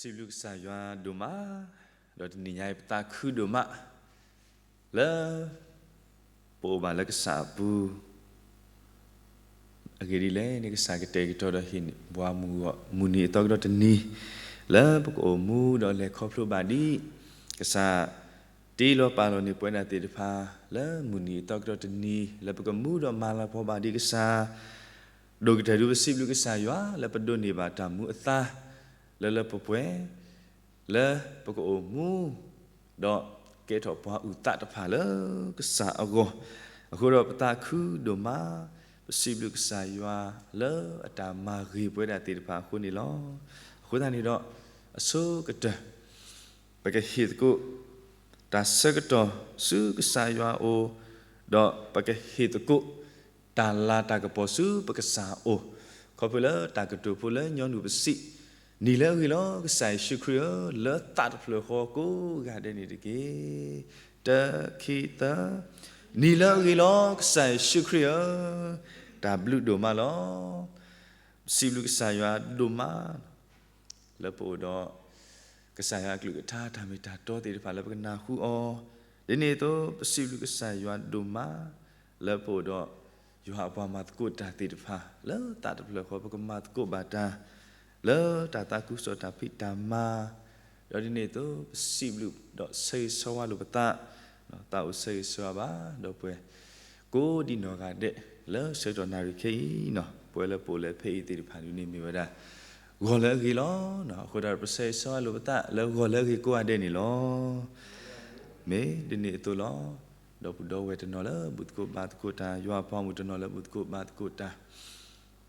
စံးဘျုးကစၢ်ယွၤဒိၣ်မး, ဒီးတနံၤညါအံၤပသးခုဒိၣ်မး လၢ ပအိၣ်ဘၣ်လၢကစၢ်အပူၤ အဂ့ၢ်ဒ်လဲၣ်န့ၣ် ကစၢ်ကတဲာ်ကတီၤဒီးဟ့ၣ်ပှၤမုၢ်ဂီၢ်မုၢ်နံၤအသီကဒီးတနံၤ လၢပကအိၣ်မူဒီးလဲၤခီဖျိဘၣ်ဒံး ကစၢ် တ့လီၤပာ်လီၤန့ၢ်ပဝဲဒၣ်သ့ၣ်တဖၣ် လၢမုၢ်နံၤအသီကဒီးတနံၤ လၢပကမူဒီးမၤလၤကပီၤဘၣ်ဒံးကစၢ် ဒိၣ်ကတၢၢ်ဒုးပစံးဘျုးကစၢ်ယွၤ လၢပဒိးန့ၢ်ဘၣ်တၢ်မူအသါ လၢလၢပှဲၤပှဲၤ လၢပကအိၣ်မူ ဒီးကဲထီၣ်ပှၤအုၣ်သးတဖၣ်လၢကစၢ်အဂီၢ်, အဃိဒီးပသးခုဒိၣ်မး, ပစံးဘျုးကစၢ်ယွၤလၢအတၢ်မၤဂ့ၤပဝဲဒၣ်သ့ၣ်တဖၣ်အဃိန့ၣ်လီၤ. အဃိသတးန့ၣ်ဒီး အဆိကတၢၢ် ပကဟ့ၣ်သကိး တၢ်ဆၢကတီၢ်ဆူကစၢ်ယွၤအအိၣ်, ဒီးပကဟ့ၣ်သကိး တၢ်လၤတၢ်ကပီၤဆူပကစၢ်အအိၣ်, ခီဖျိလၢတၢ်ကတိၤဖိလၢညီနုၢ်ပစံး, နံၤလၢအဂ့ၤလီၤ ကစၢ်ယ့ၣ်ၡူးခရံာ်ဧၢ, လၢသးတဖျၢၣ်ဃီကိးဂၤဒဲးန့ၣ်တက့ၢ်. တၢ ခံ သၢ, နံၤလၢအဂ့ၤလီၤ ကစၢ်ယ့ၣ်ၡူးခရံာ်ဧၢ, တၢ်ဘျုးဒိၣ်မးလီၤ. ပစံးဘျုးကစၢ်ယွၤဒိၣ်မး လၢပအိၣ်ဒီး ကစၢ်ယွၤအကလုၢ်ကထါတၢ်မ့ၢ်တၢ်တီသ့ၣ်တဖၣ်လၢပကနၢ်ဟူအီၤ, ဒ်န့ၣ်အသိး ပစံးဘျုးကစၢ်ယွၤဒိၣ်မး လၢပအိၣ်ဒီး ယွၤအပှၤမၤသကိးတၢ်သ့ၣ်တဖၣ် လၢသးတဖျၢၣ်ဃီ ပကမၤသကိးဘၣ်တၢ် လၢတၢ်သးခုကစီၣ်တၢ်ဖံးတၢ်မၤ, ဒီးဒ်န့ၣ်အသိး ပစံးဘျုးဒီးဆၢဂ့ၤဆၢဝါလိာ်ပသး, သးအိၣ်ဆၢဂ့ၤဆၢဝါဘၣ် ဒီပုၢ်ဝဲၢ် ကိးဒံနီၢ်ဂၤဒဲး လၢဆၢကတီၢ်နၣ်ရံၣ်ခဲအံၤ, ပဝဲလၢပအိၣ်လၢဖဲအံၤသ့ၣ်တဖၣ်ဒ်န့ၣ်မ့ၢ်ဝဲဒၣ် ဂီၤလၢအဂ့ၤလီၤ. အဃိဒီးပဆၢဂ့ၤဆၢဝါလိာ်ပသးလၢဂီၤလၢအဂ့ၤကိးဂၤဒဲးန့ၣ်လီၤ. မ့ၢ်ဒ်န့ၣ်အသိးလီၤ. ဒီပုၢ်ဒီဝဲၢ်တနီၤလၢဘူၣ်သကိးဘါသကိးတၢ်, ယွၤအပှၤမုၣ်တနီၤလၢဘူၣ်သကိးဘါသကိးတၢ်,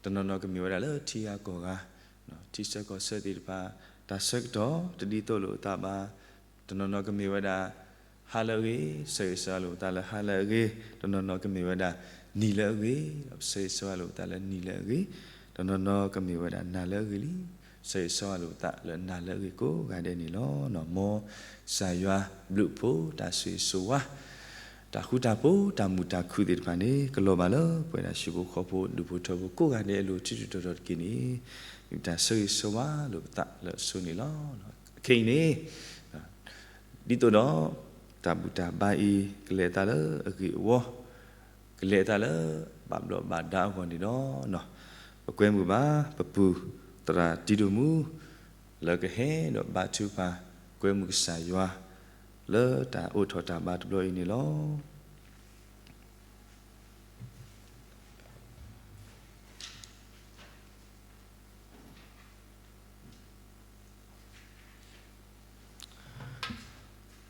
တနီၤနီၤကမ့ၢ်ဝဲဒၣ်လၢထံဂၤကီၢ်ဂၤ, ထံဆၢကီၢ်ဆၢသ့ၣ်တဖၣ် တၢ်ဆၢကတီၢ်တဒ်သိးလိာ်အသးဘၣ်. တနီၤနီၤကမ့ၢ်ဝဲဒၣ် ဟါလၢအဂ့ၤ, ဆၢဂ့ၤဆၢဝါလိာ်ပသးလၢဟါလၢအဂ့ၤ, တနီၤနီၤကမ့ၢ်ဝဲဒၣ် နံၤလၢအဂ့ၤ, ဒီးပဆၢဂ့ၤဆၢဝါလိာ်ပသးလၢနံၤလၢအဂ့ၤ, တနီၤနီၤကမ့ၢ်ဝဲဒၣ်နၤလၢအဂ့ၤလံ, ဆၢဂ့ၤဆၢဝါလိာ်ပသးလၢနၤလၢအဂ့ၤကိးဂၤဒဲးန့ၣ်လီၤ. မ်ကစၢ်ယွၤဘျုးဖှိၣ်တၢ်ဆိၣ်ဂ့ၤဆိၣ်ဝါ တၢ်ဃူတၢ်ဖိး တၢ်မုာ်တၢ်ခုၣ်သ့ၣ်တဖၣ်န့ၣ် ကလီၤဘၣ်လၢပဝဲဒၣ်ဟံၣ်ဖိဃီဖိ ဒူၣ်ဖိထၢဖိကိးဂၤဒဲးအလိၤ ထံထံတီၤတီၤတက့ၢ်န့ၣ်, မ့ၢ်တၢ်ဆၢဂ့ၤဆၢဝါလိာ်ပသးလၢအဆိန့ၣ်လီၤ. ခဲအံၤန့ၣ် ဒ်သိးဒီး တၢ်ဘူၣ်တၢ်ဘါအံၤ ကလဲၤအသးလၢအဂ့ၢ်အဝီ, ကလဲၤအသးလၢဘၣ်ဘျီးဘၣ်ဒါအဂီၢ်န့ၣ်ဒီး ပကွဲမုာ်ဘၣ် ပပူၢ်သရၣ်တံဒိၣ်မူ လၢကဟဲဒီးဘါထုကဖၣ် ကွဲမုာ်ကစၢ်ယွၤ လၢတၢ်အိးထီၣ်တၢ်ဘါတဘျီအံၤန့ၣ်လီၤ.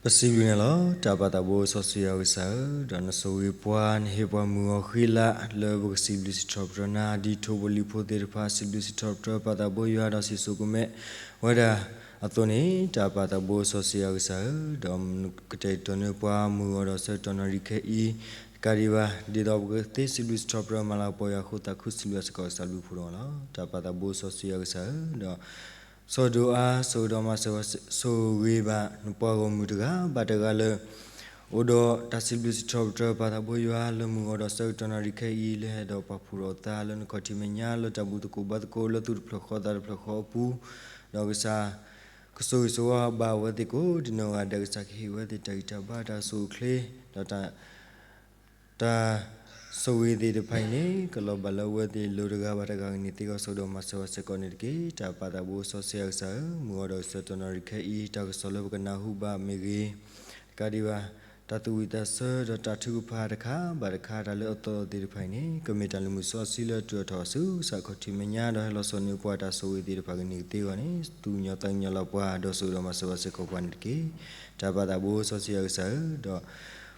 ပစံးဘျုးနၤလီၤ. တၢ်ပာ်သးဘိစီဆှံယွၤကစၢ်ဧၢ, ဒီးနဆိၣ်ဂ့ၤပှၤ နဟ့ၣ်ပှၤမုၢ်ဂီၤဃံလၤ လၢပကစံးဘျုးစံးထီၣ်ပတြၢၤနၤ ဒ်ထိၣ်ဖိလံၣ်ဖိသ့ၣ်တဖၣ် စံးဘျုးစံးထီၣ်ပတြၢၤပာ်သးဘိယွၤ ဒီးစံၣ်စိၤကမဲ ဝဲဒၣ်အသိးန့ၣ်, တၢ်ပာ်သးဘိစီဆှံယွၤကစၢ်ဧၢ, ဒီးကတဲာ်ကတီၤန့ၢ်ပှၤမုၢ်ဂီၤဒီးဆၢကတီၢ်နၣ်ရံၣ်ခဲအံၤ တကးဒံးဘၣ် ဒ်သိးပကသ့စံးဘျုးစံးထီၣ်ပတြၢၤမၤလၤကပီၤယွၤအဃိ သးခုစံးဘျုးစ့ၢ်ကီးကစၢ်ဘျုးဖှိၣ်ဒီးလီၤ. တၢ်ပာ်သးဘိစီဆှံယွၤကစၢ်ဧၢ, ဒီး စီၤဒိၣ်အါ ဆိၣ်ဂ့ၤဒီးမၤစၢၤဝဲ ဆိၣ်ဂ့ၤဘၣ်နပှၤဂီၢ်မုၢ်တဂၤဘၣ်တဂၤလၢ အိၣ်ဒီးတၢ်စံးဘျုးစံးထီၣ်ပတြၢၤပာ်သးဘိယွၤ လၢမုၢ်ဂီၤဒီးဆၢကတီၢ်နၣ်ရံၣ်ခဲအံၤ လၢဟဲဒီးပာ်ဖှိၣ်ထီၣ်အသးလၢနခီၣ်ထံးမဲာ်ညါ လၢတၢ်ဘူၣ်သကိးဘါသကိးလၢသူၣ်တဖျၢၣ်ဃီသးတဖျၢၣ်ဃီအပူၤ, ဒီးကစၢ် ကဆိၣ်ဂ့ၤဆိၣ်ဝါဘၣ်အဝဲသ့ၣ်ကိးဒံနီၢ်ဂၤဒဲး, ကစၢ်ကဟ့ၣ်ဝဲသ့ၣ်တၢ်ဂံၢ်တၢ်ဘါ တၢ်ဆိၣ်အိၣ်ချ့ ဒီးတၢ် တၢ်ဆိၣ်ဂ့ၤသ့ၣ်တဖၣ်အံၤန့ၣ် ကလီၤဘၣ်လၢအဝဲသ့ၣ်အလိၤတဂၤဘၣ်တဂၤအဂီၢ်န့ၣ်သ့, ကစၢ်ဒိၣ်မၤစၢၤဝဲစ့ၢ်ကီးန့ၣ်တက့ၢ်. တၢ်ပာ်သးဘိစီဆှံယွၤကစၢ်ဧၢ, မုၢ်ဂီၤဒီးဆၢကတီၢ်နၣ်ရံၣ်ခဲအံၤ တၢ်ကစီၣ်လၢပကနၢ်ဟူဘၣ်မ့ၢ်ဂ့ၤ, တကးဒံးဘၣ် တၢ်သူၣ်ဝံၣ်သးဆၢဒီးတၢ်ထုကဖၣ်တခါဘၣ်တခါ တၢ်လၢအသီၣ်သ့ၣ်တဖၣ်အံၤန့ၣ် ကမ့ၢ်တၢ်လုၢ်မုာ်စီဆှံလၢတြီၢ်ထီၣ်ဆူကစၢ်ခီၣ်ထံးမဲာ်ညါ ဒီးဟဲလီၤစိာ်န့ၢ်ပှၤတၢ်ဆိၣ်ဂ့ၤသ့ၣ်တဖၣ်အဂီၢ်န့ၣ်သ့အဂီၢ်န့ၣ် သူၣ်ကညီၤသးကညီၤလီၤပှၤ ဒီးစူၢ်ကဒီးမၤစၢၤဘၣ်စ့ၢ်ကီးပှၤန့ၣ်တက့ၢ်. တၢ်ပာ်သးဘိစီဆှံယွၤကစၢ်ဧၢ, ဒီး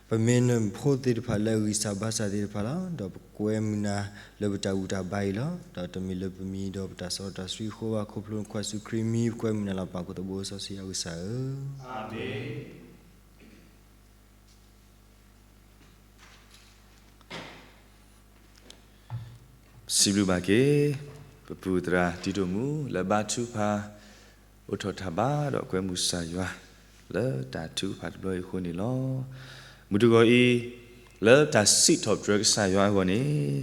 ပမ့ၢ်နဖိသ့ၣ်တဖၣ်လၢအဂံၢ်စၢ်ဘါစၢ်သ့ၣ်တဖၣ်လီၤ. ဒီးပကွဲမုာ်နၤလၢပတၢ်ဘူၣ်တၢ်ဘါအံၤလီၤ. ဒီးတမ့ၢ်လၢပမံၤဒီးပတၢ်စီတၢ်ဆှံအဃိဘၣ်, ခီဖျိနခွါယ့ၣ်ၡူးခရံာ်အမံၤ ပကွဲမုာ်နၤလီၤ. ပၢ်ခိၣ်သးဘိစီဆှံယွၤကစၢ်ဧၢ, အၤမ့ၣ်. စံးဘျုးဘၣ်က့ၤ ပပူၢ်သရၣ်တံဒိၣ်မူ လၢဘါထုကဖၣ် အိးထီၣ်တၢ်ဘါဒီးကွဲမုာ်ကစၢ်ယွၤ လၢတၢ်ထုကဖၣ်တဘျီအံၤအဃိန့ၣ်လီၤ. မုၢ်တဂီၤအံၤ လၢတၢ်စံးထီၣ်ပတြၢၤကစၢ်ယွၤအဂီၢ်န့ၣ်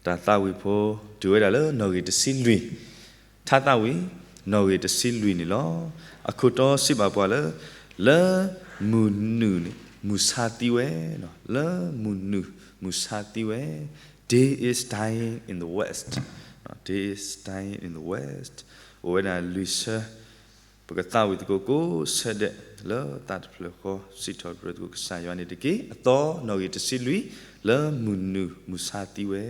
တၢ်သးဝံၣ်ဖိ တုၤဝဲဒၣ်လၢနီၣ်ဂံၢ်တဆံလွံၢ်, ထါသးဝံၣ် နီၣ်ဂံၢ်တဆံလွံၢ်န့ၣ်လီၤ. အခိၣ်တီစံးဘၣ်ပှၤလၢ လၢမုၢ်နုာ်န့ၣ် မုၢ်ဆါသံဝဲ, လၢမုၢ်နုာ်မုၢ်ဆါသံဝဲ, Day is dying in the west, Day is dying in the west. အိၣ်ဝဲဒၣ်လွံၢ်ဆၢ ပကသးဝံၣ်သကိးကိးဆၢဒဲး လၢသးတဖျၢၣ်ဃီ စံးထီၣ်ပတြၢၤသကိးကစၢ်ယွၤန့ၣ်တက့ၢ်. အသီနီၣ်ဂံၢ်တဆံလွံၢ် လၢမုၢ်နုာ်မုၢ်ဆါသံဝဲ.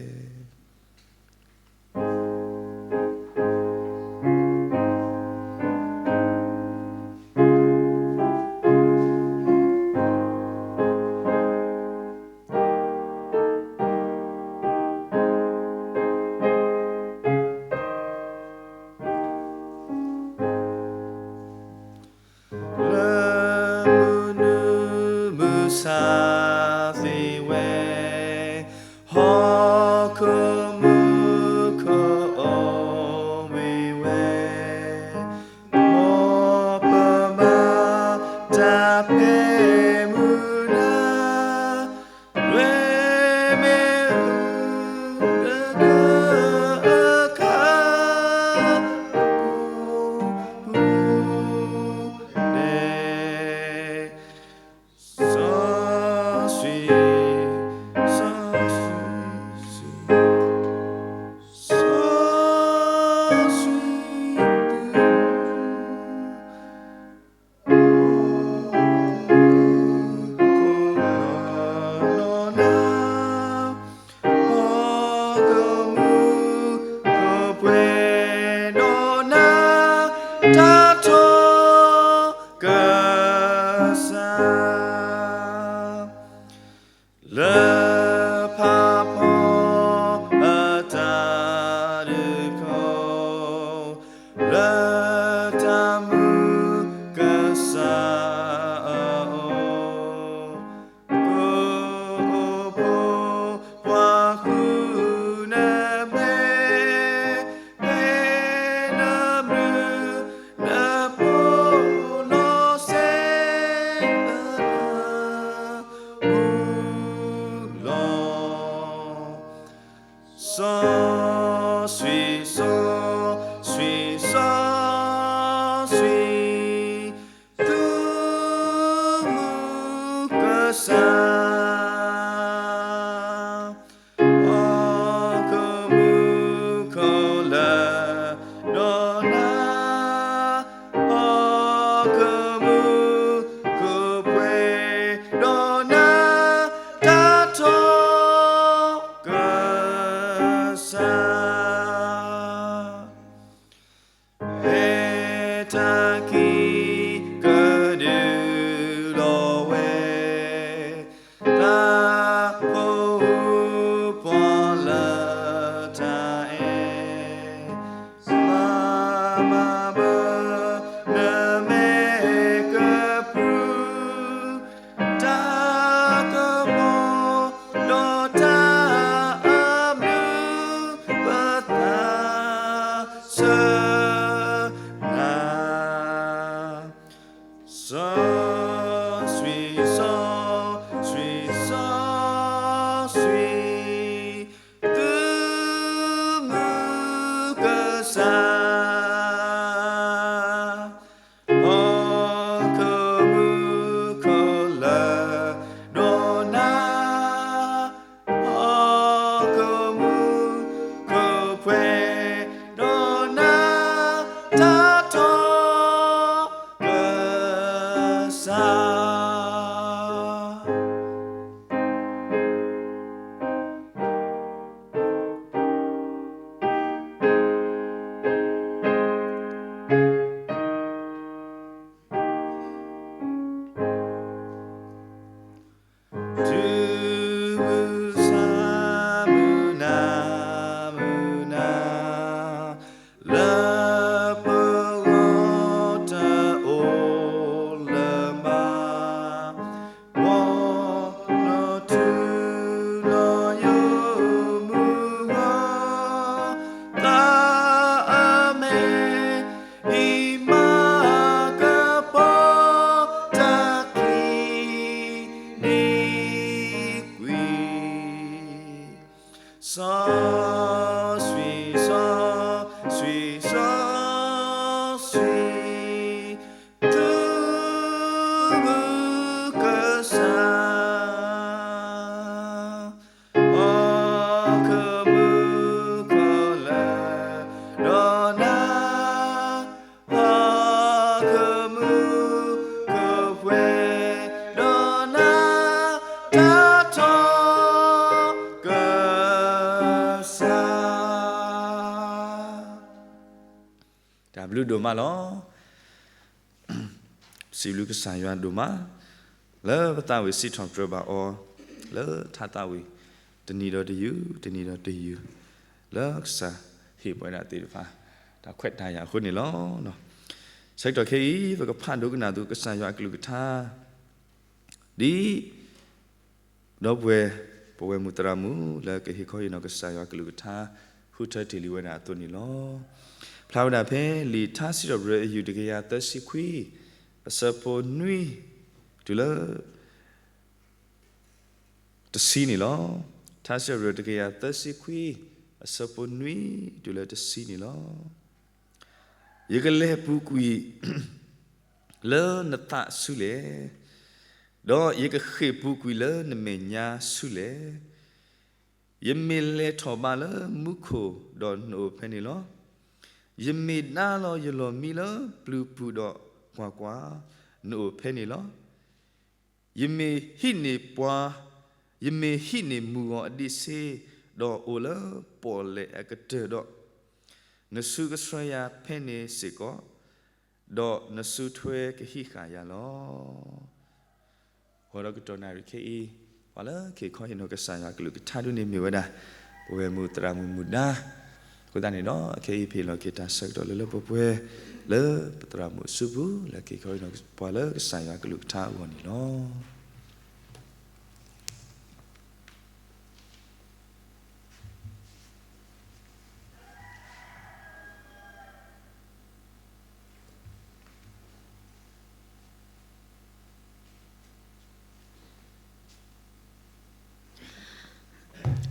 လၢမုၢ်နုာ်မုၢ်ဆါသံဝဲ, ဟီၣ်ခိၣ်မူခိၣ်အိၣ်မံဝဲ, မ်ပမၤတၢ်ဖဲမုၢ်နၤ လွဲမ့ၢ်အူတကခါပူၤန့ၣ်, စီဆှံ, စီဆှံ, စီဆှံ, စီဆှံ ခိၣ်နၢ်, ဟီၣ်ခိၣ်မူခိၣ်ပှဲၤဒီးနၤ, တၢ်ထီၣ်ကစၢ် လၢဖးဖီအတၢ်ဒုးခိၣ်, လၢတၢ်မုၢ်ကစၢ်အအိၣ်, ကအိၣ်ဖိပှၤဃုာ်နမဲာ်, ဖဲနဘျုး နဖိနီၢ်စဲး အနၢ်ဟူလီၤ. စီဆှံ, စီဆှံ, စီဆှံ, သုမုၢ်ကစၢ် ဟီၣ်ခိၣ်မူခိၣ်လၢဒီးနၤ, ဟီၣ်ခိၣ်မူခိၣ်ပှဲၤဒီးနၤ, တၢ်ထီၣ်ကစၢ် ဟဲတၢ်ကံၢ်ကဒုးလီၤဝဲ, တၢ်ဖိပှၤလၢတၢ်အဲၣ်, မၤမၤဘၢနမဲာ်ကပြုၢ် တၢ်ကပီၤဒီးတၢ်အဘျုး ပသးဆၢနၤ, စီဆှံ, စီဆှံ, စီဆှံ, သုမုၢ်ကစၢ် ဘျုးဒိၣ်မးလီၤ. စံးဘျုးကစၢ်ယွၤဒိၣ်မး လၢပသးဝံၣ်စံးထီၣ်ပတြၢၤဘၣ်အီၤ လၢထါသးဝံၣ် တနံၤဒီးတယုၢ် တနံၤဒီးတယုၢ် လၢကစၢ်ဟ့ၣ်ပဝဲဒၣ်သ့ၣ်တဖၣ် တၢ်ခွဲးတၢ်ယာ်အဃိန့ၣ်လီၤ. ဆၢကတီၢ်ခဲအံၤ ပကဖးဒိကနၣ်သကိးကစၢ်ယွၤအကလုၢ်ကထါ ဒ် ဒီပုၢ်ဝဲၢ် ပဝဲၢ်မုၣ်သရၣ်မုၣ် လၢကဟ့ၣ်ခီဟ့ၣ်နီၤကစၢ်ယွၤကလုၢ်ကထါ ဃုထၢတ့ၢ်လံဝဲဒၣ်အသိးန့ၣ်လီၤ. ဖျါဝဲဒၣ်ဖဲလံာ်ထါစံးထီၣ်ပတြၢၤအယူၢ်တကယၤသၢဆံခွံ အဆၢဖိနွံ တုၤလၢ တဆံန့ၣ်လီၤ. ထါစံးထီၣ်ပတြၢၤတကယၤသၢဆံခွံ အဆၢဖိနွံ တုၤလၢတဆံန့ၣ်လီၤ. ယကလဲၤပူၤကွံာ် လၢနသးဆူလဲၣ်, ဒီးယကဃ့ၢ်ပူၤကွံာ်လၢနမဲာ်ညါဆူလဲၣ်. ယမ့ၢ်လဲၤထီၣ်ဘးလၢမူခိၣ်ဒီးနအိၣ်ဖဲန့ၣ်လီၤ. ယမ့ၢ်ဒါလီၤယလီၢ်မံလၢပျုၤပူၤဒီးကွၢ်ကွၢ်, နအိၣ်ဖဲန့ၣ်လီၤ. ယမ့ၢ်ဟံးန့ၢ်ပှၤ, ယမ့ၢ်ဟံးန့ၢ်မုၢ်ဂီၤအဒံးဆ့, ဒီးအိၣ်လၢပီၣ်လဲၣ်အကတၢၢ်ဒီး, နစုကဆှၢယၤဖဲန့ၣ်စ့ၢ်ကီး, ဒီးနစုထွဲကဟံးဃာ်ယၤလီၤ. ဂီၤဒီးကတီၢ်နၣ်ရံၣ်ခဲအံၤ, ပှၤလၢကဟ့ၣ်ခီဟ့ၣ်နီၤကစၢ်ယွၤကလုၢ်ကထါဒ်န့ၣ်မ့ၢ်ဝဲဒၣ် ပဝဲၢ်မုၣ်သရၣ်မုၣ်မုၣ်ဒါ, အဃိသတးန့ၣ်ဒီး ခဲအံၤပဟ့ၣ်လီၤက့ၤတၢ်ဆၢကတီၢ်လၢလၢပှဲၤပှဲၤ လၢပသရၣ်မုၣ်အစုပူၤ လၢကဟ့ၣ်ခီဟ့ၣ်နီၤပှၤလၢကစၢ်ယွၤကလုၢ်ကထါအဂီၢ်န့ၣ်လီၤ.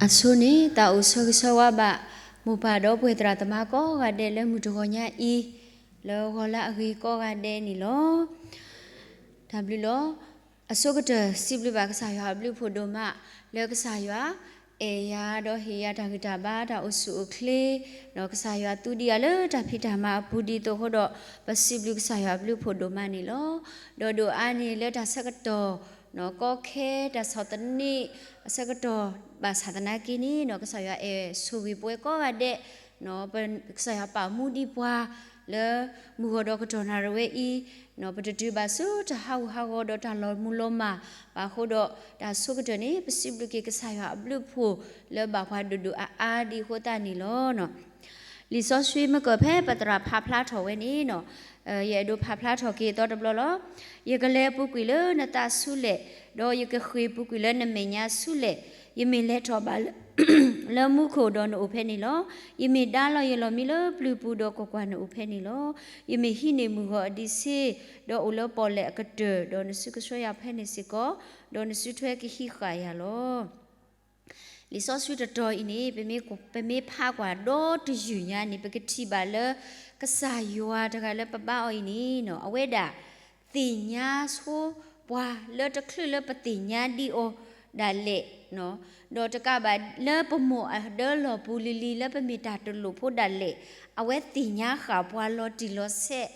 အဆိန့ၣ် သးအိၣ်ဆၢဂ့ၤဆၢဝါဘၣ် မိၢ်ပၢ်ဒီပုၢ်ဝဲၢ်သရၣ်သမါကိးဂၤဒဲး လၢမုၢ်တဂီၤညါအံၤ, လၢဂီၤလၢအဂ့ၤကိးဂၤဒဲးန့ၣ်လီၤ. တၢ်ဘျုးလီၤ. အဆိကတၢၢ် စံးဘျုးဘၣ်ကစၢ်ယွၤအဘျုးအဖှိၣ်ဒိၣ်မး လၢကစၢ်ယွၤ အဲၣ်ယၤဒီးဟ့ၣ်ယၤတၢ်ဂံၢ်တၢ်ဘါ တၢ်အိၣ်ဆူၣ်အိၣ်ချ့, ဒီးကစၢ်ယွၤသူဒံးယၤလၢတၢ်ဖံးတၢ်မၤအပူၤဒ်သိးအဃိဒီး ပစံးဘျုးကစၢ်ယွၤအဘျုးအဖှိၣ်ဒိၣ်မးန့ၣ်လီၤ. ဒီးဒိၣ်အါန့ၣ်လၢတၢ်ဆၢကတီၢ် ကီခဲတၢ်ဆီၣ်သနံး အဆၢကတီၢ်ဘၣ်ဆၣ်သနာ်က့န့ၣ် ကစၢ်ယွၤအဲၣ်ဆိၣ်ဂ့ၤပဝဲကိးဂၤဒဲး, ကစၢ်ယွၤပာ်မူဒံးပှၤ လၢမုၢ်ဂီၤဒီးကတီၢ်နၣ်ရံၣ်ဝဲအံၤ, ပတတုၤဘၣ်ဆူတၢ်ဟးဂူာ်ဟးဂီၤဒီးတၢ်လီၤမုၢ်လီၤမၢ်ဘၣ်အဃိဒီး တၢ်ဆိကတၢၢ်န့ၣ် ပစံးဘျုးက့ၤကစၢ်ယွၤအဘျုးအဖှိၣ် လၢဘၣ်ပှၤဒိၣ်ဒိၣ်အါအါဒ်အဃိသတးန့ၣ်လီၤ. လံာ်စီဆှံမ့ၢ်ကၢၢ်ဖဲပသရၣ်ဖးဖျါထီၣ်ဝဲန့ၣ်, ယအဲၣ်ဒိးဖးဖျါထီၣ်က့ၤအသီတဘျီလီၤ. ယကလဲၤပူၤကွံာ်လၢနသးဆူလဲၣ်, ဒီးယကဃ့ၢ်ပူၤကွံာ်လၢနမဲာ်ညါဆူလဲၣ်. ယမ့ၢ်လဲၤထီၣ်ဘးလၢ လၢမူခိၣ်ဒီးနအိၣ်ဖဲန့ၣ်လီၤ. ယမ့ၢ်ဒါလီၤယလီၢ်မံလၢပျုၤပူၤဒီးကွၢ်ကွၢ်နအိၣ်ဖဲန့ၣ်လီၤ. ယမ့ၢ်ဟံးန့ၢ်မုၢ်ဂီၤအဒံးဆ့, ဒီးအိၣ်လၢပီၣ်လဲၣ်အကတၢၢ်, ဒီးနစုကဆှၢယၤဖဲန့ၣ်စ့ၢ်ကီး, ဒီးနစုထွဲကဟံးဃာ်ယၤလီၤ. လံာ်စီဆှံတတီၤအံၤန့ၣ် ပမ့ၢ်ဖးကွၢ်ဒီတယုၢ်ညါန့ၣ် ပကထံၣ်ဘၣ်လၢ ကစၢ်ယွၤတဂၤလၢပဘါအီၤအံၤန့ၣ် အဝဲဒၣ် သ့ၣ်ညါဆိပှၤလၢတချုးလၢပသ့ၣ်ညါဒံးအီၤဒၣ်လဲာ်, ဒီးတကးဘၣ်လၢပမိၢ်အဒၢလီၢ်ပူၤလံၤလံၤလၢပမ့ၢ်တၢ်တလိၣ်ဖိဒၣ်လဲာ်, အဝဲသ့ၣ်ညါဃာ်ပှၤလီၤတံၢ်လီၤဆဲး,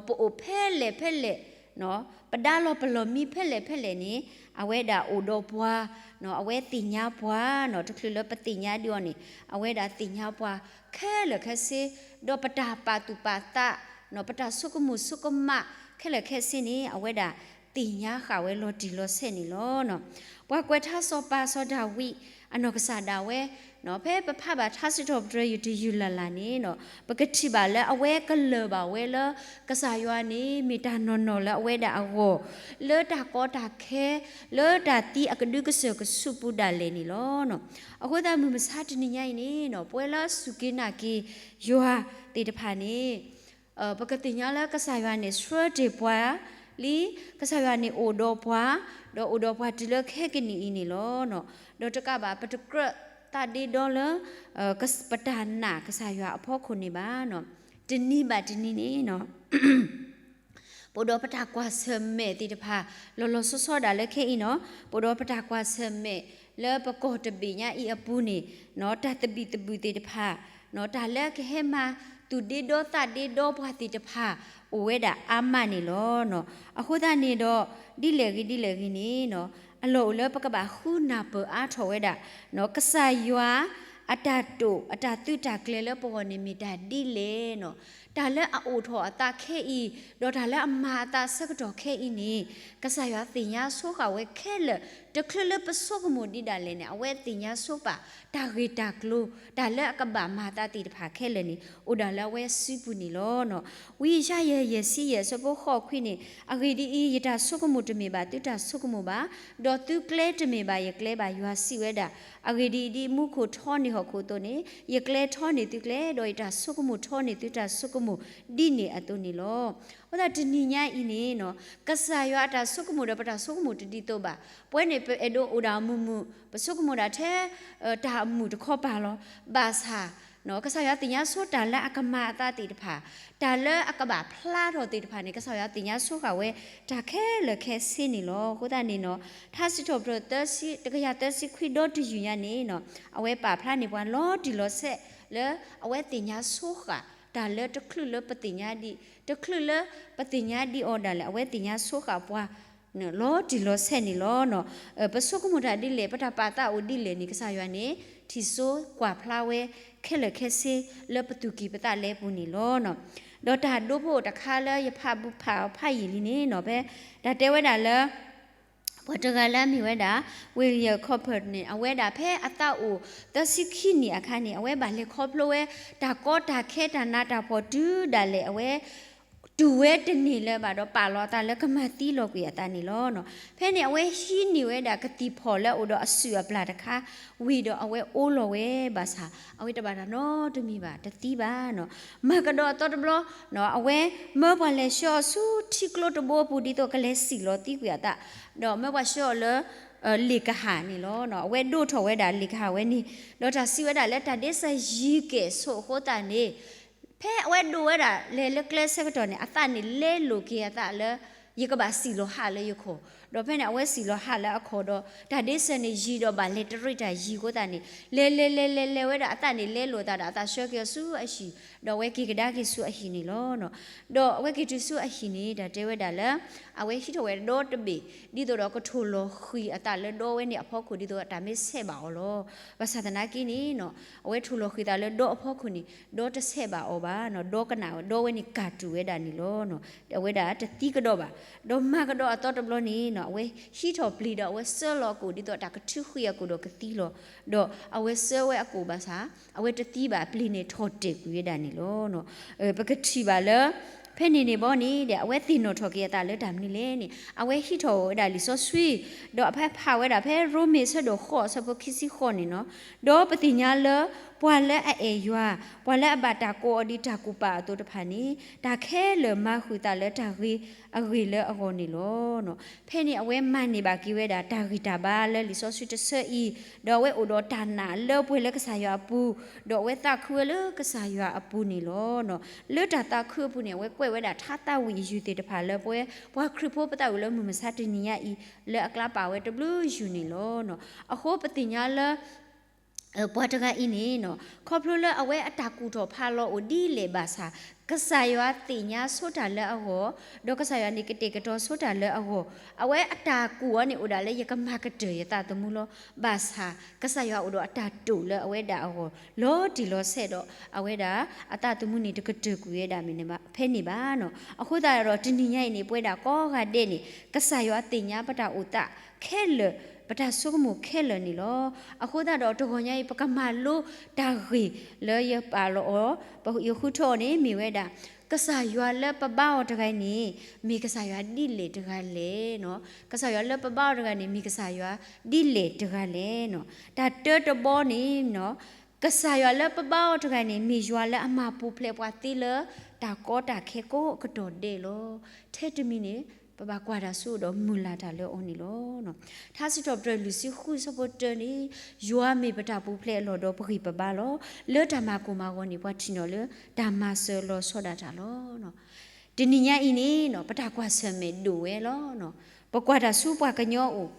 ပအိၣ်ဖဲလဲၣ်ဖဲလဲၣ်, ပဒါလီၤပလီၢ်မံဖဲလဲၣ်ဖဲလဲၣ်န့ၣ် အဝဲဒၣ်အိၣ်ဒီးပှၤ, အဝဲသ့ၣ်ညါပှၤ, တချုးလၢပသ့ၣ်ညါဒံးအီၤန့ၣ် အဝဲဒၣ်သ့ၣ်ညါပှၤခဲလၢာ်ခဲဆ့, ဒီးပတၢ်ပာ်သူၣ်ပာ်သး, ပတၢ်ဆိကမိၣ်ဆိကမးခဲလၢာ်ခဲဆ့န့ၣ် အဝဲဒၣ်သ့ၣ်ညါဃာ်ဝဲလီၤတံၢ်လီၤဆဲးန့ၣ်လီၤ. ပှၤကွဲးထါစီၤပၤစီၤဒၤဝံး အနီၢ်ကစၢ်ဒၣ်ဝဲ ဖဲပဖးဘၣ်ထါစံးထီၣ်ပတြၢၤယုၢ်တယုၢ်လၢ်လၢ်န့ၣ် ပကထံၣ်ဘၣ်လၢအဝဲကလၢၢ်ဘၣ်ဝဲလၢ ကစၢ်ယွၤန့ၣ် မ့ၢ်တၢ်နီၢ်နီၢ်လၢအဝဲဒၣ်အဂီၢ်, လၢတၢ်ကီတၢ်ခဲ, လၢတၢ်သံအကဒုကစၢၢ်ကဆူးပူၤဒၣ်လဲာ်န့ၣ်လီၤ. အဃိသတးမုၢ်မဆါတနံၤညါအံၤန့ၣ် ပဝဲလၢစူၢ်က့ၤနာ်က့ၤယွၤသ့ၣ်တဖၣ်န့ၣ် ပကသ့ၣ်ညါလၢကစၢ်ယွၤန့ၣ်ဆှၢတ့ၢ်ပှၤလံ, ကစၢ်ယွၤန့ၣ်အိၣ်ဒီးပှၤ, ဒီးအိၣ်ဒီးပှၤတုၤလၢခဲကနံၣ်အံၤန့ၣ်လီၤ. ဒီးတကးဘၣ် ပတကြၢးသးဒ့ဒီလၢ ပတၢ်နာ်ကစၢ်ယွၤအဖီခိၣ်န့ၣ်ဘၣ်. တနံၤဘၣ်တနံၤန့ၣ် ပအိၣ်ဒီးပတၢ်ကွၢ်ဆၢၣ်မဲာ်သ့ၣ်တဖၣ် လီၤလီၤဆီဆီဒၣ်လၢခဲအံၤန့ၣ်, ပအိၣ်ဒီးပတၢ်ကွၢ်ဆၢၣ်မဲာ်လၢပကီၢ်တဘ့ၣ်ညါအံၤအပူၤန့ၣ်, တၢ်သဘံၣ်သဘုၣ်သ့ၣ်တဖၣ်, တၢ်လၢကဟဲမၤသူၣ်ဒ့ဒီသးဒ့ဒီပှၤသ့ၣ်တဖၣ် အိၣ်ဝဲဒၣ်အါမးန့ၣ်လီၤ. အဃိသတးန့ၣ်ဒီး ဒ်လဲၣ်ဂ့ၤဒ်လဲၣ်ဂ့ၤန့ၣ်, အလီၢ်အိၣ်လၢပကဘၣ်ဃုနၢ်ပၢၢ်အါထီၣ်ဝဲဒၣ် ကစၢ်ယွၤ အတၢ်တိာ်အတၢ်သုးတၢ်ကျဲၤလၢပဂီၢ်န့ၣ်မ့ၢ်တၢ်ဒ်လဲၣ်နီၤ. တၢ်လၢအအိၣ်ထီၣ်အသးခဲအံၤ ဒီးတၢ်လၢအမၤအသးဆၢကတီၢ်ခဲအံၤန့ၣ် ကစၢ်ယွၤသ့ၣ်ညါဆိဃာ်ဝဲခဲလၢာ်, တချုးလၢပဆိကမိၣ်ဒံးဒၣ်လဲာ်န့ၣ် အဝဲသ့ၣ်ညါဆိပာ် တၢ်ဂ့ၢ်တၢ်ကျိၤ တၢ်လၢအကဘၣ်မၤအသးသ့ၣ်တဖၣ်ခဲလၢာ်န့ၣ် အိၣ်ဒၣ်လၢအဝဲစုပူၤန့ၣ်လီၤ. ဝံယၡါယၤယဲၢ်ဆံယဲၢ်အဆၢဖိဃိးခွံန့ၣ်, အဂ့ၢ်ဒ်အံၤ, ယတၢ်ဆိကမိၣ်တမ့ၢ်ဘၣ်သုတၢ်ဆိကမိၣ်ဘၣ်, ဒီးသုကျဲတမ့ၢ်ဘၣ်ယကျဲဘၣ်, ယွၤစံးဝဲဒၣ်. အဂ့ၢ်ဒ်အံၤ, ဒ်မူခိၣ်ထီန့ၢ်ဟီၣ်ခိၣ်အသိးန့ၣ်, ယကျဲထီန့ၢ်သုကျဲ, ဒီးယတၢ်ဆိကမိၣ်ထီန့ၢ်သုတၢ်ဆိကမိၣ် ဒ်န့ၣ်အသိးန့ၣ်လီၤ. အဃိသတးတနံၤညါအံၤန့ၣ်နီၤ, ကစၢ်ယွၤအတၢ်ဆိကမိၣ်ဒီးပတၢ်ဆိကမိၣ်တဒ်သိးဘၣ်. ပဝဲန့ၣ် ပအဲၣ်ဒိးအိၣ်ဒၣ်မုာ်မုာ်, ပဆိကမိၣ်ဒၣ်ထဲ တၢ်မုာ်တခီပၤလီၤ. ဘၣ်ဆၣ် ကစၢ်ယွၤသ့ၣ်ညါဆိတၢ်လၢအကမၤအသးသ့ၣ်တဖၣ်, တၢ်လၢအကဘၣ်ဖျါထီၣ်သ့ၣ်တဖၣ်န့ၣ် ကစၢ်ယွၤသ့ၣ်ညါဆိဃာ်ဝဲ တၢ်ခဲလၢာ်ခဲဆ့န့ၣ်လီၤ. အဃိသတးန့ၣ်နီၤ, ထါစံးထီၣ်ပတြၢၤ တကယၤသၢဆံခွံဒီတယုၢ်ညါန့ၣ်နီၤ, အဝဲပာ်ဖျါန့ၢ်ပှၤလီၤတံၢ်လီၤဆဲးလၢ အဝဲသ့ၣ်ညါဆိဃာ် တၢ်လၢတချုးလၢပသ့ၣ်ညါဒံး, တချုးလၢပသ့ၣ်ညါဒံးအီၤဒၣ်လဲာ် အဝဲသ့ၣ်ညါဆိဃာ်ပှၤ လီၤတံၢ်လီၤဆဲးန့ၣ်လီၤ. ပဆိကမိၣ်တၢ်ဒ်လဲၣ်, ပတၢ်ပာ်သးအိၣ်ဒ်လဲၣ်န့ၣ် ကစၢ်ယွၤန့ၣ် ထံၣ်စိကွၢ်ဖျါဝဲ ခဲလၢာ်ခဲဆ့လၢပသူၣ်ကံၢ်ပသးလဲပူၤန့ၣ်လီၤ. ဒီးတၢ်ဒိဖိအိၣ်တခါလၢယဖးဘူးဖးအီၤဖးယံာ်လံန့ၣ်နီၤ, ဖဲတၢ်တဲဝဲဒၣ်လၢ ပှၤတဂၤလၢအမ့ၢ်ဝဲဒၣ် William Cowper န့ၣ် အဝဲဒၣ်ဖဲအသးအိၣ်သၢဆံခံနံၣ်အခါန့ၣ် အဝဲဘၣ်လဲၤခီဖျိဝဲ တၢ်ကီတၢ်ခဲတၢ်နးတၢ်ဖှီၣ်တုၤဒၣ်လဲာ် အဝဲ တူၢ်ဝဲတန့ၢ်လၢၤဘၣ်ဒီး ပာ်လီၤအသးလၢကမၤသံလီၤကွံာ်အသးန့ၣ်လီၤ. ဖဲန့ၣ်အဝဲဟံးန့ၢ်ဝဲဒၣ်ကသံၣ်ဖီၣ်လၢအအိၣ်ဒီးအစုၣ်အပျၢ်တခါ ဝံၤဒီးအဝဲအိးလီၤဝဲဘၣ်ဆၣ် အဝဲတဘၣ်တၢ်နီတမံၤဘၣ် တသံဘၣ်နီၤ. မၤကဒီးအသီတဘျီ အဝဲမၢပှၤလဲၤဆှၢအီၤဆူထံကျိတဘိအပူၤ ဒ်သိးကလဲၤစံၣ်လီၤသံကွံာ်အသး, ဒီးမၢပှၤဆှၢအီၤလၢ လ့ၣ်ကဟၣ်န့ၣ်လီၤ. အဝဲဒိးထီၣ်ဝဲဒၣ်လ့ၣ်ကဟၣ်ဝဲန့ၣ်, ဒီးတၢ်စံးဝဲဒၣ်လၢတၢ်ဒ့စၢၤယံၤကဲၣ်ဆိးအဃိသတးန့ၣ် ဖဲအဝဲဒိးဝဲဒၣ်လဲၤလၢကျဲဆၢကတီၢ်န့ၣ် အသးန့ၣ်လဲလိာ်က့ၤအသးလၢ ယကဘၣ်စံၣ်လီၤဟးလၢယခီၣ်, ဒီးဖဲန့ၣ် အဝဲစံၣ်လီၤဟးလၢအခီၣ်ဒီး တၢ်ဒ့စၢၤန့ၣ်ယံၤဒီးဘၣ်လဲၤတရံးတၢ်ယံၤအဃိသတးန့ၣ် လဲၤလဲၤလဲၤလဲၤလဲၤဝဲဒၣ်အသးန့ၣ်လဲလိာ်သးဒီး အသးဆှၢက့ၤအီၤဆူအဟံၣ်, ဒီးအဝဲက့ၤကဒါက့ၤဆူအဟံၣ်န့ၣ်လီၤ. ဒီးအဝဲက့ၤတုၤဆူအဟံၣ်န့ၣ် တၢ်တဲဝဲဒၣ်လၢ အဝဲဟံးထီၣ်ဝဲဒီတဘ့ၣ် ဒ်သိးဒီးကထိၣ်လီၤဃံၤအသးလၢဒီဝဲန့ၣ်အဖီခိၣ် ဒ်သိးတၢ်မ့ၢ်ဆဲးဘၣ်အီၤလီၤ. ဘၣ်ဆၣ်သနာ်က့န့ၣ် အဝဲထိၣ်လီၤဃံၤသးလၢဒီအဖီခိၣ်န့ၣ် ဒီတဆဲးဘၣ်အီၤဘၣ်, ဒီကနၣ်ဝဲ ဒီဝဲန့ၣ်ကၢ်တူာ်ဝဲဒၣ်န့ၣ်လီၤ. အဝဲဒၣ်တသံကဒီးဘၣ်, ဒီးမၤကဒီးအသီတဘျီန့ၣ် အဝဲဟံးထီၣ်ပျ့ၤဒီးအဝဲစၢလီၤအကိာ် ဒ်သိးတၢ်ကထုးဃံၤအကိာ်ဒီးကသံလီၤ. ဒီးအဝဲစၢဝဲအကိာ်ဘၣ်ဆၣ် အဝဲတသံဘၣ် ပျ့ၤန့ၣ်ထီၣ်တဲာ်ကွံာ်ဝဲဒၣ်န့ၣ်လီၤ. ပကထံၣ်ဘၣ်လၢ ဖဲန့ၣ်န့ၣ်ဘီန့ၣ်ဒီး အဝဲသ့ၣ်နီၣ်ထီၣ်က့ၤအသးလၢတၢ်မနုၤလဲၣ်န့ၣ် အဝဲဟံးထီၣ်ဝဲဒၣ်လံာ်စီဆှံ, ဒီးအဖဲဖးဝဲဒၣ်ဖဲရိမ့ၤအဆၢဒိၣ်ဃိးအဆၢဖိခံဆံဃိးန့ၣ်နီၤ, ဒီးပသ့ၣ်ညါလၢ ပှၤလၢအအဲၣ်ယွၤ, ပှၤလၢအဘၣ်တၢ်ကိးအီၤဒ်တၢ်ကူၣ်ပာ်အသိးတဖၣ်န့ၣ် တၢ်ခဲလၢာ်မၤဃုာ်သးလၢတၢ်ဂ့ၤအဂ့ၢ်လၢအဂီၢ်န့ၣ်လီၤ. ဖဲန့ၣ်အဝဲမၤန့ၢ်ဘၣ်က့ၤဝဲဒၣ်တၢ်ဂံၢ်တၢ်ဘါလၢလံာ်စီဆှံတဆၢအံၤ, ဒီးအဝဲအိၣ်ဒီးတၢ်နာ်လၢပှဲၤလၢကစၢ်ယွၤအပူၤ, ဒီးအဝဲသးခုဝဲလၢကစၢ်ယွၤအပူၤန့ၣ်လီၤ. လၢတၢ်သးခုအပူၤန့ၣ် အဝဲကွဲးဝဲဒၣ်ထါသးဝံၣ်အယုၢ်သ့ၣ်တဖၣ်လၢပဝဲ ပှၤခရံာ်ဖိပသးဝံၣ်လၢမုၢ်မဆါတနံၤညါအံၤ လၢအကျါပာ်ဝဲတဘျုးယုၢ်န့ၣ်လီၤ. အဃိပသ့ၣ်ညါလၢ ပှၤတဂၤအံၤန့ၣ်နီၤ ခီဖျိလၢအဝဲအတၢ်ကူၣ်ထီၣ်ဖးလီၤအိၣ်ဒ်လဲၣ်ဘၣ်ဆၣ် ကစၢ်ယွၤသ့ၣ်ညါဆိတၢ်လၢအဂီၢ်, ဒီးကစၢ်ယွၤန့ၣ်ကတဲာ်ကတီၤဆိတၢ်လၢအဂီၢ်, အဝဲအတၢ်ကူၣ်အီၤန့ၣ်အိၣ်ဒၣ်လၢယကမၤကတၢၢ်ယသးသမူလီၤ. ဘၣ်ဆၣ် ကစၢ်ယွၤအိၣ်ဒီးအတၢ်တိာ်လၢအဝဲဒၣ်အဂီၢ် လီၤတံၢ်လီၤဆဲးဒီး အဝဲဒၣ်အသးသမူန့ၣ်တကတၢၢ်ကွံာ်ဝဲဒၣ်မ့ၢ်န့ၣ်ဘၣ် ဖဲန့ၣ်ဘၣ်နီၤ. အဃိသတးဒီးတနံၤညါအံၤန့ၣ် ပဝဲဒၣ်ကိးဂၤဒဲးန့ၣ် ကစၢ်ယွၤသ့ၣ်ညါပတၢ်အိၣ်သးခဲလၢာ် ပတၢ်ဆိကမိၣ်ခဲလၢာ်န့ၣ်လီၤ. အဃိသတးဒီးတဂီၤညါအံၤ ပကမၤလိတၢ်ဂ့ၢ်လၢယပာ်လီၤအီၤ ယဃုထၢအီၤန့ၣ် မ့ၢ်ဝဲဒၣ် ကစၢ်ယွၤလၢပဘါအီၤတဂၤန့ၣ် မ့ၢ်ကစၢ်ယွၤဒ်လဲၣ်တဂၤလဲၣ်နီၤ. ကစၢ်ယွၤလၢပဘါအီၤတဂၤန့ၣ် မ့ၢ်ကစၢ်ယွၤဒ်လဲၣ်တဂၤလဲၣ်နီၤ. တၢ်တၢတဘီန့ၣ်နီၤ ကစၢ်ယွၤလၢပဘါအီၤတဂၤန့ၣ် မ့ၢ်ယွၤလၢအမၤပူၤဖျဲးပှၤသ့လၢ တၢ်ကီတၢ်ခဲကိးကတီၢ်ဒဲးလီၤ. ထဲတမံၤန့ၣ် ပဘၣ်ကွၢ်တၢ်ဆူဒီးမုၢ်လၢ်တၢ်လၢအီၤန့ၣ်လီၤ. ထါစံးထီၣ်ပတြၢၤလွံၢ်ဆံဃုအဆၢဖိတၢန့ၣ် ယွၤမ့ၢ်ပတၢ်ပူၤဖျဲးအလီၢ်ဒီးပဂံၢ်ပဘါလီၤ. လၢတၢ်မၤကိၢ်မၤဂီၤန့ၣ် ပှၤထံၣ်န့ၢ်လၢတၢ်မၤစၢၤလီၤဆီဒၣ်တၢ်လီၤ. တနံၤညါအံၤန့ၣ်နီၤ ပတၢ်ကွၢ်ဆၢၣ်မဲာ်ဒိၣ်ဝဲလီၤ. ပကွၢ်တၢ်ဆူပှၤကညီအိၣ်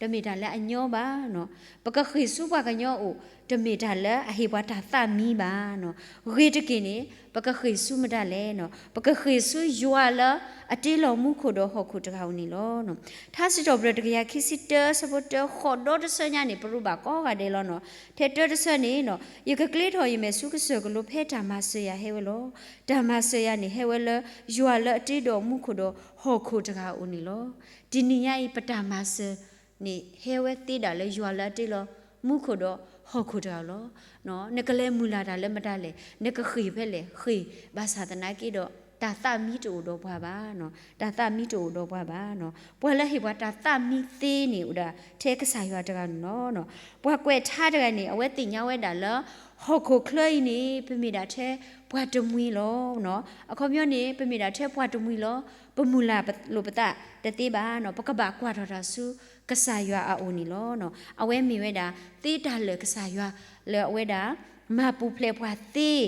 တမ့ၢ်တၢ်လၢအညီဘၣ်နီၤ. ပကဃ့ၢ်ဆူပှၤကညီအအိၣ် တမ့ၢ်တၢ်လၢအဟ့ၣ်ပှၤတၢ်သးမံဘၣ်နီၤ. ဂ့ၤတက့ၢ်န့ၣ် ပကဃ့ၢ်ဆူမတၤလဲၣ်နီၤ. ပကဃ့ၢ်ဆူယွၤလၢအတ့လီၤမူခိၣ်ဒီးဟီၣ်ခိၣ်တဂၤဧိၤန့ၣ်လီၤ. ထါစံးထီၣ်ပတြၢၤတကယၤခံဆံတၢ အဆၢဖိတၢ ဃိးဒီတဆၢညါန့ၣ် ပရူးဘၣ်ကိးဂၤဒဲးလီၤနီၤ. ထဲတၢတဆၢန့ၣ်နီၤ ယကကျ့ထီၣ်ယမဲာ်ဆူကစၢၢ်ကလိဖဲတၢ်မၤစၢၤယၤဟဲဝဲလီၤ. တၢ်မၤစၢၤယၤန့ၣ် ဟဲဝဲလၢယွၤလၢအတ့ဒီးမူခိၣ်ဒီးဟီၣ်ခိၣ်တဂၤအအိၣ်န့ၣ်လီၤ. တနံၤညါအံၤ ပတၢ်မၤစၢၤန့ၣ် ဟဲဝဲသ့ဒၣ်လၢယွၤလၢအတ့လီၤမူခိၣ်ဒီးဟီၣ်ခိၣ်တဂၤလီၤ. နကလဲၤမုၢ်လၢ်တၢ်လၢမတၤလဲၣ်, နကဃ့ၢ်ဖဲလဲၣ်, ဃ့ၢ်ဘၣ်ဆၣ်သနာ်က့ဒီး တၢ်သးမံတအိၣ်ဒီးပှၤဘၣ်နီၤ. တၢ်သးမံတအိၣ်ဒီးပှၤဘၣ်နီၤ. ပှၤလၢဟ့ၣ်ပှၤတၢ်သးမံသ့န့ၣ် အိၣ်ဒၣ်ထဲကစၢ်ယွၤတဂၤန့ၣ်လီၤ. ပှၤကွဲးထါတဂၤန့ၣ် အဝဲသ့ၣ်ညါဝဲဒၣ်လၢ ဟီၣ်ခိၣ်ချၢအံၤန့ၣ် ပမ့ၢ်ဒၣ်ထဲပှၤတမှံၤလီၤ. အခီပညီန့ၣ် ပမ့ၢ်ဒၣ်ထဲပှၤတမှံၤလီၤ. ပမုၢ်လၢ်လိာ်ပသးတသ့ဘၣ်နီၤ. ပကဘၣ်ကွၢ်ထီၣ်တၢ်ဆူကစၢ်ယွၤအအိၣ်န့ၣ်လီၤ. အဝဲမ့ၢ်ဝဲဒၣ် သ့တၢ်လၢာ်ကစၢ်ယွၤလၢအဝဲဒၣ် မၤပူၤဖျဲးပှၤသ့,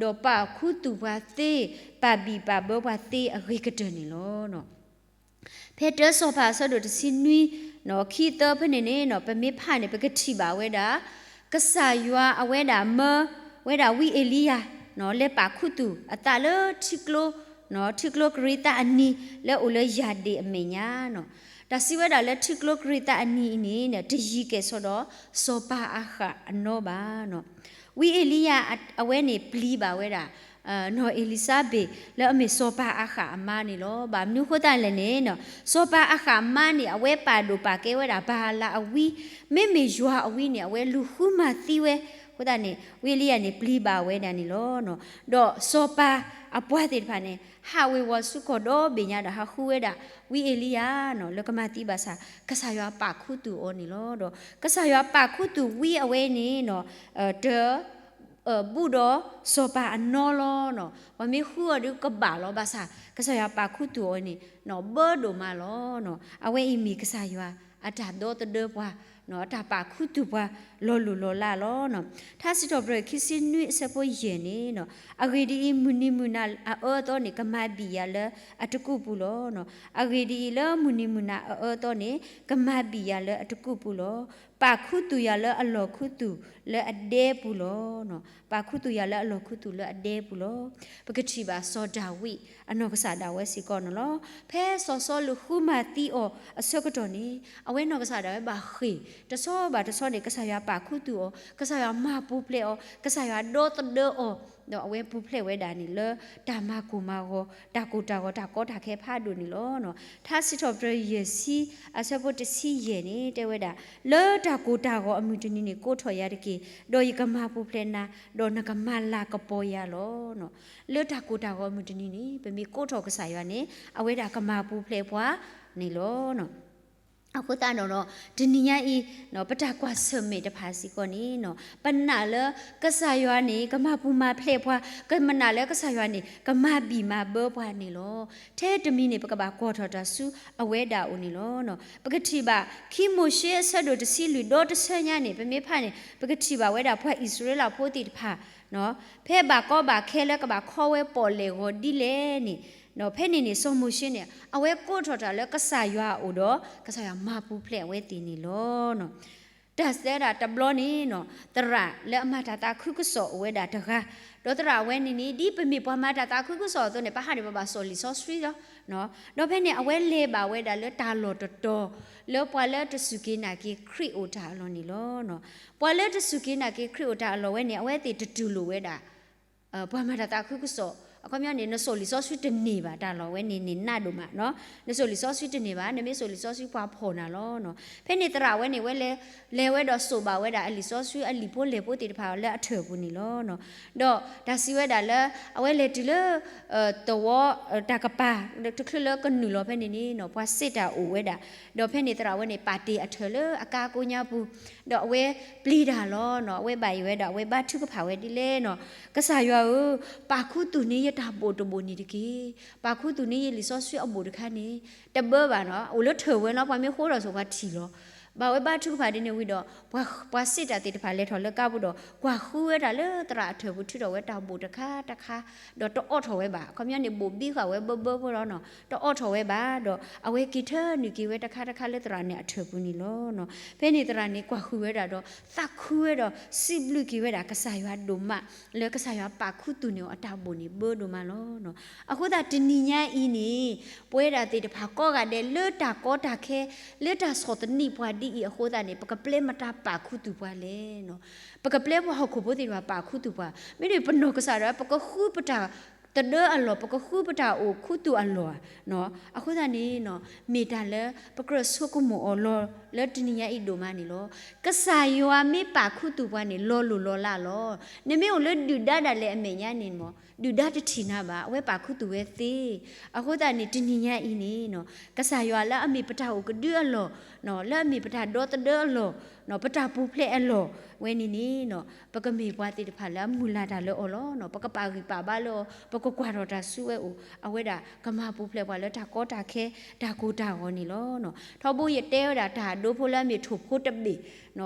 ဒီးပာ်ခူသူၣ်ပှၤသ့, ပာ်ဘံၣ်ပာ်ဘၢပှၤသ့အဂ့ၤကတၢၢ်န့ၣ်လီၤ. ဖဲတၢစီၤပၤအဆၢဒိၣ်တဆံနွံ ခံသၢဖဲန့ၣ်န့ၣ်နီၤ ပမ့ၢ်ဖးန့ၣ် ပကထံၣ်ဘၣ်ဝဲဒၣ် ကစၢ်ယွၤအဝဲဒၣ်မၢဝဲဒၣ်ဝံအ့လံယၤ လဲၤပာ်ခူသူၣ်အသးလၢထံကျိ ထံကျိကရံသးအနံၤ လၢအိၣ်လၢယၢ်ဒ့ၣ်အမဲာ်ညါနီၤ. တၢ်စံးဝဲဒၣ်လၢထံကျိကရံသးအနံၤအံၤန့ၣ် တယံၤကဲၣ်ဆိးဒီးစီၤပၤအၤဃၣ်အနီဘၣ်နီၤ. ဝံအ့လံယၤအဝဲန့ၣ်ပျံၤဘၣ်ဝဲဒၣ် နီၢ်အ့လံၤစါဘ့း လၢအမ့ၢ်စီၤပၤအၤဃၣ်အမါန့ၣ်လီၤ. ဘၣ်မနုၤအဃိသတးလဲၣ်န့ၣ်နီၤ စီၤပၤအၤဃၣ်အမါန့ၣ် အဝဲပာ်ဒိၣ်ပာ်ကဲဝဲဒၣ်ဘၤအၤလးအဝံ, မ့မ့ၢ်ယွၤအဝံန့ၣ် အဝဲလူၤဃုမၤသံဝဲ. အဃိသတးန့ၣ် ဝံအ့လံယၤန့ၣ် ပျံၤဘၣ်ဝဲဒၣ်န့ၣ်လီၤ. ဒီးစီၤပၤအပှၤသ့ၣ်တဖၣ်န့ၣ် ဟးဝ့ၤဝီၤဆူကီၢ်ဒီဘ့ၣ်ညါဒီး ဟးဃုဝဲဒၣ် ဝံအ့လံယၤနီၤ လၢကမၤသံဘၣ်ဆၣ် ကစၢ်ယွၤပာ်ခူသူၣ်အီၤန့ၣ်လီၤ. ဒီးကစၢ်ယွၤပာ်ခူသူၣ်ဝံအဝဲန့ၣ်နီၤ တ ဘူးဒီးစီၤပၤအနီလီၤနီၤ. ပှၤမ့ၢ်ဃုအီၤဒီးကဘၣ်လီၤ ဘၣ်ဆၣ် ကစၢ်ယွၤပာ်ခူသူၣ်အီၤန့ၣ် ဘၢဒိၣ်မးလီၤ. အဝဲအံၤမ့ၢ်ကစၢ်ယွၤအတၢ်ဒီသဒၢပှၤ အတၢ်ပာ်ခူသူၣ်ပှၤလီၤလိၢ်လီၤလးလီၤ. ထါစံးထီၣ်ပတြၢၤခံဆံနွံအဆၢဖိယဲၢ်န့ၣ်နီၤ အဂ့ၢ်ဒ်အံၤ မုၢ်နံၤမုၢ်နၤအအၢအသီန့ၣ် ကမၤဘံၣ်ယၤလၢအတကူၣ်ပူၤလီၤ. အဂ့ၢ်ဒ်အံၤ လၢမုၢ်နံၤမုၢ်နၤအအၢအသီန့ၣ် ကမၤဘံၣ်ယၤလၢအတကူၣ်ပူၤလီၤ. ပာ်ခူသူၣ်ယၤလၢအလီၢ်ခူသူၣ်လၢအဒဲပူၤလီၤ. ပာ်ခူသူၣ်ယၤလၢအလီၢ်ခူသူၣ်လၢအဒဲပူၤလီၤ. ပကထံၣ်ဘၣ်စီၤဒၤဝံးအနီၢ်ကစၢ်ဒၣ်ဝဲစ့ၢ်ကီးန့ၣ်လီၤ. ဖဲစီၤစီလူးဃုမၤသံအီၤအဆၢကတီၢ်န့ၣ် အဝဲနီၢ်ကစၢ်ဒၣ်ဝဲဘၣ်ဃ့ၢ် တဆီဘၣ်တဆီန့ၣ် ကစၢ်ယွၤပာ်ခူသူၣ်အီၤ, ကစၢ်ယွၤမၤပူၤဖျဲးအီၤ, ကစၢ်ယွၤဒီသဒၢအီၤ, ဒီးအဝဲပူၤဖျဲးဝဲဒၣ်န့ၣ်လၢတၢ်မၤကိၢ်မၤဂီၤ တၢ်ကိၢ်တၢ်ဂီၤ တၢ်ကီတၢ်ခဲဖးဒိၣ်န့ၣ်လီၤ. ထါစံးထီၣ်ပတြၢၤယဲၢ်ဆံ အဆၢဖိတဆံယဲၢ်န့ၣ် တဲဝဲဒၣ်, လၢတၢ်ကိၢ်တၢ်ဂီၤအမုၢ်တနံၤန့ၣ် ကိးထီၣ်ယၤတက့ၢ်, ဒီးယကမၤပူၤဖျဲးနၤ, ဒီးနကမၤလၤကပီၤယၤလီၤ. လၢတၢ်ကိၢ်တၢ်ဂီၤအမုၢ်တနံၤန့ၣ် ပမ့ၢ်ကိးထီၣ်ကစၢ်ယွၤန့ၣ် အဝဲဒၣ်ကမၤပူၤဖျဲးပှၤန့ၣ်လီၤ. အဃိသတးဒီး တနံၤညါအံၤ ပတၢ်ကွၢ်ဆၢၣ်မဲာ်တဖၣ်စ့ၢ်ကီးန့ၣ် ပနာ်လၢကစၢ်ယွၤန့ၣ် ကမၤပူၤမၤဖျဲးပှၤ, ကမနာ်လၢကစၢ်ယွၤန့ၣ် ကမၤဘံၣ်မၤဘၢပှၤန့ၣ်လီၤ. ထဲတမံၤန့ၣ် ပကဘၣ်ကွၢ်ထီၣ်တၢ်ဆူအဝဲဒၣ်အအိၣ်န့ၣ်လီၤ. ပကထံၣ်ဘၣ် ခံမိၤၡ့အဆၢဒိၣ်တဆံလွံၢ် ဒီတဆၢညါန့ၣ် ပမ့ၢ်ဖးန့ၣ် ပကထံၣ်ဘၣ်ဝဲဒၣ်ပှၤအံၣ်စရ့လးဖိသ့ၣ်တဖၣ် ဖဲဘၣ်ကီဘၣ်ခဲလၢကဘၣ်ခီဝဲပီၣ်လဲၣ်ဂီၤဒ်လဲၣ်န့ၣ် ဖဲန့ၣ်န့ၣ် စီၤမိၤၡ့န့ၣ် အဝဲကိးထီၣ်တၢ်လၢကစၢ်ယွၤအအိၣ်ဒီး ကစၢ်ယွၤမၤပူၤဖျဲးအဝဲသ့ၣ်န့ၣ်လီၤ. တၢ်စဲဒၣ်တဘျီန့ၣ် သရၣ်လၢအမၤတၢ်သးခုကစီၣ်အိၣ်ဝဲဒၣ်တဂၤ, ဒီးသရၣ်ဝဲန့ၣ်န့ၣ် ဒ်ပမ့ၢ်ပှၤမၤတၢ်သးခုကစီၣ်အသိးန့ၣ် ပဟးန့ၣ် ပဘၣ်စိာ်လံာ်စီဆှံလီၤ. ဒီးဖဲန့ၣ် အဝဲလဲၤဘၣ်ဝဲဒၣ်လၢတၢ်လီၢ်တတီၤ လၢပှၤလၢတစူၢ်က့ၤနာ်က့ၤခရံာ်အိၣ်တၢ်အလီၢ်န့ၣ်လီၤ. ပှၤလၢတစူၢ်က့ၤနာ်က့ၤခရံာ်အိၣ်တၢ်အလီၢ်ဝဲန့ၣ် အဝဲသ့ၣ်တတူၢ်လိာ်ဝဲဒၣ် ပှၤမၤတၢ်သးခုကစီၣ်, အခီပညီန့ၣ် နစိာ်လံာ်စီဆှံတန့ၢ်ဘၣ် တၢ်လီၢ်ဝဲန့ၣ်န့ၣ်နးဒိၣ်မး, နစိာ်လံာ်စီဆှံတန့ၢ်ဘၣ်, နမ့ၢ်စိာ်လံာ်စီဆှံပှၤဖီၣ်နၤလီၤ. ဖဲန့ၣ်သရၣ်ဝဲန့ၣ် ဝဲလဲၤဝဲဒီးစိာ်ဘၣ်ဝဲဒၣ်အလံာ်စီဆှံ အလံာ်ဖိလဲၢ်ဖိသ့ၣ်တဖၣ်လၢအထၢၣ်ပူၤန့ၣ်လီၤ. ဒီးတၢ်စံးဝဲဒၣ်လၢ အဝဲလဲၤတုၤလၢ သဝီ တၢ်ကပၤ တချုးလၢကနုာ်လီၤဖဲန့ၣ်န့ၣ် ပှၤစံးတၢ်အိၣ်ဝဲဒၣ်, ဒီးဖဲန့ၣ်သရၣ်ဝဲန့ၣ် ပာ်တ့ၢ်အထၢၣ်လၢအကါကိးညါပူၤ, ဒီးအဝဲပျံၤတၢ်လီၤ. အဝဲဘၣ်ယိၣ်ဝဲဒၣ် အဝဲဘါထုကဖၣ်ဝဲဒ်လဲၣ်န့ၣ်, ကစၢ်ယွၤဧၢ, ပာ်ခူသူၣ်န့ၢ်ယတၢ်ဘိၣ်တဘိၣ်န့ၣ်တက့ၢ်. ပာ်ခူသူၣ်န့ၢ်ယလံာ်စီဆှံအဘိၣ်တခါန့ၣ် တဘၢဘၣ်န့ၣ် အိၣ်လၢထၢၣ်ဝဲလီၤ. ပှၤမ့ၢ်ဃိထီၣ်စိၤ ပှၤထံၣ်လီၤ. ဘၣ်ဝဲဘါထုကဖၣ်ဒ်န့ၣ်ဝံၤဒီး ပှၤစ့ၣ်တၢ်သ့ၣ်တဖၣ်လဲၤထီၣ်လၢကါပူၤဒီး ကွၢ်ဃုဝဲဒၣ်လၢသရၣ်အထၢၣ်ပူၤ ထုးထီၣ်ဝဲတၢ်ဘိၣ်တခါတခါ, ဒီးတအိးထီၣ်ဝဲဘၣ်. အခီပညီန့ၣ် ဘိၣ်ဘံဃာ်ဝဲဘၢဘၢဖိလီၤနီၤ, တအိးထီၣ်ဝဲဘၣ်ဒီး အဝဲက့ၤထၢနုာ်က့ၤဝဲတခါတခါလၢသရၣ်န့ၣ်အထၢၣ်ပူၤန့ၣ်လီၤ. ဖဲန့ၣ်သရၣ်န့ၣ်ကွၢ်ဃုဝဲဒၣ်ဒီး သးခုဝဲဒီး စံးဘျုးက့ၤဝဲဒၣ်ကစၢ်ယွၤဒိၣ်မး လၢကစၢ်ယွၤပာ်ခူသူၣ်န့ၢ်အီၤအတၢ်ဘိၣ်န့ၣ် ဘၢဒိၣ်မးလီၤ. အဃိသတးတနံၤညါအံၤန့ၣ် ပဝဲဒၣ်သ့ၣ်တဖၣ်ကိးဂၤဒဲးလၢတၢ်ကီတၢ်ခဲ လၢတၢ်ဆီၣ်သနံးပှၤဒ်အံၤအဃိသတးန့ၣ် ပကပျဲမတၤပာ်ခူသူၣ်ပှၤလဲၣ်. ပကပျဲပှၤဟီၣ်ခိၣ်ဖိသ့ၣ်တဖၣ်ပာ်ခူသူၣ်ပှၤ, မ့မ့ၢ်ပနီၢ်ကစၢ်ဒၣ် ပကဃုပတၢ်သဒၢအလီၢ်, ပကဃုပတၢ်အိၣ်ခူသူၣ်အလီၢ်ဧါ. အဃိသတးန့ၣ် မ့ၢ်တၢ်လၢပကြၢးဆိကမိၣ်အီၤလီၤလၢတနံၤညါအံၤဒိၣ်မးန့ၣ်လီၤ. ကစၢ်ယွၤမ့ၢ်ပာ်ခူသူၣ်ပှၤန့ၣ် လီၤလိၢ်လီၤလးလီၤ. နမ့ၢ်အိၣ်လၢဒုၣ်ဒါဒၣ်လဲာ်အမဲာ်ညါန့ၣ်မ့ၢ် ဒုၣ်ဒါတထံၣ်နၤဘၣ်, အဝဲပာ်ခူသူၣ်ဝဲသ့. အဃိသတးန့ၣ် တနံၤညါအံၤန့ၣ် ကစၢ်ယွၤလၢအမ့ၢ်ပတၢ်အိၣ်ကဒုအလီၢ်, လၢအမ့ၢ်ပတၢ်ဒီသဒၢအလီၢ်, ပတၢ်ပူၤဖျဲးအလီၢ်ဝဲန့ၣ်န့ၣ် ပကမ့ၢ်ပှၤသ့ၣ်တဖၣ်လၢအမုၢ်လၢ်တၢ်လၢအီၤလီၤ. ပကပာ်ဂံၢ်ပာ်ဘါလၢအီၤ, ပကကွၢ်ထီၣ်တၢ်စုဝဲအိၣ်, အဝဲဒၣ်ကမၤပူၤဖျဲးပှၤလၢတၢ်ကီတၢ်ခဲ တၢ်ကိၢ်တၢ်ဂီၤန့ၣ်လီၤ. ထီဘိယတဲဝဲဒၣ်တၢ်ဒိဖိလၢအမ့ၢ်ထိၣ်ဖိတဘ့ၣ်,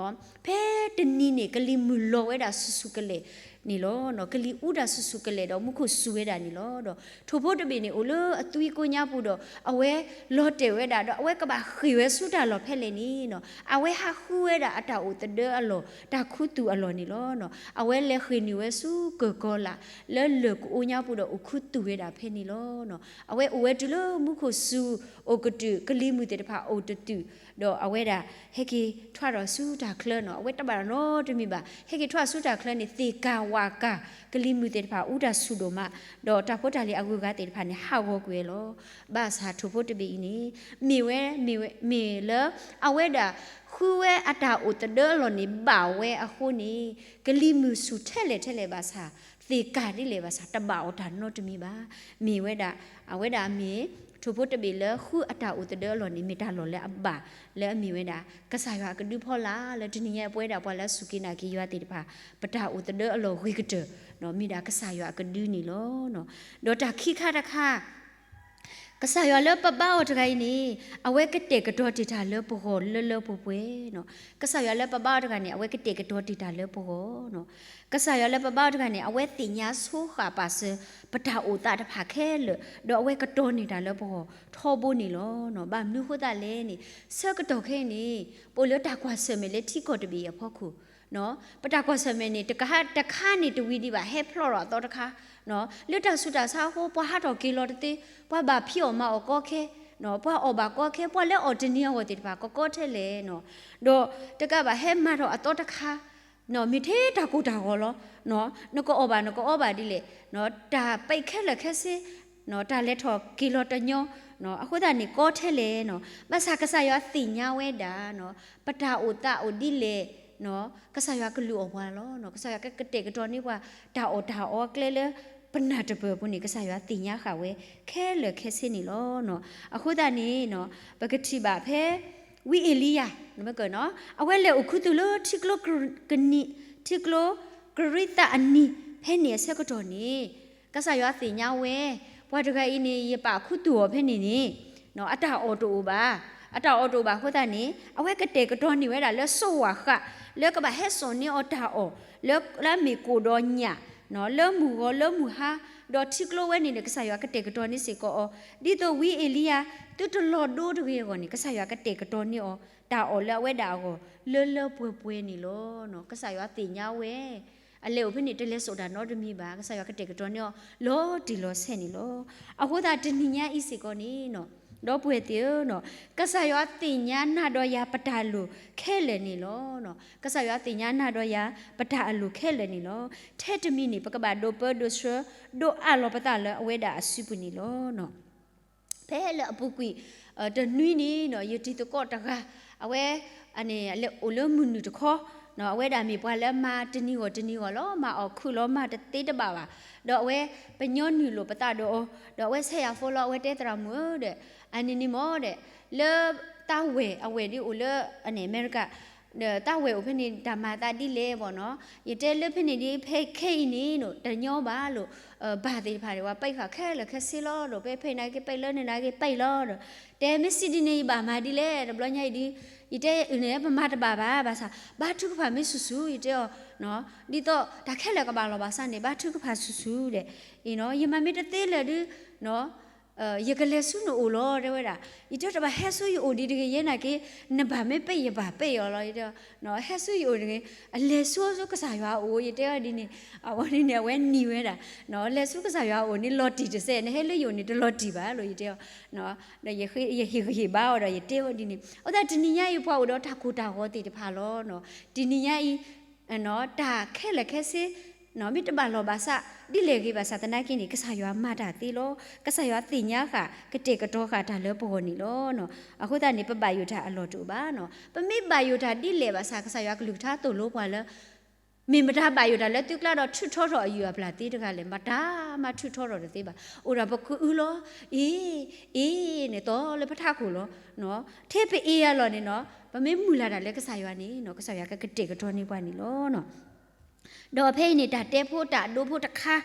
ဖဲတနံၤန့ၣ် ကလံၤမုၢ်လီၤဝဲဒၣ်ဆူၣ်ဆူၣ်ကလဲာ်န့ၣ်လီၤ. ကလံၤအူတၢ်ဆူၣ်ဆူၣ်ကလဲာ်ဒီးမူခိၣ်စူၤဝဲဒၣ်န့ၣ်လီၤ. ဒီးထိၣ်ဖိတဘ့ၣ်န့ၣ် အိၣ်လၢအသွံကိညါပူၤဒီး အဝဲလီၤတဲာ်ဝဲဒၣ်ဒီး အဝဲကဘၣ်ဃ့ၢ်ဝဲဆူတၢ်လီၢ်ဖဲလဲၣ်န့ၣ် အဝဲဟးဃုဝဲဒၣ်အတၢ်အိၣ်သဒၢအလီၢ်, တၢ်ခူသူၣ်အလီၢ်န့ၣ်လီၤ. အဝဲလဲၤဃ့ၢ်နုာ်ဝဲဆူကၢၢ်ကီၤလး လၢလၢၢ်ကအိညါပူၤဒီးအိၣ်ခူသူၣ်ဝဲဒၣ်ဖဲန့ၣ်လီၤ. အဝဲအိၣ်ဝဲတုၤလၢမူခိၣ်စူၤအိၣ်ကတုာ်, ကလံၤမုၢ်သ့ၣ်တဖၣ်အိၣ်တတုာ်, ဒီးအဝဲဒၣ်ဟဲက့ၤထွဲဒီးဆူတၢ်ချၢနီၤ, အဝဲတဘၣ်နီတမံၤဘၣ်, ဟဲက့ၤထွဲဆူတၢ်ချၢန့ၣ် သ့ၣ်ကၢ်ဝၣ်ကၢ်, ကလံၤမုၢ်သ့ၣ်တဖၣ်အူတၢ်ဆူၣ်ဒိၣ်မး, ဒီးတၢ်ဖိတၢ်လံၤအဂုၤအဂၤသ့ၣ်တဖၣ်န့ၣ် ဟးဂီၤကွံာ်ဝဲလီၤ. ဘၣ်ဆၣ်ထိၣ်ဖိတဘ့ၣ်အံၤန့ၣ် မ့ၢ်ဝဲ, မ့ၢ်ဝဲ, မ့ၢ်လၢ အဝဲဒၣ်ဃုဝဲအတၢ်အိၣ်သဒၢအလီၢ်န့ၣ် ဘၣ်ဝဲအဃိန့ၣ် ကလံၤမုၢ်ဆူၣ်ထဲလဲၣ်ထဲလဲၣ်ဘၣ်ဆၣ်, သ့ၣ်ကၢ်ဒ်လဲၣ်ဘၣ်ဆၣ် တဘၣ်အီၤတၢ်နီတမံၤဘၣ်. မ့ၢ်ဝဲဒၣ်, အဝဲဒၣ်မ့ၢ်ထိၣ်ဖိတဘ့ၣ်လၢဃုအတၢ်အိၣ်သဒၢအလီၢ်န့ၣ် မ့ၢ်တၢ်လီၢ်လၢအဘၣ်လၢအမ့ၢ်ဝဲဒၣ် ကစၢ်ယွၤအကဒုဖီလာ်လၢတနံၤညါအံၤ ပဝဲဒၣ်ပှၤလၢအစူၢ်က့ၤနာ်က့ၤယွၤသ့ၣ်တဖၣ် ပတၢ်အိၣ်သဒၢအလီၢ်ဂ့ၤကတၢၢ် မ့ၢ်ဒၣ်ကစၢ်ယွၤအကဒုန့ၣ်လီၤ. ဒီးတၢ်ခံခါတခါ ကစၢ်ယွၤလၢပဘါအီၤတဂၤအံၤန့ၣ် အဝဲကတဲာ်ကတီၤတ့ၢ်တၢ်လၢပဂီၢ်လၢလၢပှဲၤပှဲၤနီၤ. ကစၢ်ယွၤလၢပဘါအီၤတဂၤန့ၣ် အဝဲကတဲာ်ကတီၤတ့ၢ်တၢ်လၢပဂီၢ်နီၤ. ကစၢ်ယွၤလၢပဘါအီၤတဂၤန့ၣ် အဝဲသ့ၣ်ညါဆိဃာ်ပာ်စၢၤ ပတၢ်အိၣ်သးတဖၣ်ခဲလၢာ် ဒီးအဝဲကတီၤန့ၢ်တၢ်လၢပဂီၢ်ထီဘိန့ၣ်လီၤ. ဘၣ်မနုၤဃိသတးလဲၣ်န့ၣ် ဆၢကတီၢ်ခဲအံၤန့ၣ် ပအိၣ်လၢတၢ်ကွၢ်ဆၢၣ်မဲာ်လၢထံကီၢ်တဘ့ၣ်အံၤအဖီခိၣ် ပတၢ်ကွၢ်ဆၢၣ်မဲာ်န့ၣ် တကဟ, တခါန့ၣ်တဝံၤဒံးဘၣ် ဟဲဖျိးထီၣ်အသီတခါ, လၢတၢ်ဆူးတၢ်ဆါအဃိ ပှၤဟးထီၣ်က့ၤလီၤတသ့, ပှၤဘၣ်ဖံးအီၣ်မၤအီၣ်ကီခဲ, ပှၤအီၣ်ဘၣ်ကီခဲ, ပှၤလၢအီၣ်တနံၤအဂီၢ်သ့ၣ်တဖၣ် ကကီထဲလဲၣ်, ဒီးတကးဘၣ်ဟဲမၤထီၣ်အသီတခါ, မ့ၢ်ထဲတၢ်ကိၢ်တၢ်ဂီၤလီၤ. နကအီၣ်ဘၣ်နကအီဘၣ်ဒ်လဲၣ်, တၢ်ပဲခဲလၢာ်ခဲဆ့, တၢ်လဲၤထီၣ်က့ၤလီၤတညီ, အဃိသတးန့ၣ်ကီထဲလဲၣ်နီၤ. ဘၣ်ဆၣ်ကစၢ်ယွၤသ့ၣ်ညါဝဲဒၣ် ပတၢ်အိၣ်သးအိၣ်ဒ်လဲၣ်, ကစၢ်ယွၤကလုၢ်အီၣ်ပှၤလီၤ. ကစၢ်ယွၤကကတဲာ်ကတီၤန့ၢ်ပှၤ တၢ်အီၣ်တၢ်အီအကျဲလၢ ပနၢ်တပၢၢ်အပူၤန့ၣ် ကစၢ်ယွၤသ့ၣ်ညါဃာ်ဝဲ ခဲလၢာ်ခဲဆ့န့ၣ်လီၤ. အဃိသတးန့ၣ် ပကထံၣ်ဘၣ်ဖဲ ဝံအ့လံယၤ, အဝဲလဲၤအိၣ်ခူသူၣ်လၢထံကျိကရံ, ထံကျိကရံသးအနံၤ ဖဲန့ၣ်အဆၢကတီၢ်န့ၣ် ကစၢ်ယွၤသ့ၣ်ညါဝဲ, ပှၤတဂၤအံၤန့ၣ် ယပာ်ခူသူၣ်အီၤဖဲန့ၣ်န့ၣ် အတၢ်အီၣ်တအိၣ်ဘၣ်, အတၢ်အီၣ်တအိၣ်ဘၣ်အဃိသတးန့ၣ် အဝဲကတဲာ်ကတီၤန့ၢ်ဝဲဒၣ်လၢစိးဝၢ်ဃး လၢကဘၣ်ဟဲစိာ်န့ၢ်အီၤတၢ်အီၣ် လၢအမ့ၢ်ကိၣ်ဒီးညၣ်, လၢမုၢ်ဂီၤလၢမုၢ်ဟါ, ဒီးထံကျိဝဲန့ၣ်န့ၣ် ကစၢ်ယွၤကတဲာ်ကတီၤန့ၢ်စ့ၢ်ကီးအီၤ, ဒ်သိးဝံအ့လံယၤ သုတလီၤဒိတဂ့ၤအဂီၢ်န့ၣ် ကစၢ်ယွၤကတဲာ်ကတီၤန့ၢ်အီၤ တၢ်အီၣ်လၢအဝဲဒၣ်အဂီၢ် လၢလၢပှဲၤပှဲၤန့ၣ်လီၤ. ကစၢ်ယွၤသ့ၣ်ညါဝဲ အလဲၤအိၣ်ဖဲန့ၣ် တလဲၤစိာ်တၢ်နီတမံၤဘၣ်, ကစၢ်ယွၤကတဲာ်ကတီၤန့ၢ်အီၤ လီၤတံၢ်လီၤဆဲးန့ၣ်လီၤ. အဃိသတးတနံၤညါအံၤစ့ၢ်ကီးန့ၣ် ဒီပုၢ်ဝဲၢ်သ့ၣ်ဧၢ, ကစၢ်ယွၤသ့ၣ်ညါနၤဒီးယၤပတၢ်လိၣ်ခဲလၢာ်န့ၣ်လီၤ. ကစၢ်ယွၤသ့ၣ်ညါနၤဒီးယၤပတၢ်အလိၣ်ခဲလၢာ်န့ၣ်လီၤ. ထဲတမံၤန့ၣ် ပကဘၣ်ဒိးပၢဒိးဆှၢ ဒိးအးလီၤပသးလၢအဝဲဒၣ်အစုပူၤန့ၣ်လီၤ. ဖဲလၢအပူၤကွံာ်တနွံန့ၣ် ယတံၤသကိးတဂၤ အဝဲ အန့ၣ် အလဲၤအိၣ်လၢမုၢ်နုာ်တခီ, အဝဲဒၣ်မ့ၢ်ပှၤလၢမၤတနံၤဂီၢ်တနံၤဂီၢ်လီၤ, မၤအီၣ်ခုၣ်လီၤ မၤတသ့တဘၣ်ဘၣ်. ဒီးအဝဲ ပညီနုၢ်လိာ်ပသးဒီးအီၤ, ဒီးအဝဲဆဲးယၤဖိလီၤ, အဝဲတဲသရၣ်မုၣ်ဧၢဒီး အန့ၣ်န့ၣ်မ့ၢ်ဒီး လၢတၢ်ဝဲၢ် အဝဲၢ်ဒ်အိၣ်လၢအန့ၣ် အမဲရကၤ ဒီးတၢ်ဝဲအိၣ်ဖဲန့ၣ် တၢ်မၤအသးဒ်လဲၣ်ဘၣ်နီၤ, ယတဲလၢဖဲန့ၣ်ဒ်ဖဲခဲအံၤန့ၣ်နီၤ တညီဘၣ်လိၤ, ဘၣ်သ့ၣ်တဖၣ်န့ၣ် ပှၤပာ်ဃာ်ခဲလၢာ်ခဲဆ့လီၤဒီး ပဟဲဖဲအံၤနာ်က့ ပာ်လၢန့ၣ်နာ်က့ ပာ်လီၤဒီး တဲမ့ၢ်စံးဒ်န့ၣ် ယဘၣ်မၤဒ်လဲၣ် တဘျီညါအံၤဒ် ယတဲအုၣ်န့ၣ် ပမၤတဘၣ်ဘၣ် ဘၣ်ဆၣ် ဘါထုကဖၣ်မ့ၢ်ဆူၣ်ဆူၣ် ယတဲအီၤ, ဒ်သိးတၢ်ခဲလၢာ်ကဘၣ်လီၤဘၣ်ဆၣ်န့ၣ် ဘါထုကဖၣ်ဆူၣ်ဆူၣ်ဒီး ယမၤမ့ၢ်တသ့လၢာ်ဒု ယကလဲၤဆူနအိၣ်လီၤ တဲဝဲဒၣ်, ယတဲတဘၣ်ဟဲဆူယအိၣ်ဒံးတဂ့ၤ ယဲနာ်က့ နဘၣ်မ့ၢ်ပ့ၢ် ယဘၣ်ပ့ၢ်အီၤလီၤ ယတဲအီၤ, ဟဲဆူယအိၣ်တဂ့ၤ, အလဲၤဆူအီၤဆူကစၢ်ယွၤအအိၣ် ယတဲအီၤဒ်န့ၣ်, အဝဲဒ်န့ၣ် အဝဲနံၤဝဲဒၣ်, လဲၤဆူကစၢ်ယွၤအအိၣ်န့ၣ် လီၤတံၢ်တစဲး နဟဲလၢယအိၣ်န့ၣ် တလီၤတံၢ်ဘၣ်လိၤ ယတဲအီၤ, ဒီးယဟ့ၣ်ဂံၢ်ဟ့ၣ်ဘါအီၤဒီး ယတဲအီၤဒ်န့ၣ်, အဃိသတးတနံၤညါအံၤ ပှၤအိၣ်ဒီးတၢ်ကိၢ်တၢ်ဂီၤသ့ၣ်တဖၣ်လီၤ, တနံၤညါအံၤ တၢ်ခဲလၢာ်ခဲဆ့ မ့ၢ်တဘၣ်လီၤဘၣ်ဆၣ် ဒ်လဲၣ်ဂ့ၤဘၣ်ဆၣ်သနာ်က့န့ၣ် ကစၢ်ယွၤမၤတၢ်သ့လီၤ. ကစၢ်ယွၤသ့ၣ်ညါဃာ် ကတဲာ်ကတီၤဃာ်တၢ်လၢပဂီၢ်န့ၣ်လီၤ. အဃိသတးန့ၣ် ပဘၣ်ယိၣ်တၢ်အလီၢ်တအိၣ်ဘၣ်နီၤ. ပမ့ၢ်ဘၣ်ယိၣ်တၢ်ဒ်လဲၣ်ဘၣ်ဆၣ် ကစၢ်ယွၤကလုၢ်ကထါသိၣ်လိပှၤလၢ မ့ၢ်မတၤဘၣ်ယိၣ်တၢ်လၢသုကျါဒီးထုးထီထီၣ်အယုၢ်အပျၢ်သ့တဂၤလဲၣ်, မတၤမၤထုးထီထီၣ်တသ့ဘၣ်. အိၣ်ဒီးပကအုလီၤ, အ့, အ့န့ၣ် သီလၢပထးခိၣ်လီၤ. ထဲပအ့အလီၢ်န့ၣ်နီၤ ပမ့ၢ်မုၢ်လၢ်တၢ်လၢကစၢ်ယွၤန့ၣ်နီၤ ကစၢ်ယွၤကကတဲာ်ကတီၤန့ၢ်ပှၤန့ၣ်လီၤ. ဒီးဖဲအံၤန့ၣ် တၢ်တဲဖိတၢ်အဒိဖိတခါ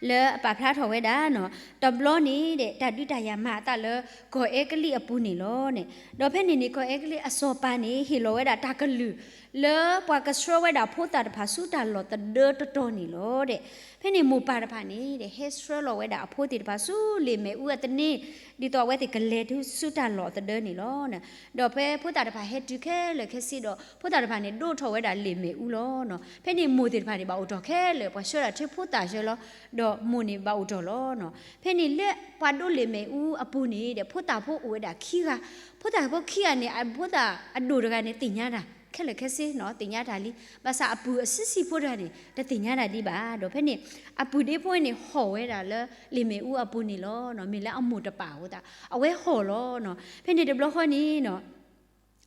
လၢအပာ်ဖျါထီၣ်ဝဲဒၣ်နီၤ, တဘျီန့ၣ်ဒီး တၢ်ဒုးတၢ်ယၤမၤအသးလၢကီၢ်အဲကလံးအပူၤန့ၣ်လီၤန့ၣ်, ဒီးဖဲန့ၣ်န့ၣ် ကီၢ်အဲကလံးအစီၤပၤန့ၣ် ဟ့ၣ်လီၤဝဲဒၣ်တၢ်ကလုၢ် လၢပှၤကဆှၢဝဲဒၣ်ဖိသၣ်တဖၣ်ဆူတၢ်လီၢ်သဒၢတတီၤန့ၣ်လီၤဒီး ဖဲန့ၣ်မိၢ်ပၢ်တဖၣ်န့ၣ်ဒီး ဟဲဆှၢလီၤဝဲဒၣ်အဖိသ့ၣ်တဖၣ်ဆူလ့ၣ်မ့ၣ်အူအသန့, ဒ်သိးအဝဲသ့ၣ်ကလဲၤဆူတၢ်လီၢ်သဒၢန့ၣ်လီၤ. ဒီးဖဲဖိသၣ်တဖၣ်ဟဲတုၤခဲလၢာ်ခဲဆ့ဒီး ဖိသၣ်တဖၣ်န့ၣ် ဒိးထီၣ်ဝဲဒၣ်လ့ၣ်မ့ၣ်အူလီၤ. ဖဲန့ၣ်မိၢ်သ့ၣ်တဖၣ်န့ၣ် ဘၣ်အိၣ်တ့ၢ်ခဲလၢာ် ပှၤဆှၢတၢ်ဆူဖိသၣ်ဆှၢလီၤ, ဒီးမိၢ်န့ၣ်ဘၣ်အိၣ်တ့ၢ်လီၤ. ဖဲန့ၣ်လၢပှၤဒိးလ့ၣ်မ့ၣ်အူအပူၤန့ၣ်ဒီး ဖိသၣ်ဖိအိၣ်ဝဲဒၣ်ခံဂၤ, ဖိသၣ်ဖိခံဂၤန့ၣ် အဖိသၣ်အဒိၣ်တဂၤန့ၣ် သ့ၣ်ညါတၢ် ခဲလၢာ်ခဲဆ့နီၤ သ့ၣ်ညါတၢ်လံ. ဘၣ်ဆၣ်အပုၢ်အဆံးဆံးဖိတဂၤန့ၣ် တသ့ၣ်ညါတၢ်ဒံးဘၣ်. ဒီးဖဲန့ၣ် အပုၢ်ဒ့ဖိန့ၣ် ဟီၣ်ဝဲဒၣ်လၢလ့ၣ်မ့ၣ်အူအပူၤန့ၣ်လီၤ. မ့ၢ်လၢအမိၢ်တပာ်အဃိသတး အဝဲဟီၣ်လီၤ. ဖဲန့ၣ်တဘျီဃီန့ၣ်နီၤ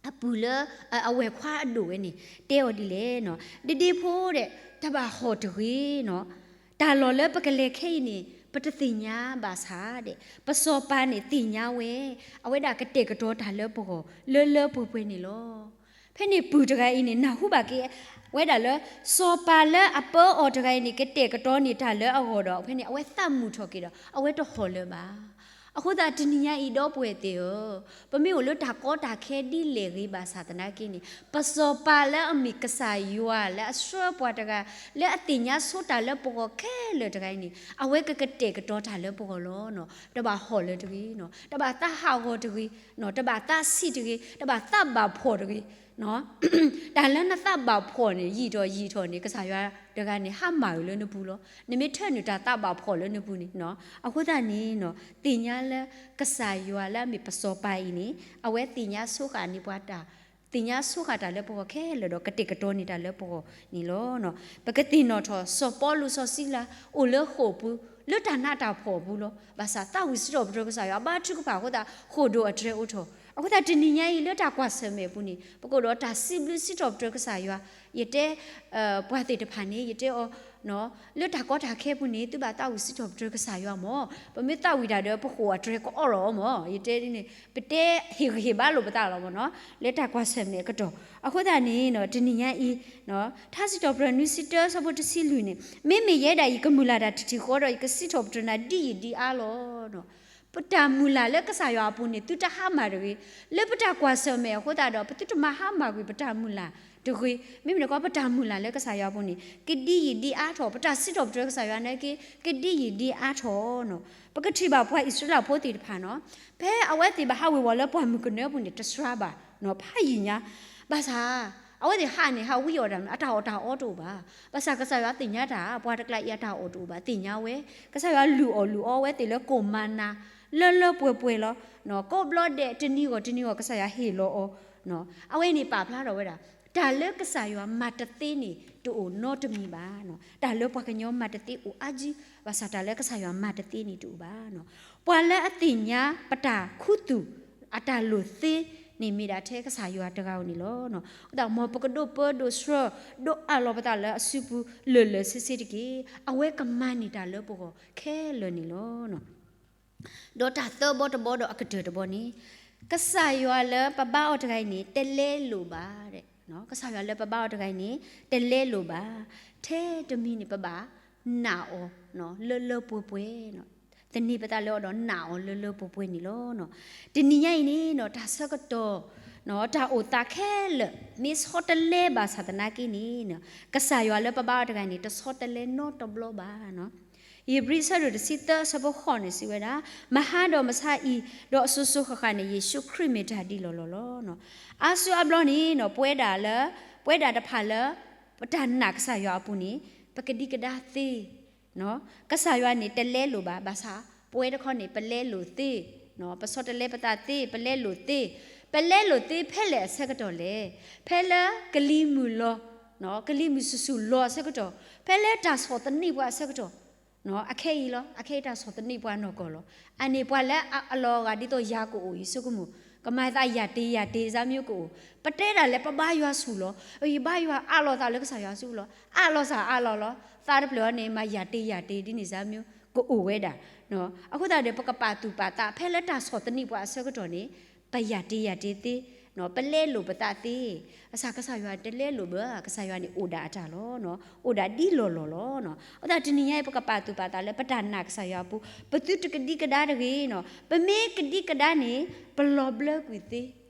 အပုၢ်လၢ အဝဲၢ်ခွါအဒိၣ်ဝဲန့ၣ် တဲအီၤဒ်လဲၣ်နီၤ, ဒ့ဒ့ဖိဒီး တဘၣ်ဟီၣ်တဂ့ၤနီၤ, တၢ်လီၢ်လၢပကလဲၤခဲအံၤန့ၣ် ပတသ့ၣ်ညါဘၣ်ဆၣ်ဒီး ပစီၤပၤန့ၣ်သ့ၣ်ညါဝဲ, အဝဲဒၣ်ကတဲာ်ကတီၤတၢ်လၢပဂီၢ် လၢလၢပှဲၤပှဲၤန့ၣ်လီၤ. ဖဲန့ၣ်ပုၢ်တဂၤအံၤန့ၣ် နၢ်ဟူဘၣ်က့ၤဝဲဒၣ်လၢ စီၤပၤလၢအပၢအီၤတဂၤအံၤန့ၣ် ကတဲာ်ကတီၤန့ၢ်တၢ်လၢအဂီၢ်ဒီး ဖဲန့ၣ် အဝဲသးမုာ်ထီၣ်က့ၤဒီး အဝဲတဟီၣ်လၢၤဘၣ်. အဃိသတးတနံၤညါအံၤ ဒီပုၢ်ဝဲၢ်သ့ၣ်ဧၢ, ပမ့ၢ်အိၣ်လၢတၢ်ကီတၢ်ခဲဒ်လဲၣ်ဂ့ၤဘၣ်ဆၣ်သနာ်က့န့ၣ် ပစီၤပၤလၢအမ့ၢ်ကစၢ်ယွၤလၢအဆှၢပှၤတဂၤ လၢအသ့ၣ်ညါဆိတၢ်လၢပဂီၢ်ခဲလၢာ်တဂၤအံၤန့ၣ် အဝဲကကတဲာ်ကတီၤတၢ်လၢပဂီၢ်လီၤ. တဘၣ်ဟီၣ်လၢၤတဂ့ၤ, တဘၣ်သးဟးဂီၤတဂ့ၤ, တဘၣ်သးဆံးတဂ့ၤ, တဘၣ်သးဘၣ်ဖှီၣ်တဂ့ၤ တၢ်လၢနသးဘၣ်ဖှီၣ်န့ၣ် ယံာ်ထီၣ်ယံာ်ထီၣ်န့ၣ် ကစၢ်ယွၤတဂၤန့ၣ် ဟါမၢ်အုၣ်လၢနပူၤလီၤ. နမ့ၢ်ထၢနုာ်တၢ်သးဘၣ်ဖှီၣ်လၢနပူၤန့ၣ်, အဃိသတးန့ၣ် သ့ၣ်ညါလၢကစၢ်ယွၤလၢအမ့ၢ်ပစီၤပၤအံၤန့ၣ် အဝဲသ့ၣ်ညါဆိဃာ်န့ၢ်ပှၤတၢ်, သ့ၣ်ညါဆိဃာ်တၢ်လၢပဂီၢ်ခဲလၢာ်ဒီး ကတဲာ်ကတီၤန့ၢ်တၢ်လၢပဂီၢ်န့ၣ်လီၤ. ပကသ့ၣ်နီၣ်ထီၣ်စီၤပီလူးစီၤစံလၤ အိၣ်လၢဃိာ်ပူၤ လၢတၢ်နးတၢ်ဖှီၣ်အပူၤလီၤ. ဘၣ်ဆၣ်သးဝံၣ်စံးထီၣ်ပတြၢၤကစၢ်ယွၤ ဘါထုကဖၣ်အဃိသတး ဃိာ်ဒိၣ်အတြဲၤအိၣ်ထီၣ်. အဃိသတးတနံၤညါအံၤ လၢတၢ်ကွၢ်ဆၢၣ်မဲာ်အပူၤန့ၣ် ပကအိၣ်ဒီးတၢ်စံးဘျုးစံးထီၣ်ပတြၢၤကစၢ်ယွၤ, ယတဲ ပှၤသ့ၣ်တဖၣ်န့ၣ် ယတဲအီၤ လၢတၢ်ကီတၢ်ခဲအပူၤန့ၣ် သုဘၣ်သးဝံၣ်စံးထီၣ်ပတြၢၤကစၢ်ယွၤမၢ်, ပမ့ၢ်သးဝံၣ်တၢ်ဒီး ပဃိာ်အတြဲၤကအီၣ်လီၤအီၤမၢ်, ယတဲန့ၣ် ပတဲဟ့ၣ်ဂံၢ်ဟ့ၣ်ဘါလိာ်ပသးလီၤမၢ်နီၤ, လၢတၢ်ကွၢ်ဆၢၣ်မဲာ်အကတီၢ်. အဃိသတးန့ၣ် တနံၤညါအံၤ ထါစံးထီၣ်ပတြၢၤနွံဆံတၢ ဆၢဖိတဆံလွံၢ်န့ၣ် မ့မ့ၢ်ယဲဒၣ်အံၤ ယကမုၢ်လၢ်တၢ်တထံၣ်ဃီဒီး ယကစံးထီၣ်ပတြၢၤနၤဒ်အံၤဒ်အါလီၤ. ပတၢ်မုၢ်လၢ်လၢကစၢ်ယွၤအပူၤန့ၣ် သုတဟါမၢ်တဂ့ၤ, လၢပတၢ်ကွၢ်ဆၢၣ်မဲာ်အဃိသတးဒီး ပသုတမၤဟါမၢ်ကွံာ်ပတၢ်မုၢ်လၢ်တဂ့ၤ. မ့မ့ၢ်တခီ ပတၢ်မုၢ်လၢ်လၢကစၢ်ယွၤအပူၤန့ၣ် ကဒ်အံၤဒ်အါထီၣ်, ပတၢ်စံးထီၣ်ပတြၢၤကစၢ်ယွၤနာ်က့ ကဒ်အံၤဒ်အါထီၣ်နီၤ. ပကထံၣ်ဘၣ်ပှၤအံၣ်စရ့လးဖိသ့ၣ်တဖၣ်နီၤ, ဖဲအဝဲသ့ၣ်ဘၣ်ဟးဝ့ၤဝီၤလၢပှၢ်မုၢ်ကနၢအပူၤန့ၣ် တစှၤဘၣ်နီၤ, ဖးယံာ်ညါ. ဘၣ်ဆၣ် အဝဲသ့ၣ်ဟးန့ၣ် ဟးဝံအီၣ်တၢ်မနုၤ အတၢ်အီၣ်တၢ်အီတအိၣ်ဘၣ်. ဘၣ်ဆၣ်ကစၢ်ယွၤသ့ၣ်ညါတၢ် ပှၤတကျါအံၤအတၢ်အီၣ်တအိၣ်ဘၣ် သ့ၣ်ညါဝဲ, ကစၢ်ယွၤလုၢ်အီၣ်လုၢ်အီဝဲသ့ၣ်လၢကိၣ်မၤနၤ လၢလၢပှဲၤပှဲၤလီၤ. ကိးဘျီဒဲး တနံၤဂီၢ်တနံၤဂီၢ် ကစၢ်ယွၤဟ့ၣ်လီၤအီၤ. အဝဲန့ၣ်ပာ်ဖျါထီၣ်ဝဲဒၣ် တၢ်လၢကစၢ်ယွၤမၤတသ့န့ၣ် တအိၣ်နီတမံၤဘၣ်. တၢ်လၢပှၤကညီမၤတသ့အိၣ်အါကံ, ဘၣ်ဆၣ်တၢ်လၢကစၢ်ယွၤမၤတသ့န့ၣ်တအိၣ်ဘၣ်. ပှၤလၢအသ့ၣ်ညါပတၢ်ခူသူၣ် အတၢ်လိၣ်သ့န့ၣ်မ့ၢ်ဒၣ်ထဲကစၢ်ယွၤတဂၤဧိၤန့ၣ်လီၤ. အဃိသတး မ်ပကဒိးပၢဒိးဆှၢ ဒိးအးလီၤပသးလၢအစုပူၤလၢာ်လၢာ်ဆ့ဆ့တက့ၢ်. အဝဲကမၤန့ၢ်တၢ်လၢပဂီၢ်ခဲလၢာ်န့ၣ်လီၤ. ဒီးတၢ်သၢဘီတဘီဒီးအကတၢၢ်တဘီန့ၣ်, ကစၢ်ယွၤလၢပဘါအီၤတဂၤအံၤန့ၣ် တလဲလိာ်ဘၣ်. ကစၢ်ယွၤလၢပဘါအီၤတဂၤအံၤန့ၣ် တလဲလိာ်ဘၣ်. ထဲတမံၤန့ၣ် ပဘၣ်နာ်အီၤလၢလၢပှဲၤပှဲၤ, သန့ၤပသးလၢအီၤဒီးနာ်အီၤလၢလၢပှဲၤပှဲၤန့ၣ်လီၤ. တနံၤညါအံၤန့ၣ် တၢ်ဆၢကတီၢ် တၢ်အိၣ်သးခဲလၢာ် မ့ၢ်ဆီတလဲဘၣ်ဆၣ်သနာ်က့န့ၣ် ကစၢ်ယွၤလၢပဘါအီၤတဂၤန့ၣ် တဆီတလဲနီတဘျီဘၣ်. ဧ့ၤဘြံၤအဆၢဒိၣ်တဆံသၢအဆၢဖိဃိးန့ၣ် စံးဝဲဒၣ်, မဟါဒီးမဆါအံၤ ဒီးအစိၤစိၤဃၣ်ဃၣ်န့ၣ် ယ့ၣ်ၡူးခရံာ်မ့ၢ်တၢ်ဒ်လီၢ်လီၢ်လီၤ. အါစုအါဘျီန့ၣ် ပဝဲဒၣ်လၢ ပဝဲဒၣ်တဖၣ်လၢ ပတၢ်နာ်ကစၢ်ယွၤအပူၤန့ၣ် ပကဒံကဒါသ့ ကစၢ်ယွၤန့ၣ် တလဲလိာ်ဘၣ်, ဘၣ်ဆၣ် ပဝဲတခီန့ၣ် ပလဲလိာ်သ့, ပဆီတလဲပသးသ့, ပလဲလိာ်သ့, ပလဲလိာ်သ့ဖဲလဲၣ်အဆၢကတီၢ်လဲၣ်, ဖဲလၢကလံၤမုၢ်လီၤ, ကလံၤမုၢ်ဆူၣ်ဆူၣ်လီၤအဆၢကတီၢ်, ဖဲလၢတၢ်ဆီၣ်သနံးပှၤအဆၢကတီၢ်, အခဲအံၤလီၤ, အခဲအံၤတၢ်ဆီၣ်သနံးပှၤနီၢ်ကီၢ်လီၤ. အန့ၣ်ပှၤလၢအလီၤဂာ်ဒ်သိးယၤကအိၣ်အံၤ ဆိကမိၣ်, ကမၤသးယၢ်တ့ယၢ်တ့ စၢ်မံကအိၣ်, ပတဲဒၣ်လဲာ် ပဘါယွၤဆူၣ်လီၤ, ယဘါယွၤအးလီၤသးလၢကစၢ်ယွၤစုပူၤလီၤ, အးလီၤစၢ်အးလီၤလီၤ, သးတဖျၢၣ်အံၤန့ၣ် မၤယၢ်တ့ယၢ်တ့ဒ်န့ၣ် စၢ်မံကအိၣ်ဝဲဒၣ်. အဃိသတးဒီး ပကပာ်သူၣ်ပာ်သး ဖဲလၢတၢ်ဆီၣ်သနံးပှၤအဆၢကတီၢ်န့ၣ် ပယၢ်တ့ယၢ်တ့သ့, ပလဲလိာ်ပသးသ့, ဘၣ်ဆၣ်ကစၢ်ယွၤတလဲလိာ်ဘၣ်, ကစၢ်ယွၤန့ၣ်အိၣ်ဒၣ်အတၢ်လီၤ, အိၣ်ဒၣ်ဒ်လီၢ်လီၢ်လီၤ. အဃိသတးတနံၤညါအံၤ ပကပာ်သူၣ်ပာ်သးလၢပတၢ်နာ်ကစၢ်ယွၤအပူၤ ပသုတကဒံကဒါတဂ့ၤ, ပမ့ၢ်ကဒံကဒါန့ၣ် ပလီၤဘျၢကွံာ်သ့,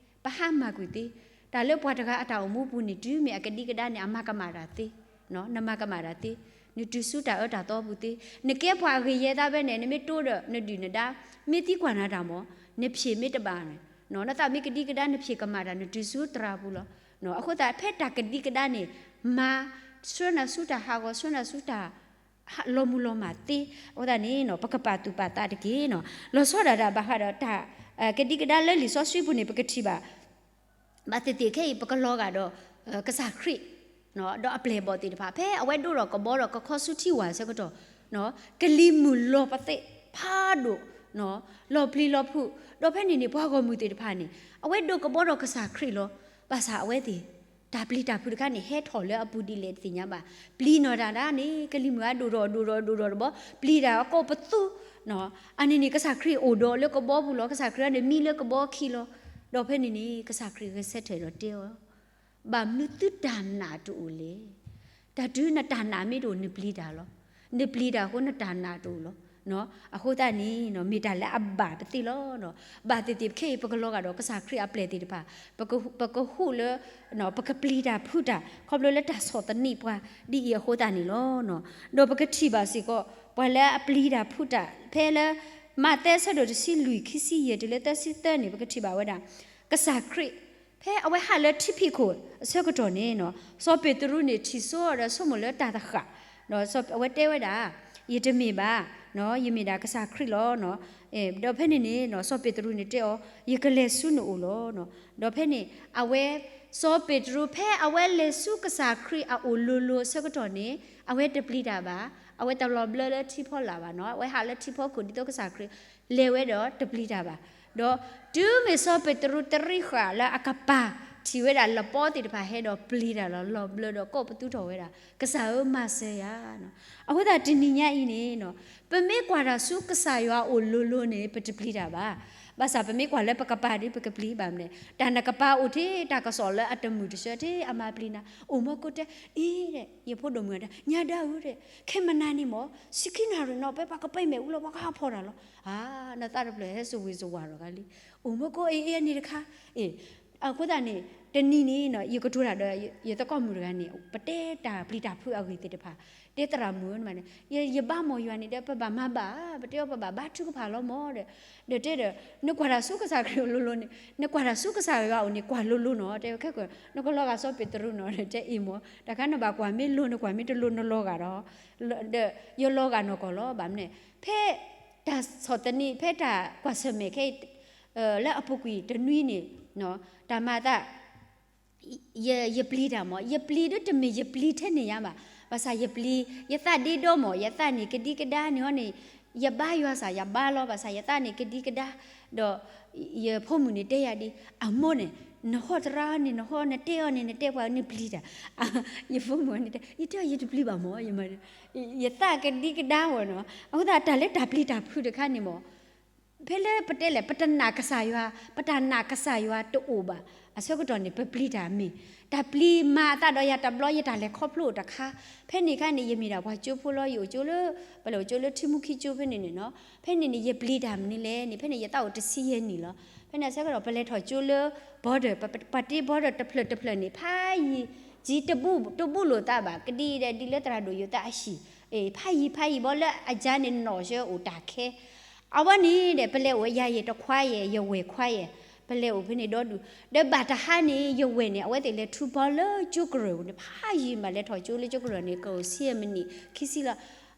ပဟါမၢ်ကွံာ်သ့, တၢ်လၢပှၤတဂၤအတၢ်အိၣ်မူပူၤန့ၣ် တုၤမ့ၢ်အကဒံကဒါန့ၣ် အမၤကမၣ်တၢ်သ့, နမၤကမၣ်တၢ်သ့, နတုၤဆူတၢ်အၢတၢ်သီပူၤသ့, နကဲပှၤအဂ့ၤယဲၢ်သးဖဲန့ၣ် နမ့ၢ်တိဒီးနဒုၣ်နဒါ, မ့ၢ်သံကွၢ်နၤတၢ်မၢ်, နဖံးမ့ၢ်တဘၣ်, နသးမ့ၢ်ကဒံကဒါ နဖံးကမၣ်တၢ် နတုၤဆူသရၣ်ပူၤလီၤ. အဃိသတး ဖဲတၢ်ကဒံကဒါန့ၣ် မၤဆှၢနၤဆူတၢ်ဟးဂီၤ ဆှၢနၤဆူတၢ် လီၤမုၢ်လီၤမၢ်သ့. အဃိသတးန့ၣ် ပကပာ်သူၣ်ပာ်သးတက့ၢ်. လီၤဆီဒၣ်တၢ်ဘၣ်ဃးဒီးတၢ် ကဒံကဒါလၢလံာ်စီဆှံပူၤန့ၣ် ပကထံၣ်ဘၣ် ဘၣ်သ့ၣ်သ့ၣ်ခဲအံၤ ပကလီၤဂာ်ဒီး ကစၢ်ခရံာ် ဒီးအပျဲၢ်အဘီၣ်သ့ၣ်တဖၣ် ဖဲအဝဲဒိၣ်ထီၣ်ကဘီဒီးကခီဆူထံဝၢ်အဆၢကတီၢ် ကလံၤမုၢ်လီၤပသ့ၣ်ဖးဒိၣ် လီၤပျံၤလီၤဖုး ဒီးဖဲန့ၣ်န့ၣ် ပှၤဂီၢ်မုၢ်သ့ၣ်တဖၣ်န့ၣ် အဝဲဒိၣ်ကဘီဒီးကစၢ်ခရံာ်လီၤ. ဘၣ်ဆၣ်အဝဲသ့ၣ် တၢ်ပျံၤတၢ်ဖုးတခါန့ၣ် ဟဲထီၣ်လၢအပူၤဒ်လဲၣ်တသ့ၣ်ညါဘၣ်. ပျံၤနီၢ်တၢ်ဒၣ်န့ၣ် ကလံၤမုၢ်အဒိၣ်ထီၣ်ဒိၣ်ထီၣ်ဒိၣ်ထီၣ်တဘီ ပျံၤတၢ်အကိးပသူ အန့ၣ်န့ၣ် ကစၢ်ခရံာ်အိၣ်ဒီးလၢကဘီပူၤလီၤ. ကစၢ်ခရံာ်န့ၣ်မံလၢကဘီခံလီၤ. ဒီးဖဲန့ၣ်န့ၣ် ကစၢ်ခရံာ်ဂဲၤဆၢထၢၣ်ဒီးတဲအီၤ ဘၣ်မနုၤသုတၢ်နာ်တအိၣ်လဲၣ်. တၢ်တုၤနတၢ်နာ်မ့ၢ်တအိၣ် နပျံၤတၢ်လီၤ. နပျံၤတၢ်အဃိနတၢ်နာ်တအိၣ်လီၤ. အဃိသတးန့ၣ် မ့ၢ်တၢ်လၢအဘၣ်ပသ့ၣ်လီၤ. ဘၣ်သ့ၣ်သ့ၣ်ခဲအံၤ ပကလီၤဂာ်ဒီးကစၢ်ခရံာ်အပျဲၢ်သ့ၣ်တဖၣ် ပကဟူးလၢ ပကပျံၤတၢ်ဖုးတၢ် ခီဖျိလၢတၢ်ဆီၣ်သနံးပှၤ ဒ်အံၤအဃိသတးန့ၣ်လီၤ. ဒီးပကထံၣ်ဘၣ်စ့ၢ်ကီး ပှၤလၢအပျံၤတၢ်ဖုးတၢ် ဖဲလၢ မးသဲအဆၢဒိၣ်တဆံလွံၢ် ခံဆံယဲၢ်တုၤလၢသၢဆံသၢန့ၣ် ပကထံၣ်ဘၣ်ဝဲဒၣ် ကစၢ်ခရံာ် ဖဲအဝဲဟးလၢထံဖံးခိၣ်အဆၢကတီၢ်န့ၣ် စီၤပ့းတရူးန့ၣ်ထံၣ်စိဒီးဆိကမိၣ်လၢတၢ်တဃၣ်, ဒီးအဝဲတဲဝဲဒၣ် ယတမ့ၢ်ဘၣ်, ယမ့ၢ်ဒၣ်ကစၢ်ခရံာ်လီၤ. ဒီးဖဲန့ၣ်န့ၣ် စီၤပ့းတရူးန့ၣ်တဲအီၤ ယကလဲၤဆူနအိၣ်လီၤ. ဒီးဖဲန့ၣ် အဝဲ စီၤပ့းတရူး ဖဲအဝဲလဲၤဆူကစၢ်ခရံာ်အအိၣ်လိၤလိၤအဆၢကတီၢ်န့ၣ် အဝဲတပျံၤတၢ်ဘၣ်, အဝဲတလီၤဘျၢလၢထံဖီလာ်ဘၣ်နီၤ, အဝဲဟးလၢထံဖီခိၣ်ဒ်သိးကစၢ်ခရံာ် လဲၤဝဲဒီးတပျံၤတၢ်ဘၣ်. ဒီးတုၤမ့ၢ်စီၤပ့းတရူးတရံးဃာ်လၢအကပၤ ထံၣ်ဝဲဒၣ်လပီသ့ၣ်တဖၣ်ဟဲဒီးပျံၤတၢ်လီၤ, လီၤဘျၢဒီးကိးပသူထီၣ်ဝဲဒၣ် ကစၢ်ဧၢ မၤစၢၤယၤနီၤ. အဃိသတးတနံၤညါအံၤန့ၣ် ပမ့ၢ်ကွၢ်တၢ်ဆူကစၢ်ယွၤအအိၣ်လိၤလိၤန့ၣ် ပတပျံၤတၢ်ဘၣ်. ဘၣ်ဆၣ်ပမ့ၢ်ကွၢ်လၢပကပၤဒီး ပကပျံၤဘၣ်မနုၤလဲၣ်, တၢ်နကပၤအိၣ်ထဲတၢ်ကစီၣ်လၢအတမုာ်တစၢၤထဲအမၤပျံၤနၤ, အိၣ်မ့ၢ်ကိးတဲ အ့ ဒီး ယဖိဒိၣ်မုၣ်တဲ ညါဒၣ်ဧၢဒီး ခဲမနၤန့ၣ်မ့ၢ် ဆံခံနၣ်ရံၣ်နီၤ ပပှၤကပာ်မဲာ်အူလီၤ ပှၤကဟးဖီၣ်တၢ်လီၤ. အါ နသးတဖျၢၣ်ဟဲစိာ်ဝ့ၤစိာ်ဝးထီၣ်ဂၤလံ, အိၣ်မ့ၢ်ကိးအ့ အ့ အန့ၣ်တခါ အ့ အဃိသတးန့ၣ် တနံၤန့ၣ် ယကတိၤတၢ်ဒီး ယသကိးမုၣ်တဂၤန့ၣ် ပတဲတၢ်ပျံၤတၢ်ဖုးအဂ့ၢ်သ့ၣ်တဖၣ်, တဲသရၣ်မုၣ်န့ၣ် ယဘါမီၢ်ယွၤန့ၣ်ဒီး ပဘၣ်မၤဘၣ်, ပတဲအီၤပဘၣ်ဘါထုကဖၣ်လီၤမၢ်ဒီး, ဒီးတဲဒီး နကွၢ်တၢ်ဆူကစၢ်ခရံာ်အအိၣ်လိၤလိၤန့ၣ်, နကွၢ်တၢ်ဆူကစၢ်ယွၤအအိၣ်န့ၣ် ကွၢ်လိၤလိၤနီၤ, တဲခဲကၢၢ် နကလီၤဂာ်စီၤပ့းတရူးနီၤ, တဲအ့ၣ်မၢ်, တၢ်ခါနဘၣ်ကွၢ်မ့ၢ်လိၤ နကွၢ်မ့ၢ်တလိၤ နလီၤဂာ်ဒီး ဒီးယလီၤဂာ်နီၢ်ကီၢ်လီၤ. ဘၣ်မနုၤလဲၣ်, ဖဲတၢ်ဆီၣ်သနံး ဖဲတၢ်ကွၢ်ဆၢၣ်မဲာ်ခဲအံၤ လၢအပူၤကွံာ်တနွံန့ၣ် တၢ်မၤသး ယပျံၤတၢ်မၢ်, ယပျံၤဒ်တမ့ၢ်ယပျံၤထဲန့ၣ်ညါဘၣ်. ဘၣ်ဆၣ်ယပျံၤ ယသးဒ့ဒီမၢ်, ယသးန့ၣ်ကဒံကဒါန့ၣ်ဟီန့ၣ်, ယဘါယွၤစ့ၢ် ယဘါလီၤ, ဘၣ်ဆၣ်ယသးန့ၣ်ကဒံကဒါ, ဒီးယဖိမုၣ်န့ၣ်တဲယၤဒ်, အမိၢ်န့ၣ် နဟီၣ်သရၣ်န့ၣ် နဟီၣ် နတဲအီၤန့ၣ် နတဲပှၤန့ၣ်ပျံၤတၢ်, ယဖိမုၣ်န့ၣ်တဲ ယတဲအီၤယတပျံၤဘၣ်မၢ်, ယသးကဒံကဒါဝဲနီၤ. အဃိသတးတၢ်လၢတၢ်ပျံၤတၢ်ဖုးတခါန့ၣ်မၢ် ဖဲလၢပတဲလဲၣ် ပတနာ်ကစၢ်ယွၤ, ပတၢ်နာ်ကစၢ်ယွၤတအိၣ်ဘၣ်အဆၢကတီၢ်န့ၣ် ပပျံၤတၢ်မ့ၢ်, တၢ်ပျံၤမၤအသးဒီးယၤတဘျီ ယတၢ်လဲၤခီဖျိတခါ, ဖဲန့ၣ်အခါန့ၣ် ယမ့ၢ်ဒၣ်ပှၤကၠိဖိလီၤ, ယအိၣ်ကၠိလၢ, ပလဲၤအိၣ်ကၠိလၢထံမူခံကၠိဖဲန့ၣ်န့ၣ်နီၤ, ဖဲန့ၣ်န့ၣ် ယပျံၤတၢ်မနုၤလဲၣ်န့ၣ် ဖဲန့ၣ်ယသးအိၣ်တဆံယဲၢ်နံၣ်လီၤ. ဖဲန့ၣ်အဆၢကတီၢ် ပလဲၤထီၣ်ကၠိလၢ border, ပှၤတ့ border တဖျၢၣ်တဖျၢၣ်န့ၣ် ဖးယံၤ, ယံၤတဘူၣ်လိာ်သးဘၣ်, ကဒံဒီးဒ်လၢသရၣ်ဒိၣ်ယိၤသးအဟံၣ်, ဖးယံၤဖးယံၤဘီလၢအယါန့ၣ်နီၣ်ဆၢအိၣ်တၢ်ခဲ အဝဲန့ၣ်ဒီး ပလဲၤအိၣ်ယၤယဲၢ်တခွါယဲၢ် ယဝဲၢ်ခွါယဲၢ်, ပလဲၤအိၣ်ဖဲန့ၣ်ဒီဒူၣ်, ဒီးဘၣ်တဟါန့ၣ် ယဝဲၢ်န့ၣ် အဝဲသ့ၣ်လဲၤထူပီလၢကၠိကရၢၢ်ပူၤန့ၣ် ဖးယံၤမး လဲၤထီၣ်ကၠိလၢကၠိကရၢၢ်န့ၣ် ကအိၣ်ဆံမံးနံးခံဆံလီၤ.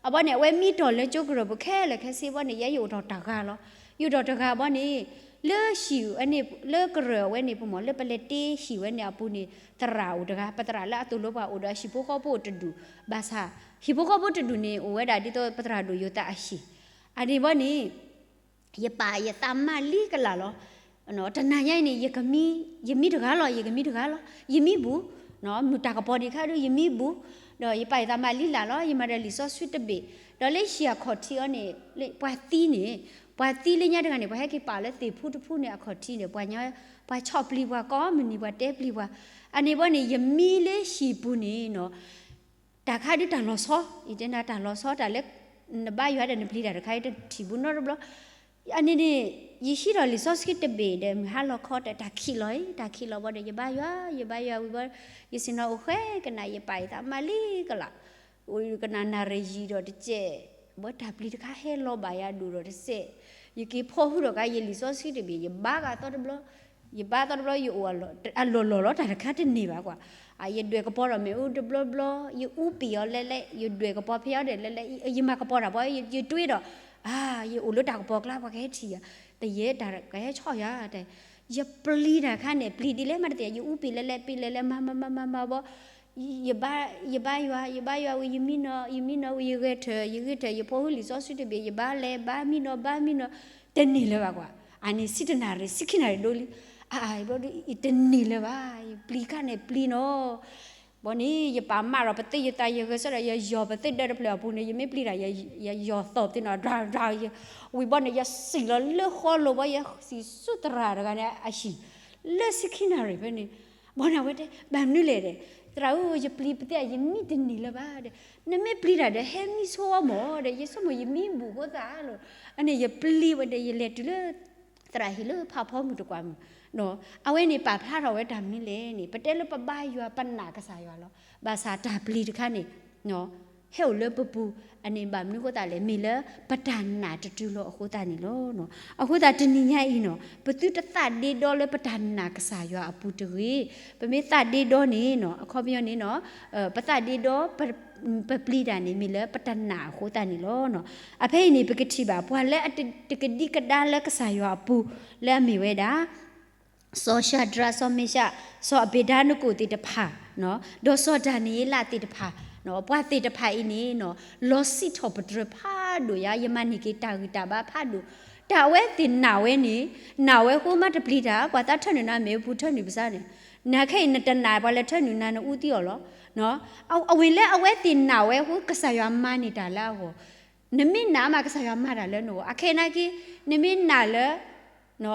အဘီန့ၣ် အဝဲမံတီၢ်လၢကၠိကရၢၢ်ပူၤခဲလၢာ်ခဲဆ့ဘီန့ၣ် ယဲယအိၣ်ထီၣ်တဂၤလီၤ. ယအိၣ်ထီၣ်တဂၤဘီန့ၣ် လၢဟံၣ်န့ၣ် လၢကရၢၢ်အဝဲန့ၣ်ပူၤမး လၢပလဲၤတ့ဟံၣ်ဝဲန့ၣ်အပူၤန့ၣ် သရၣ်အိၣ်တဂၤ, ပသရၣ်လၢအသိၣ်လိပှၤအိၣ်ဒီးဟံၣ်ဖိဃီဖိတဒူၣ်, ဘၣ်ဆၣ် ဟံၣ်ဖိဃီဖိတဒူၣ်န့ၣ် အိၣ်ဝဲဒၣ်ဒ်သိးပသရၣ်ဒိၣ်ယိၤသးအဟံၣ်, အန့ၣ်ဘီန့ၣ် ယပာ်ယသးမၤလံကလးလီၤ. တနၤညါအံၤန့ၣ် ယကမံ, ယမံတဂၤလီၤ, ယကမံတဂၤလီၤ, ယမံဘူၣ်, မုၢ်တၢ်ကပီၤဒံးခါဒုး ယမံဘူၣ်, ဒီးယပာ်ယသးမၤလံလၢ်လီၤ, ယမၤဒီးလံာ်စီဆှံတဘ့ၣ်, ဒီးလၢဟံၣ်အခီၣ်ထံးအီၤန့ၣ် ပှၤသံန့ၣ်, ပှၤသံလၢညါတဂၤန့ၣ် ပှၤဟဲက့ၤပာ်လၢသ့ၣ်ဖူတဖူန့ၣ်အခီၣ်ထံးန့ၣ် ပှၤ, ပှၤဆီၣ်ပျံၤပှၤကိးမုၢ်နံၤ ပှၤတဲပျံၤပှၤ, အန့ၣ်ဘီန့ၣ် ယမံလၢဟံၣ်ပူၤန့ၣ်နီၤ တၢ်ခါဒုးတၢ်လီၤဆီ, ယတဲနၤတၢ်လီၤဆီတၢ်လၢ နဘါယွၤဒီးနပျံၤတၢ်တခါအံၤတထံၣ်ဘူးနီတဘျီ, အန့ၣ်န့ၣ် ယဟံးထီၣ်လံာ်စီဆှံတဘ့ၣ်ဒီး မုၢ်ဟါလီၤခီဒီး တၢ်ခံးလီၤအံၤ, တၢ်ခံးလီၤဘီဒီး ယဘါယွၤ, ယဘါယွၤဝံၤဘီ, ယစံးနီၤအိၣ်ဃဲကနၣ် ယပာ်ယသးမၤလံကလး, အိၣ်ကနၣ်နၣ်ရံၣ်ယံာ်ဒီးတစဲး, ဘီတၢ်ပျံၤတခါဟဲလီၤဘၣ်ယၤဒိၣ်ဒီးတစဲး, ယက့ၤဖီၣ်ဟုၣ်ထီၣ်ကါယလံာ်စီဆှံတဘ့ၣ် ယဘါကသီတဘျီ, ယဘါသီတဘျီ ယအိၣ်အလီၢ်လီၢ်လီၤ တၢ်တခါတန့ၢ်ဘၣ်ကွၢ်, ယဒွဲၣ်ကပီၤဒီးမ့ၣ်အူတဘျီဘျီ, ယအူပံာ်အီၤလဲၤလဲၤ, ယဒွဲၣ်ကပီၤဖဲအီၤဒီးလဲၤလဲၤ, ယမၤကပီၤတၢ်ဘီ ယတွ့ဒီး, ယအိၣ်လၢတၢ်ကပီၤကျါ ပှၤကဟဲထံၣ်ယၤ, တယဲၢ်တၢ်ကဟဲဆီၣ်ယၤ, ယပျံၤတၢ်ခါန့ၣ် ပျံၤဒ်လဲၣ်မးတသ့ ယအူပံာ်လဲၤလဲၤ ပံၤလဲၤလဲၤ မၤမၤမၤမၤမၤဘီ ယဘါယွၤ ယဘါယွၤဝံၤ ယမံနီၤ ယမံနီၤဝံၤ ယဂဲၤထၢၣ် ယဂဲၤထၢၣ် ယဖီၣ်ဟုၣ်လံာ်စီဆှံတဘ့ၣ် ယဘါလဲၤ ဘါမံနီၤ ဘါမံနီၤ, တန့ၢ်လၢၤဘၣ်ကွၢ်, အန့ၣ်ဆံတနၣ်ရံၣ် ဆံခံနၣ်ရံၣ်ဒိလံ, အဘျီဒုး ယတန့ၢ်လၢၤဘၣ်, ယပျံၤခါန့ၣ်ပျံၤနီၤ, ဘီန့ၣ် ယပာ်မးဒီးပသ့ၣ်ယသး ယဂဲၤဆၢထၢၣ် ယယီၤပသ့ၣ်ဒၢတဖျၢၣ်အပူၤန့ၣ် ယမ့ၢ်ပျံၤတၢ် ယယီၤသီၣ်ပသ့ၣ်နီၤ ဒြၤဒြၤ ဝံၤဘီန့ၣ် ယစံၣ်လီၤလၢဃီလိၤဘီ ယစံၣ်ဆူသရၣ်တဂၤန့ၣ်အဟံၣ်, လၢဆံခံနၣ်ရံၣ်ဖဲန့ၣ်, ဘီန့ၣ်အဝဲတဲ ဘၣ်မနုၤလဲၣ်ဒီး, သရၣ်ဧၢ ယပျံၤပသ့ၣ် ယမံတန့ၢ်လၢၤဘၣ်ဒီး, နမ့ၢ်ပျံၤတၢ်ဒီး ဟဲမံဆိအီၤမၢ်ဒီး ယဆိကမိၣ်ယမံဘူၣ်ဖိသၣ်လီၤ, အန့ၣ်ယပျံၤဝဲဒီး ယလဲၤတုၤလၢ သရၣ်ဟံၣ်လၢဖးဖီမုၢ်တကွၢ်မုၢ်, အဝဲန့ၣ်ပာ်ဖျါထီၣ်ဝဲတၢ်မနုၤလဲၣ်န့ၣ် ပတဲလၢပဘါယွၤ ပနာ်ကစၢ်ယွၤလီၤ, ဘၣ်ဆၣ်တၢ်ပျံၤတခါန့ၣ် ဟဲအိၣ်လၢပပူၤ, အန့ၣ်ဘၣ်မနုၤအဃိသတးလဲၣ် မ့ၢ်လၢပတၢ်နာ်တတုၤလီၤအဃိသတးန့ၣ်လီၤ. အဃိသတးတနံၤညါအံၤနီၤ ပသုတသးဒ့ဒီလၢပတၢ်နာ်ကစၢ်ယွၤအပူၤတဂ့ၤ, ပမ့ၢ်သးဒ့ဒီန့ၣ်နီၤ အခီပညီန့ၣ်နီၤ ပသးဒ့ဒီ ပပျံၤတၢ်န့ၣ် မ့ၢ်လၢပတနာ်အဃိသတးန့ၣ်လီၤ. အဖဲအံၤန့ၣ် ပကထံၣ်ဘၣ် ပှၤလၢအတကဒံကဒါလၢကစၢ်ယွၤအပူၤ လၢအမ့ၢ်ဝဲဒၣ် စီၤၡၤဒြး စီၤမ့ၡး စီၤအဘ့းဒၤနကိၣ်သ့ၣ်တဖၣ် ဒီးစီၤဒၤနံးယ့လးသ့ၣ်တဖၣ်, ပှၤသ့ၣ်တဖၣ်အံၤန့ၣ် လီၤစံးထီၣ်ပတြၢၤဖးဒိၣ်ယၤ, ယမၤန့ၢ်က့ၤတၢ်ဂံၢ်တၢ်ဘါဖးဒိၣ်, တၢ်အဝဲသ့ၣ်နာ်ဝဲန့ၣ်, နာ်ဝဲဃိမးတပျံၤတၢ်, ပှၤသးထၢနုာ်နၤမ့ၣ်အူပူၤထၢနုာ်ပစးန့ၣ်, နခဲအံၤနတနာ်ပှၤလဲၤထၢနုာ်နၤ နအူသံအီၤလီၤ. အဝဲလၢအဝဲသ့ၣ်နာ်ဝဲဃိ ကစၢ်ယွၤမၤန့ၢ်တၢ်လၢအဂီၢ်, နမ့ၢ်နာ်မး ကစၢ်ယွၤမၤတၢ်လၢနဂီၢ်, အခဲနာ်က့ နမ့ၢ်နာ်လၢ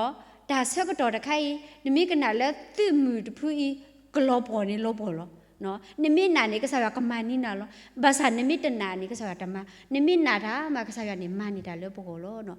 တၢ်ဆၢကတီၢ်တခါအံၤ နမ့ၢ်ကနာ်လၢသုးမုၢ်တဖုအံၤ ကလီၤပှီၢ်န့ၣ်လီၤပှီၢ်လီၤ. နမ့ၢ်နာ်န့ၣ် ကစၢ်ယွၤကမၤန့ၢ်နၤလီၤ. ဘၣ်ဆၣ်နမ့ၢ်တနာ်န့ၣ် ကစၢ်ယွၤတမၤ, နမ့ၢ်နာ်တၢ်မး ကစၢ်ယွၤန့ၣ် မၤန့ၢ်တၢ်လၢပဂီၢ်လီၤ.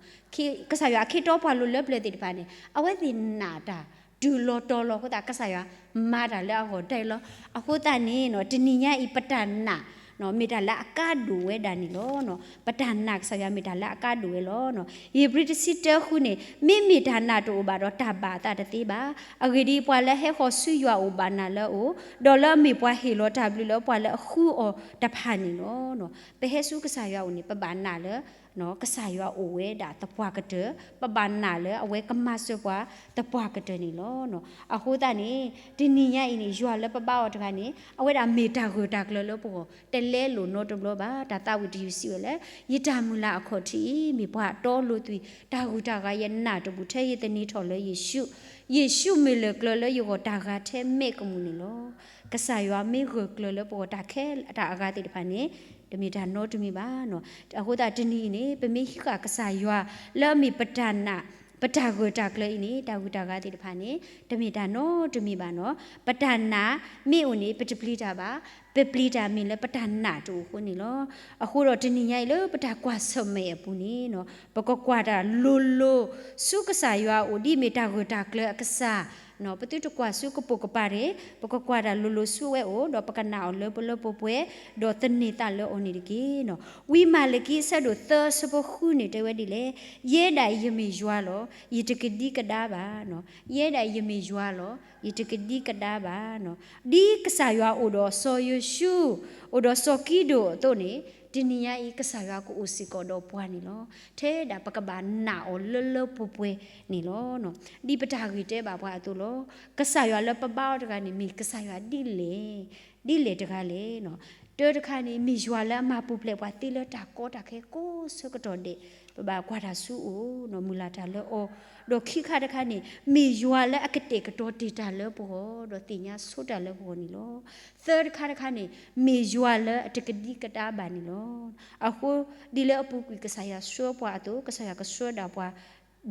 ကစၢ်ယွၤအခ့တီပှၤလိၤလၢပျၢၤသ့ၣ်တဖၣ်န့ၣ် အဝဲသ့ၣ်နာ်တၢ် တုၤလီၤတီၤလီၤအဃိသတး ကစၢ်ယွၤမၤတၢ်လၢအဂီၢ်ဒဲးလီၤ. အဃိသတးန့ၣ် တနံၤညါအံၤ ပတၢ်နာ် မ့ၢ်တၢ်လၢအကါဒိၣ်ဝဲဒၣ်န့ၣ်လီၤ. ပတၢ်နာ်ကစၢ်ယွၤမ့ၢ်တၢ်လၢအကါဒိၣ်ဝဲလီၤ. ဧ့ၤဘြံၤတဆံတၢဃုန့ၣ် မ့မ့ၢ်တၢ်နာ်တအိၣ်ဘၣ်ဒီး တၢ်ဘၣ်အသးတသ့ဘၣ်. အဂ့ၢ်ဒ်အံၤ, ပှၤလၢဟဲဃီၤဆူယွၤအအိၣ်ဘၣ်နာ်လၢအအိၣ်, ဒီးလၢအမ့ၢ်ပှၤဟ့ၣ်လီၤတၢ်ဘျုးလၢပှၤလၢအဃုအီၤတဖၣ်န့ၣ်လီၤ. ပဟဲဆူကစၢ်ယွၤအအိၣ်န့ၣ် ပဘၣ်နာ်လၢ ကစၢ်ယွၤအိၣ်ဝဲဒၣ်သပှၢ်ကတၢၢ်, ပဘၣ်နာ်လၢအဝဲကမၤစၢၤပှၤသပှၢ်ကတၢၢ်န့ၣ်လီၤ. အဃိသတးန့ၣ် တနံၤညါအံၤန့ၣ် ယွၤလၢပဘါအီၤတဂၤန့ၣ် အဝဲဒၣ်မ့ၢ်တၢ်ဂၢၢ်တၢ်ကျၢၤလၢပဂီၢ် တလဲလိာ်နီတဘျီဘၣ်. တၢ်သးဝံၣ်တယုၢ်စံးဝဲလၢ ယတၢ်မုၢ်လၢ်အခီၣ်ထံးအံၤ မ့ၢ်ပှၤတီလိၤသွံၣ်, တၢ်ဂုၤတၢ်ဂၤယနာ်တဘူၣ် ထဲယသန့ၤထီၣ်လၢယ့ၣ်ၡူး, ယ့ၣ်ၡူးမ့ၢ်လၢၢ်ကျၢၤလၢယဂီၢ်တၢ်ဂၤထဲမဲာ်ကမူၣ်န့ၣ်လီၤ. ကစၢ်ယွၤမ့ၢ်ဂၢၢ်ကျၢၤလၢပဂီၢ် တၢ်ခဲလၢာ်တၢ်အဂၤသ့ၣ်တဖၣ်န့ၣ် တမ့ၢ်တၢ်နီတမံၤဘၣ်နီၤ. အဃိသတးတနံၤအံၤန့ၣ် ပမ့ၢ်ဟံးဃာ်ကစၢ်ယွၤလၢအမ့ၢ်ပတၢ်နာ်, ပတၢ်ဂၢၢ်တၢ်ကျၢၤအံၤန့ၣ် တၢ်ဂုၤတၢ်ဂၤသ့ၣ်တဖၣ်န့ၣ် တမ့ၢ်တၢ်နီတမံၤဘၣ်နီၤ. ပတၢ်နာ်မ့ၢ်အိၣ်န့ၣ် ပတပျံၤတၢ်ဘၣ်, ပပျံၤတၢ်မ့ၢ်လၢပတၢ်နာ်တအိၣ်အဃိန့ၣ်လီၤ. အဃိဒီးတနံၤညါအံၤလၢပတၢ်ကွၢ်ဆၢၣ်မဲာ်အပူၤန့ၣ်နီၤ ပကကွၢ်တၢ်လိၤလိၤဆူကစၢ်ယွၤအအိၣ် ဒ်အမ့ၢ်တၢ်ဂၢၢ်တၢ်ကျၢၤအကစၢ် ပသုတကွၢ်ဆူကပိာ်ကပၤတဂ့ၤ, ပကကွၢ်တၢ်လိၤလိၤဆူဝဲအအိၣ် ဒီးပကနာ်အီၤလၢပလၢပှဲၤပှဲၤ, ဒီးသန့ၤသးလၢအီၤန့ၣ်တက့ၢ်နီၤ. ဝံမၤလကံအဆၢဒိၣ်သၢအဆၢဖိဃုန့ၣ် တဲဝဲဒ်လဲၣ်, ယဲဒၣ်အံၤယမ့ၢ်ယွၤလီၤ, ယတကဒံကဒါဘၣ်နီၤ. ယဲဒၣ်အံၤယမ့ၢ်ယွၤလီၤ, ယတကဒံကဒါဘၣ်နီၤ. ဒ်ကစၢ်ယွၤအိၣ်ဒီးစီၤယိၤၡူ, အိၣ်ဒီးစီၤကံဒိၣ်အသိးန့ၣ်, တနံၤညါအံၤ ကစၢ်ယွၤကအိၣ်စ့ၢ်ကီးဒီးပှၤန့ၣ်လီၤ. ထဲဒၣ်ပကဘၣ်နာ်အီၤလၢလၢပှဲၤပှဲၤန့ၣ်လီၤ. ဒ်ပတၢ်ဂ့ၢ်တဲဘၣ်ပှၤအသိးလီၤ. ကစၢ်ယွၤလၢပဘါအီၤတဂၤန့ၣ် မ့ၢ်ကစၢ်ယွၤဒ်လဲၣ်, ဒ်လဲၣ်တဂၤလဲၣ်နီၤ. တၢတခါန့ၣ် မ့ၢ်ယွၤလၢအမၤပူၤဖျဲးပှၤသ့လၢတၢ်ကီတၢ်ခဲကိးဆၢကတီၢ်ဒဲး, ပဘၣ်ကွၢ်တၢ်ဆူအအိၣ်နီၤ မုၢ်လၢ်တၢ်လၢအီၤ, ဒီးခံခါတခါန့ၣ် မ့ၢ်ယွၤလၢအကတဲာ်ကတီၤတ့ၢ်တၢ်လၢပဂီၢ် ဒီးသ့ၣ်ညါဆိတၢ်လၢပဂီၢ်န့ၣ်လီၤ. သၢတခါတခါန့ၣ် မ့ၢ်ယွၤလၢအတကဒံကဒါဘၣ်န့ၣ်လီၤ. အဃိ ဒ်လၢအပူၤကွံာ်ကစၢ်ယွၤဆှၢပှၤအသိး ကစၢ်ယွၤကဆှၢဒၣ်ပှၤ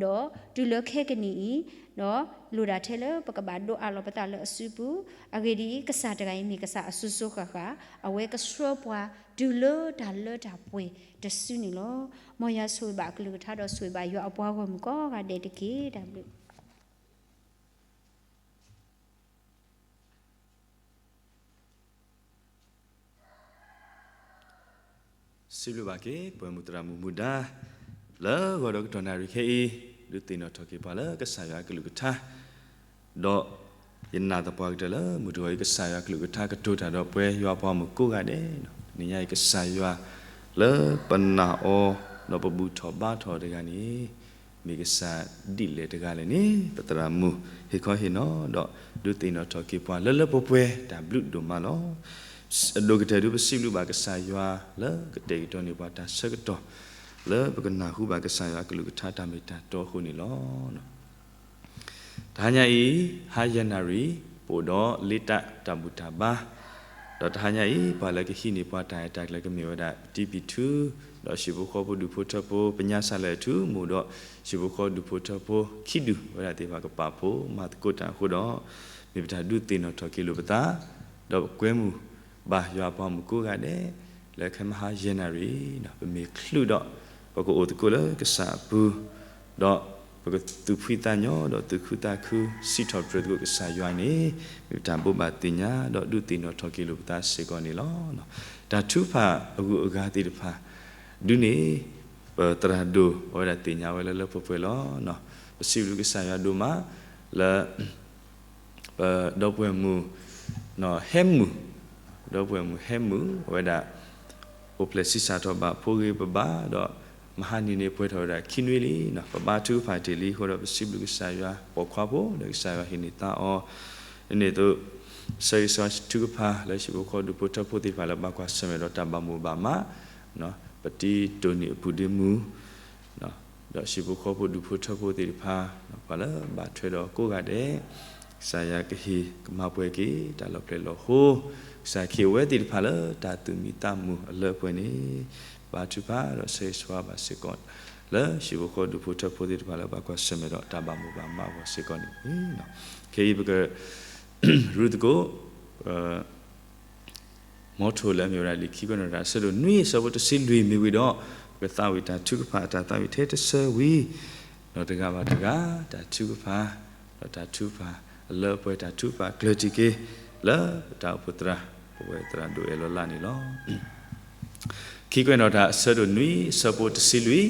ဒီးတုၤလၢခဲကနံၣ်အံၤ, ဒီးလိၣ်ဒၣ်ထဲလၢပကဘၣ်ဒိးအးလီၤပသးလၢအစုပူၤ, အဂ့ၢ်ဒ်အံၤ, ကစၢ်တဂၤအံၤမ့ၢ်ကစၢ်အစိၤစိၤဃၣ်ဃၣ်, အဝဲကဆှၢပှၤတုၤလၢတၢ်လၢတၢ်ပှဲၤတစုန့ၣ်လီၤ. မ်ယွၤဆိၣ်ဂ့ၤဘၣ်အကလုၢ်ကထါဒီးဆိၣ်ဂ့ၤဘၣ်ယွၤအပှၤဂီၢ်မုၢ်ကိးဂၤဒဲးတက့ၢ်. တၢ်ဘျုး စံးဘျုးဘၣ်က့ၤ ပှဲၤမုၢ်သရၣ်မုၣ်မူဒါ လၢဂီၤဒီးကတီၢ်နၣ်ရံၣ်ခဲအံၤ, ဒုးသ့ၣ်နီၣ်ထီၣ်က့ၤပှၤလၢကစၢ်ယွၤအကလုၢ်ကထါ, ဒီးယနာ်သပှၢ်ကတၢၢ်လၢမုၢ်တဂီၤအံၤ ကစၢ်ယွၤအကလုၢ်ကထါကတိၤတၢ်ဒီးပှဲၤယွၤပှၤမုၢ်ကိးဂၤဒဲး, တနံၤညါအံၤ ကစၢ်ယွၤလၢပနာ်အီၤ ဒီးပဘူၣ်ထီၣ်ဘါထီၣ်တဂၤန့ၣ် မ့ၢ်ကစၢ်ဒ်လဲၣ်တဂၤလဲၣ်န့ၣ် ပသရၣ်မုၣ်ဟ့ၣ်ခီဟ့ၣ်နီၤ ဒီးဒုးသ့ၣ်နီၣ်ထီၣ်က့ၤပှၤလၢလၢပှဲၤပှဲၤ တၢ်ဘျုးဒိၣ်မးလီၤ. အဒိၣ်ကတၢၢ်ဒုးပစံးဘျုးဘၣ်ကစၢ်ယွၤလၢကတဲာ်ကတီၤန့ၢ်ပှၤတၢ်ဆၢကတီၢ် လၢပကနၢ်ဟူဘၣ်ကစၢ်ယွၤအကလုၢ်ကထါတၢ်မ့ၢ်တၢ်တီအဃိန့ၣ်လီၤ. တဟါညါအံၤ ဟါယဲၢ်နၣ်ရံၣ် ပအိၣ်ဒီးလ့တၢ်တၢ်ဘူၣ်တၢ်ဘါ, ဒီးတဟါညါအံၤ ပှၤလၢကဟံးန့ၢ်ပှၤတၢ်အဲၣ်တၢ်ကျၢၤကမ့ၢ်ဝဲဒၣ် ပတံၤပံၤထူ, ဒီးဟံၣ်ဖိဃီဖိဒူၣ်ဖိထၢဖိ, ပညါစၢ်လၢၢ်ထူ, မ့ၢ်ဒီးဟံၣ်ဖိဃီဖိဒူၣ်ဖိထၢဖိခံဒူၣ်ဝဲဒၣ်သ့ၣ်တဖၣ်ကပာ်ဖှိၣ်မၤသကိးတၢ်အဃိဒီး, မ့ၢ်ပတၢ်ဒုးသ့ၣ်နီၣ်ထီၣ်က့ၤလိာ်ပသး, ဒီးပကွဲမုာ်ဘၣ်ယွၤအပှၤမုၢ်ကိးဂၤဒဲး, လၢခဲမုၢ်ဟါယဲၢ်နၣ်ရံၣ်, ပမ့ၢ်ချုးဒီး ပကအိၣ်သကိးလၢကစၢ်အပူၤ, ဒီးပကသူၣ်ဖှံသးညီ ဒီးသူၣ်ခုသးခု စံးထီၣ်ပတြၢၤသကိးကစၢ်ယွၤန့ၣ်, မ့ၢ်ပတၢ်ဘိးဘၣ်သ့ၣ်ညါ ဒီးဒုးသ့ၣ်နီၣ်ထီၣ်က့ၤလိာ်ပသးစ့ၢ်ကီးန့ၣ်လီၤ. တၢ်ထုကဖၣ်အဂုၤအဂၤသ့ၣ်တဖၣ် ဒုးန့ၣ် ပသရၣ်ဒိၣ်အဝဲဒၣ်သ့ၣ်ညါဝဲလၢလၢပှဲၤပှဲၤလီၤ. ပစံးဘျုးကစၢ်ယွၤဒိၣ်မး လၢ ပဒီပုၢ်ဝဲၢ်မုၣ် ဟဲမုၢ်, ဒီပုၢ်ဝဲၢ်မုၣ်ဟဲမုၢ် အဝဲဒၣ် အိၣ်ဖျဲၣ်ဆံးစၢ်ထီၣ်ဘၣ်ဖိဂ့ၤပဘါ, ဒီးမဟါနံၤန့ၣ်ပှဲၤထီၣ်ဝဲဒၣ်ခံနွံလံ, ပဘါထုကဖၣ်တ့ၢ်လံအဃိဒီး ပစံးဘျုးကစၢ်ယွၤပိာ်ခွါဖိ ဒီးကစၢ်ယွၤဟ့ၣ်န့ၢ်သါအီၤ, ဒ်န့ၣ်အသိး ဆၢဂ့ၤဆၢဝါထုကဖၣ်လၢဟံၣ်ဖိဃီဖိဒူၣ်ဖိထၢဖိသ့ၣ်တဖၣ်လၢ ဘၣ်ကွၢ်ဆၢၣ်မဲာ်ဒီးတၢ်ဘၣ်မိၣ်ဘၣ်မး, ပတံၤတိၢ်န့ၢ်အပူၤဒ့မုၢ် ဒီးဟံၣ်ဖိဃီဖိဒူၣ်ဖိထၢဖိသ့ၣ်တဖၣ် ပှၤလၢဘၣ်ထွဲဒီးကိးဂၤဒဲး, ကစၢ်ယွၤကဟ့ၣ်ကမၤပှဲၤက့ၤ တၢ်လီၤဖျဲးလီၤဃိ, ကစၢ်ခ့ၣ်အဝဲသ့ၣ်တဖၣ်လၢတၢ်သူၣ်မံသးမုာ်အလၢအပှဲၤန့ၣ်, ဘါထုကဖၣ်ဒီးဆၢဂ့ၤဆၢဝါဘၣ်စ့ၢ်ကီး လၢဟံၣ်ဖိဃီဖိဒူၣ်ဖိထၢဖိသ့ၣ်တဖၣ်လၢဘၣ်ကွၢ်ဆၢၣ်မဲာ်ဒီးတၢ်ဘၣ်မိၣ်ဘၣ်မးအဂီၢ်စ့ၢ်ကီးန့ၣ်တက့ၢ်. ခဲအံၤပက ရူသကိး မ်ထိၣ်လၢအမ့ၢ်ဝဲဒၣ်လံာ်ခံကွဲးနီၣ်တၢ်အဆၢဒိၣ်နွံအဆၢဖိတဆံလွံၢ်မ့ၢ်ဝံၤဒီး, ပကသးဝံၣ်တၢ်ထုကဖၣ်အတၢ်သးဝံၣ်ထဲတဆၢဝံၤ, ဒီးတဂၤဘၣ်တဂၤ တၢ်ထုကဖၣ်, ဒီးတၢ်ထုကဖၣ်အလၢအပှဲၤတၢ်ထုကဖၣ်ကျၢၤတံၢ်က့ၤ လၢပတၢ်အိၣ်ဖှိၣ်သရၣ် ပဝဲသရၣ်ဒိၣ်အဲၣ်လီၤလးန့ၣ်လီၤ. ခံကွဲးနီၣ်တၢ်အဆၢဒိၣ်နွံအဆၢဖိတဆံလွံၢ်,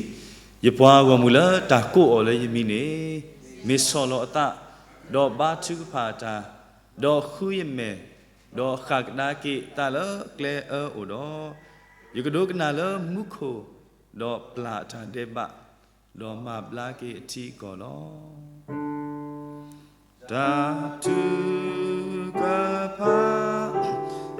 ယပှၤအဂီၢ်မုၢ်လၢတၢ်ကိးအီၤလၢယမံၤန့ၣ်, မ့ၢ်ဆီၣ်လီၤအသး, ဒီးဘါထုကဖၣ်အတၢ်, ဒီးဃုယမဲာ်, ဒီးဃၣ်ကဒါက့ၤအသးလၢကျဲအၢအအိၣ်ဒီး, ယကဒိကနၣ်လၢမူခိၣ်, ဒီးပျၢ်အတၢ်ဒဲးဘး, ဒီးမၤဘျါက့ၤအထံအကီၢ်လီၤ. တၢ်ထုကဖၣ်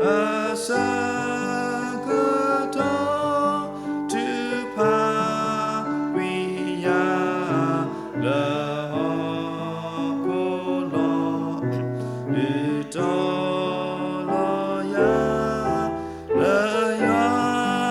အဆၢကတီၢ် ထုကဖၣ်ကွံာ်ယၤ လၢဟီၣ်ခိၣ်လီၤ, ဒုးတီၤလီၤယၤ လၢယွၤ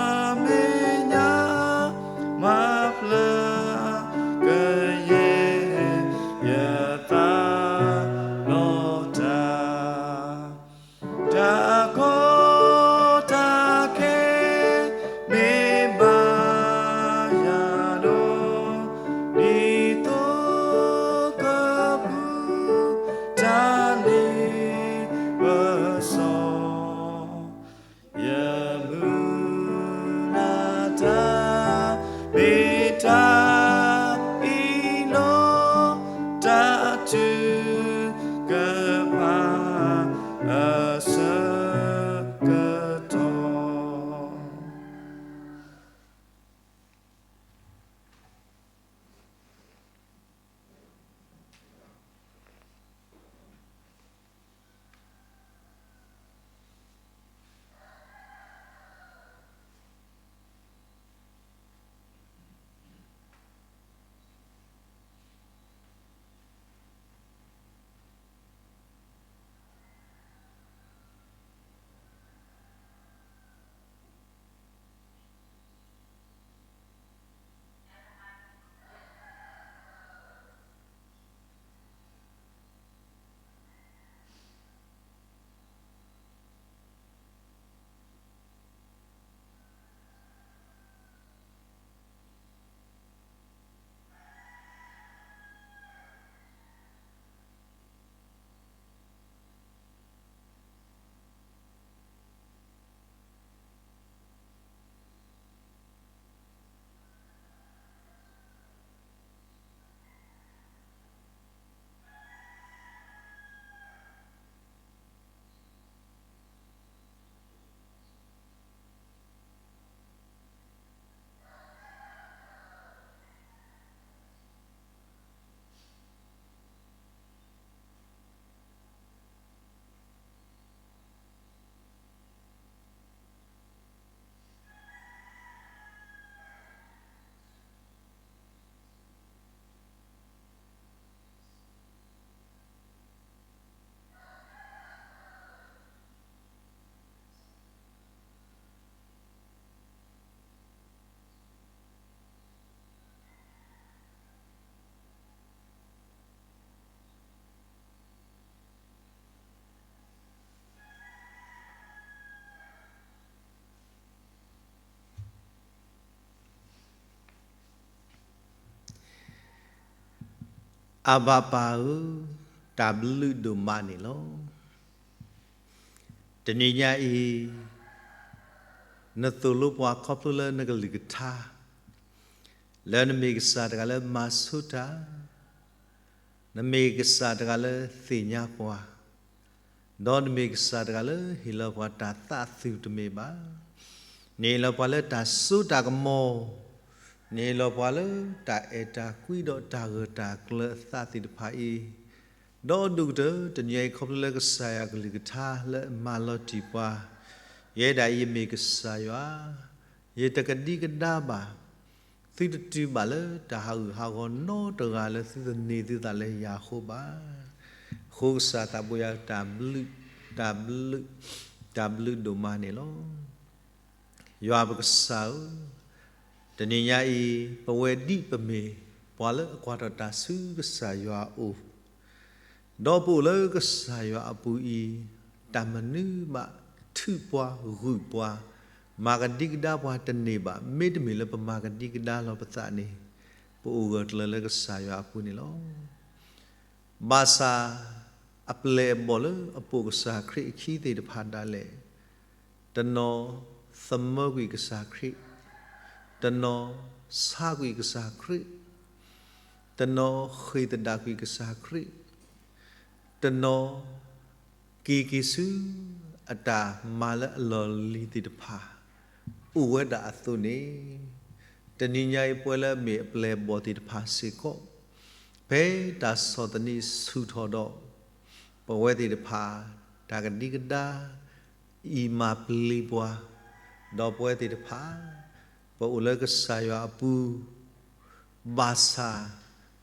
အဘၣ်ပၢ်ဧၢ, တၢ်ဘျုးဒိၣ်မးန့ၣ်လီၤ. တနံၤညါအံၤ နသိၣ်လိပှၤခီဖျိလၢနကလုၢ်ကထါ, လၢနမ့ၢ်ကစၢ်တဂၤလၢမၤဆိတၢ်, နမ့ၢ်ကစၢ်တဂၤလၢသ့ၣ်ညါပှၤ, ဒီးနမ့ၢ်ကစၢ်တဂၤလၢဟ့ၣ်လီၤပှၤတၢ်သးသုးတမ့ၢ်ဘၣ်. နဟ့ၣ်လီၤပှၤလၢတၢ်စိတၢ်ကမီၤ, နဟ့ၣ်လီၤပှၤလၢတၢ်အဲၣ်တၢ်ကွံဒီးတၢ်ဂၢၢ်တၢ်ကျၢၤအသးသ့ၣ်တဖၣ်အံၤ, ဒီးဒိၣ်ကတၢၢ်တနံၤအံၤခီဖျိလၢကစၢ်ယွၤကလုၢ်ကထါလၢမၤလီၤတံၢ်ပှၤ, ယဲဒၣ်အံၤယမ့ၢ်ကစၢ်ယွၤ, ယတကဒံကဒါဘၣ်, သုတတုၤဘၣ်လၢတၢ်ဟးဂူာ်ဟးဂီၤနီတဂၤလၢသုသန့ၤသုသးလၢယၤအဃိဘၣ်. အဃိကစၢ်သးဘိယွၤဧၢ, တၢ်ဘျုး, တၢ်ဘျုး, တၢ်ဘျုးဒိၣ်မးန့ၣ်လီၤ. ယွၤပကစၢ်ဧၢ, တနံၤညါအံၤ ပဝဲဒ်ပမ့ၢ်ပှၤလၢအကွၢ်ထီၣ်တၢ်ဆူကစၢ်ယွၤအအိၣ်, ဒီးပအိၣ်လၢကစၢ်ယွၤအပူၤအံၤ, တၢ်မနုၤမးထုးပှၤဂုာ်ပှၤ, မၤကဒံကဒါပှၤတန့ၢ်ဘၣ်, မ့တမ့ၢ်လၢပမၤကဒံကဒါလီၤပသးန့ၣ်, ပအိၣ်ဂၢၢ်ကျၢၤလၢကစၢ်ယွၤအပူၤန့ၣ်လီၤ. ဘၣ်ဆၣ် အပျဲၢ်အဘီၣ်လၢအပိာ်ကစၢ်ခရံာ်အခံသ့ၣ်တဖၣ်ဒၣ်လဲာ်, တနီၤသမၢကွံာ်ကစၢ်ခရံာ်, တနီၤဆါကွံာ်ကစၢ်ခရံာ်, တနီၤဃ့ၢ်သဒၣ်ကွံာ်ကစၢ်ခရံာ်, တနီၤ က့ၤက့ၤဆူအတၢ်မၤလၢအလီၢ်လံၤသ့ၣ်တဖၣ် အိၣ်ဝဲဒၣ်အသိးန့ၣ်, တနံၤညါအံၤပဝဲလၢအမ့ၢ်အပျဲၢ်အဘီၣ်သ့ၣ်တဖၣ်စ့ၢ်ကီး, ဖဲတၢ်ဆီၣ်သနံးဆူၣ်ထီၣ်ဒီး ပဝဲသ့ၣ်တဖၣ် တၢ်ကဒံကဒါ အံၤမၤပျံၤပှၤ, ဒီးပဝဲသ့ၣ်တဖၣ် ပအိၣ်လၢကစၢ်ယွၤအပူၤ, ဘၣ်ဆၣ်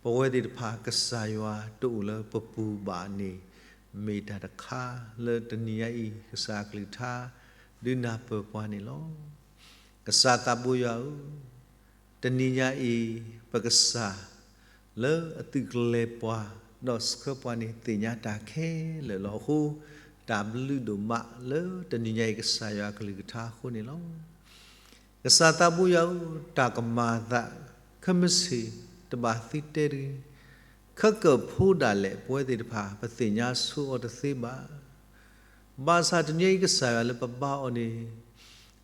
ပဝဲသ့ၣ်တဖၣ်ကစၢ်ယွၤတအိၣ်လၢပပူၤဘၣ်န့ၣ် မ့ၢ်တၢ်တခါလၢတနံၤညါအံၤ ကစၢ်အကလုၢ်ကထါ ဒုးနၢ်ပၢၢ်ပှၤန့ၣ်လီၤ. ကစၢ်သးဘိယွၤဧၢ, တနံၤညါအံၤ ပကစၢ် လၢအသုးကျဲၤပှၤ ဒီးဆှၢပှၤန့ၣ် သ့ၣ်ညါတၢ်ခဲလၢာ်လီၤအဃိ, တၢ်ဘျုးဒိၣ်မးလၢတနံၤညါအံၤ ကစၢ်ယွၤအကလုၢ်ကထါအဃိန့ၣ်လီၤ. ကစၢ်သးဘိယွၤဧၢ, တၢ်ကမၤအသး ခဲမုၢ်ဆ့ၣ်တဘၣ်သုတဲတဂ့ၤ, ခဲကၢၢ်ဖိဒၣ်လဲာ် ပဝဲသ့ၣ်တဖၣ် ပသ့ၣ်ညါဆိအီၤတသ့ဘၣ်. ဘၣ်ဆၣ်တနံၤအံၤကစၢ်ယွၤလၢပဘါအီၤန့ၣ်,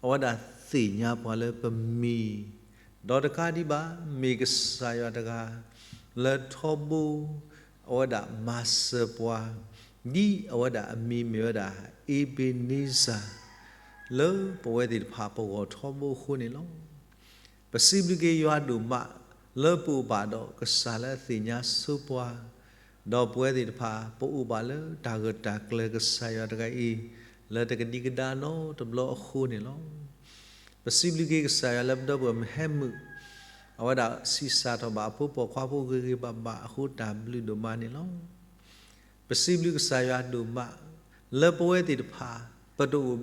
အဝဲဒၣ်သ့ၣ်ညါပှၤလၢပမံၤ, ဒီးတကးဒံးဘၣ် မ့ၢ်ကစၢ်ယွၤတဂၤ လၢထီဘိ အဝဲဒၣ်မၤစၢၤပှၤ, ဒ်အဝဲဒၣ်အမံၤမ့ၢ်ဝဲဒၣ် အ့ဘ့ၤနံစၤ လၢပဝဲသ့ၣ်တဖၣ်ပဂီၢ်ထီဘိအဃိန့ၣ်လီၤ. ပစံးဘျုးက့ၤယွၤဒိၣ်မး လၢပအိၣ်ဘၣ်ဒီးကစၢ်လၢအသ့ၣ်ညါဆိပှၤ, ဒီးပဝဲသ့ၣ်တဖၣ် ပအိၣ်ဘၣ်လၢတၢ်ဂၢၢ်တၢ်ကျၢၤကစၢ်ယွၤတဂၤအံၤ လၢတကဒံကဒါနီတဘျီအဃိန့ၣ်လီၤ. ပစံးဘျုးက့ၤကစၢ်ယွၤလၢပဒီပုၢ်ဝဲၢ်မုၢ်ဟဲမုာ်, အဝဲဒၣ်ဆံးစၢ်ထီၣ်ဘၣ်အဖိပိာ်ခွါဖိဂ့ၤဂ့ၤဘၣ်ဘၣ်အဃိ တၢ်ဘျုးဒိၣ်မးန့ၣ်လီၤ. ပစံးဘျုးကစၢ်ယွၤဒိၣ်မး လၢပဝဲသ့ၣ်တဖၣ် ပတအိၣ်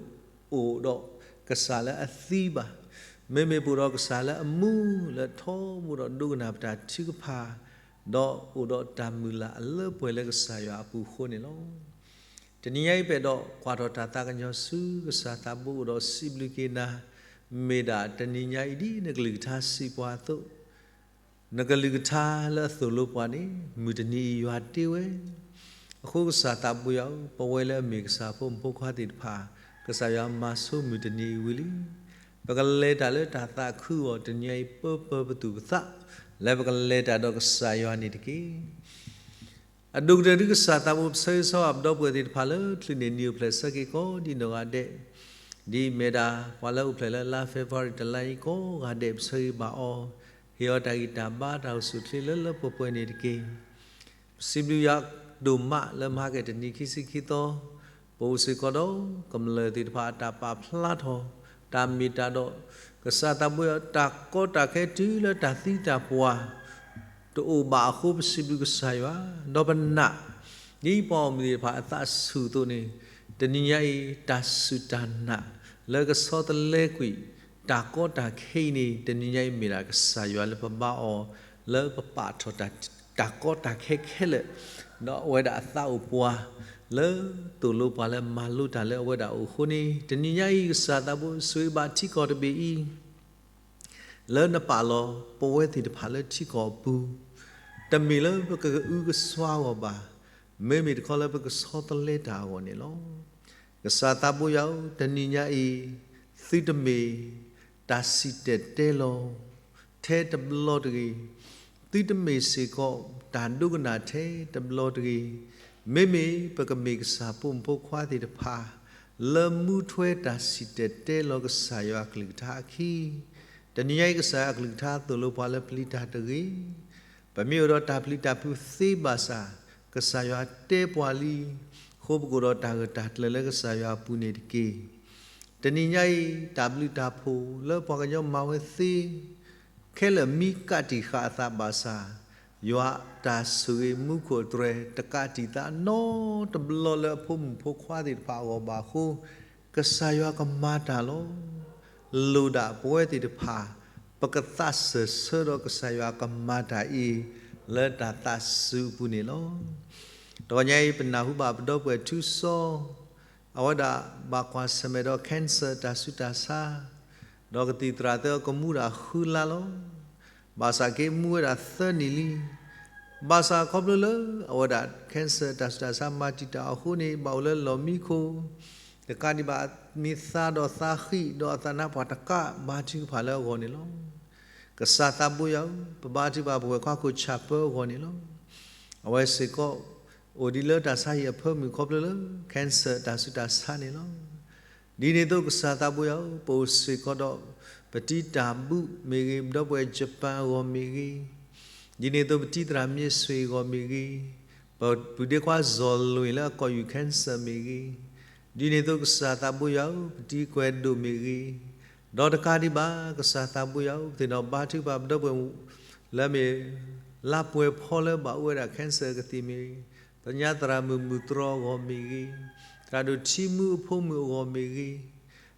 ဒီးကစၢ်လၢအသံဘၣ်. မ့မ့ၢ်ပအိၣ်ဒီးကစၢ်လၢအမူလၢထီဘိဒီးဒိကနၣ်ပတၢ်ထုကဖၣ်, ဒီးအိၣ်ဒီးတၢ်မုၢ်လၢ်အလၢပှဲၤလၢကစၢ်ယွၤအပူၤအဃိန့ၣ်လီၤ. တနံၤညါအံၤပအဲၣ်ဒိးကွၢ်ထီၣ်တၢ်သးကညီၤဆူကစၢ်သးဘိအိၣ်ဒီးစံးဘျုးက့ၤနၤ, မ့ၢ်ဒၣ်တနံၤညါအံၤဒ်နကလုၢ်ကထါစံးပှၤအသိး နကလုၢ်ကထါလၢအသိၣ်လိပှၤန့ၣ် မုၢ်တနံၤအံၤယွၤတ့ဝဲ. အဃိကစၢ်သးဘိယွၤဧၢ, ပဝဲလၢအမ့ၢ်ကစၢ်ဖိမုၣ်ဖိခွါသ့ၣ်တဖၣ် ကစၢ်ယွၤမၤဆိမုၢ်တနံၤအံၤဝံၤလံ. ပကလဲၤတၢ်လၢတၢ်သးခုအီၤတနံၤအံၤ ပၢပၢပသူၣ်ပသး လၢပကလဲၤတၢ်ဒီးကစၢ်ယွၤန့ၣ်တက့ၢ်. အဒိၣ်ကတၢၢ်ဒုကစၢ်သးဘိပဆၢဂ့ၤဆၢဝါပဒီပုၢ်ဝဲၢ်သ့ၣ်တဖၣ်လၢ ချုးန့ၢ်နံၣ်အိၣ်ဖျဲၣ်ဆၢက့ၤကိးဒ်နီၢ်ဂၤဒဲး, ဒ်မ့ၢ်ဒၣ် ပှၤလၢအိၣ်ဖျဲၣ်လၢလါ February တလါအံၤကိးဂၤဒဲး ပဆၢဂ့ၤဘၣ်အီၤ, ဟ့ၣ်အီၤတၢ်ဂံၢ်တၢ်ဘါတၢ်အိၣ်ဆူၣ်အိၣ်ချ့လၢလၢပှဲၤပှဲၤန့ၣ်တက့ၢ်. ပစံးဘျုးယွၤဒိၣ်မးလၢမဟါကတနံၤခံဆံခံသီ, ပအိၣ်စ့ၢ်ကီးဒီးကမျၢၢ်သ့ၣ်တဖၣ်အတၢ်ပာ်ဖျါထီၣ်, တၢ်မ့ၢ်တၢ်ဒီး ကစၢ်သးဘိယွၤတၢ်ကီတၢ်ခဲတုၤလၢတၢ်သံတၢ်ပှၢ် တအိၣ်ဘၣ်အဃိ ပစံးဘျုးကစၢ်ယွၤ, ဒီးပနာ် ဒ်ပှၤဂီၢ်မုၢ်သ့ၣ်တဖၣ်အသးဆူၣ်အသိးန့ၣ်, တနံၤညါအံၤ တၢ်ဆူၣ်တၢ်နာ် လၢကဆီတလဲကွံာ် တၢ်ကီတၢ်ခဲအံၤန့ၣ် တနံၤညါအံၤမ့ၢ်ဒၣ်ကစၢ်ယွၤလၢပဘါအီၤ လၢပပာ်ထီၣ်တၢ်ကီတၢ်ခဲခဲလၢာ်, ဒီးအဝဲဒၣ်အသးအိၣ်ပှၤ လၢသိၣ်လိပှၤလၢမၤလိတၢ်လၢအဝဲဒၣ်အအိၣ်အဃိန့ၣ်, တနံၤညါအံၤ ကစၢ်သးဘိဆိၣ်ဂ့ၤဘၣ်ထံကီၢ်တဘ့ၣ်အံၤ လၢနပာ်လီၤပဝဲသ့ၣ်တဖၣ်လၢထံကီၢ်အပူၤ, တမ့ၢ်လၢပကအုကစွါအဂီၢ်ဘၣ်, မ့မ့ၢ်တခီလၢပကဆီတလဲတၢ်အဂီၢ်န့ၣ်လီၤ. ကစၢ်သးဘိယွၤဧၢ, တနံၤညါအံၤ သုတမ့ၢ် တၢ်စံၣ်တဲၤတဲလီၤ ထဲတဘျီတဂ့ၤ, သုတမ့ၢ်စ့ၢ်ကီး တၢ်ဒိကနၣ်ထဲတဘျီတဂ့ၤ, မ့မ့ၢ်ပကမ့ၢ်ကစၢ်ဖိမုၣ်ဖိခွါသ့ၣ်တဖၣ် လၢမူထွဲတၢ်စံၣ်တဲၤတဲလီၤကစၢ်ယွၤအကလုၢ်ကထါအခံ, တနံၤညါအံၤ ကစၢ်ယွၤအကလုၢ်ကထါသိၣ်လိပှၤလၢပျံၤတၢ်တဂ့ၤ, ပမ့ၢ်အိၣ်ဒီးတၢ်ပျံၤတၢ်ဖုးသ့ဘၣ်ဆၣ်, ကစၢ်ယွၤတဲပှၤလံ, အဃိပကအိၣ်ဒီးတၢ်ဂၢၢ်တၢ်ကျၢၤလၢကစၢ်ယွၤအပူၤန့ၣ်တက့ၢ်. တနံၤညါအံၤ တၢ်ဘျုးတၢ်ဖှိၣ်လၢပှၤကညီမၤဝဲသ့ ခဲလၢာ်မံကးတံာ်ဃာ်အသးဘၣ်ဆၣ်, ယွၤအတၢ်ဆိၣ်ဂ့ၤမူခိၣ်အတြဲၤ တကးတံာ်သးနီတဘျီလၢအဖိမုၣ်ဖိခွါသ့ၣ်တဖၣ်အဂီၢ်ဘၣ်အဃိ, ကစၢ်ယွၤကမၤတၢ်လီၤ. လိၣ်ဒၣ်ပဝဲသ့ၣ်တဖၣ် ပကသးစၢၢ်ဆၢဒီးကစၢ်ယွၤကမၤတၢ်အံၤ လၢတၢ်သးစူၤအပူၤန့ၣ်လီၤ. တဂီၤညါအံၤ ပနၢ်ဟူဘၣ်ပဒီပုၢ်ဝဲၢ်ထူစီ အဝဲဒၣ်ဘၣ်ကွၢ်ဆၢၣ်မဲာ်ဒီး cancer တၢ်ဆူးတၢ်ဆါ, ဒီးကသံၣ်သရၣ်သၢကမူဒၣ်ဃုလါလီၤ. ဘၣ်ဆၣ်က့ၤမူဝဲဒၣ်သၢနံၣ်လံ. ဘၣ်ဆၣ်ခီဖျိလၢအဝဲဒၣ် cancer တၢ်ဆူးတၢ်ဆါမၤတံာ်တာ်အီၤအဃိန့ၣ် ဘၣ်အိၣ်လၢလီၢ်မံခိၣ်, တကးဒံးဘၣ် မ့ၢ်သါဒီးသးဃံး ဒီးအသးနါပှၢ်တကး ဘါထုကဖၣ်လၢအဂီၢ်န့ၣ်လီၤ. ကစၢ်သးဘိယွၤဧၢ, ပဘါထုကဖၣ်ပဝဲၢ်ခွါခိၣ်ဆၣ်ပၢအဂီၢ်န့ၣ်လီၤ. အဝဲစ့ၢ်ကီး အိၣ်ဒံးလၢတၢ်ဆါဟံၣ်အဖၢမုၢ်ခီဖျိလၢ cancer တၢ်ဆူးတၢ်ဆါန့ၣ်လီၤ. ဒ်န့ၣ်အသိးကစၢ်သးဘိယွၤဧၢ, ပအိၣ်စ့ၢ်ကီးဒီး ပတံၤတၢ်ဘူၣ်မ့ၢ်ဂ့ၤ, ပဒီပုၢ်ဝဲၢ် Japan အဂီၢ်မ့ၢ်ဂ့ၤ, ဒ်န့ၣ်အသိးပတံၤသရၣ်မ့ၢ်စွ့ၤအဂီၢ်မ့ၢ်ဂ့ၤ, ပပုၢ်ဒ့ခွါစီၤလွံၢ်လၢအကိာ်ယူၢ် cancer မ့ၢ်ဂ့ၤ, ဒ်န့ၣ်အသိးကစၢ်သးဘိယွၤဧၢ, ပတံၤကွဲၤဒိၣ်မ့ၢ်ဂ့ၤ, ဒီးတကးဒံးဘၣ် ကစၢ်သးဘိယွၤဧၢ, ပသ့ၣ်နီၣ်ဘါထုကဖၣ်ပဒီပုၢ်ဝဲၢ် လၢအမ့ၢ် လါပှဲၤဖီလၢဘၣ်အိၣ်ဝဲဒၣ် cancer ကသံၣ်မ့ၢ်ဂ့ၤ, ပညါသရၣ်မုၣ်မုၣ်တြီအဂီၢ်မ့ၢ်ဂ့ၤ, သရၣ်ဒိၣ်ထံမူအဖိမုၣ်အဂီၢ်မ့ၢ်ဂ့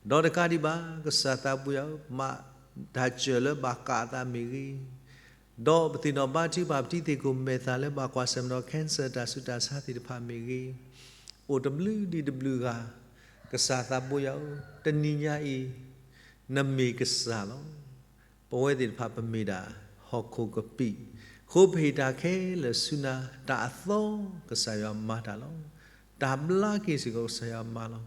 ၤ, ဒီးတကးဒံးဘၣ် ကစၢ်သးဘိယွၤဧၢ, မၤတၢ်စၢၢ်လၢဘၣ်ကးအသးမ့ၢ်ဂ့ၤ, ဒီးပသ့ၣ်နီၣ်ဘါထုကဖၣ်ပတံၤသ့ၣ်ကိၣ်မဲာ်သၣ်လၢဘၣ်ကွၢ်ဆၢၣ်မဲာ်ဒီး cancer တၢ်ဆူးတၢ်ဆါသ့ၣ်တဖၣ်မ့ၢ်ဂ့ၤ, အိၣ်တဘျုးဒံးတဘျုးဂၤ, ကစၢ်သးဘိယွၤဧၢ, တနံၤညါအံၤ နမ့ၢ်ကစၢ်လီၤ. ပဝဲသ့ၣ်တဖၣ်ပမ့ၢ်ဒၣ်ဟီၣ်ခိၣ်ကပံာ်, အဃိပဟ့ၣ်တၢ်ခဲလၢာ်ဆူနၤ, တၢ်အသီကစၢ်ယွၤမၤတၢ်လီၤ. တၢ်ဘျါက့ၤစ့ၢ်ကီးကစၢ်ယွၤမၤလီၤ.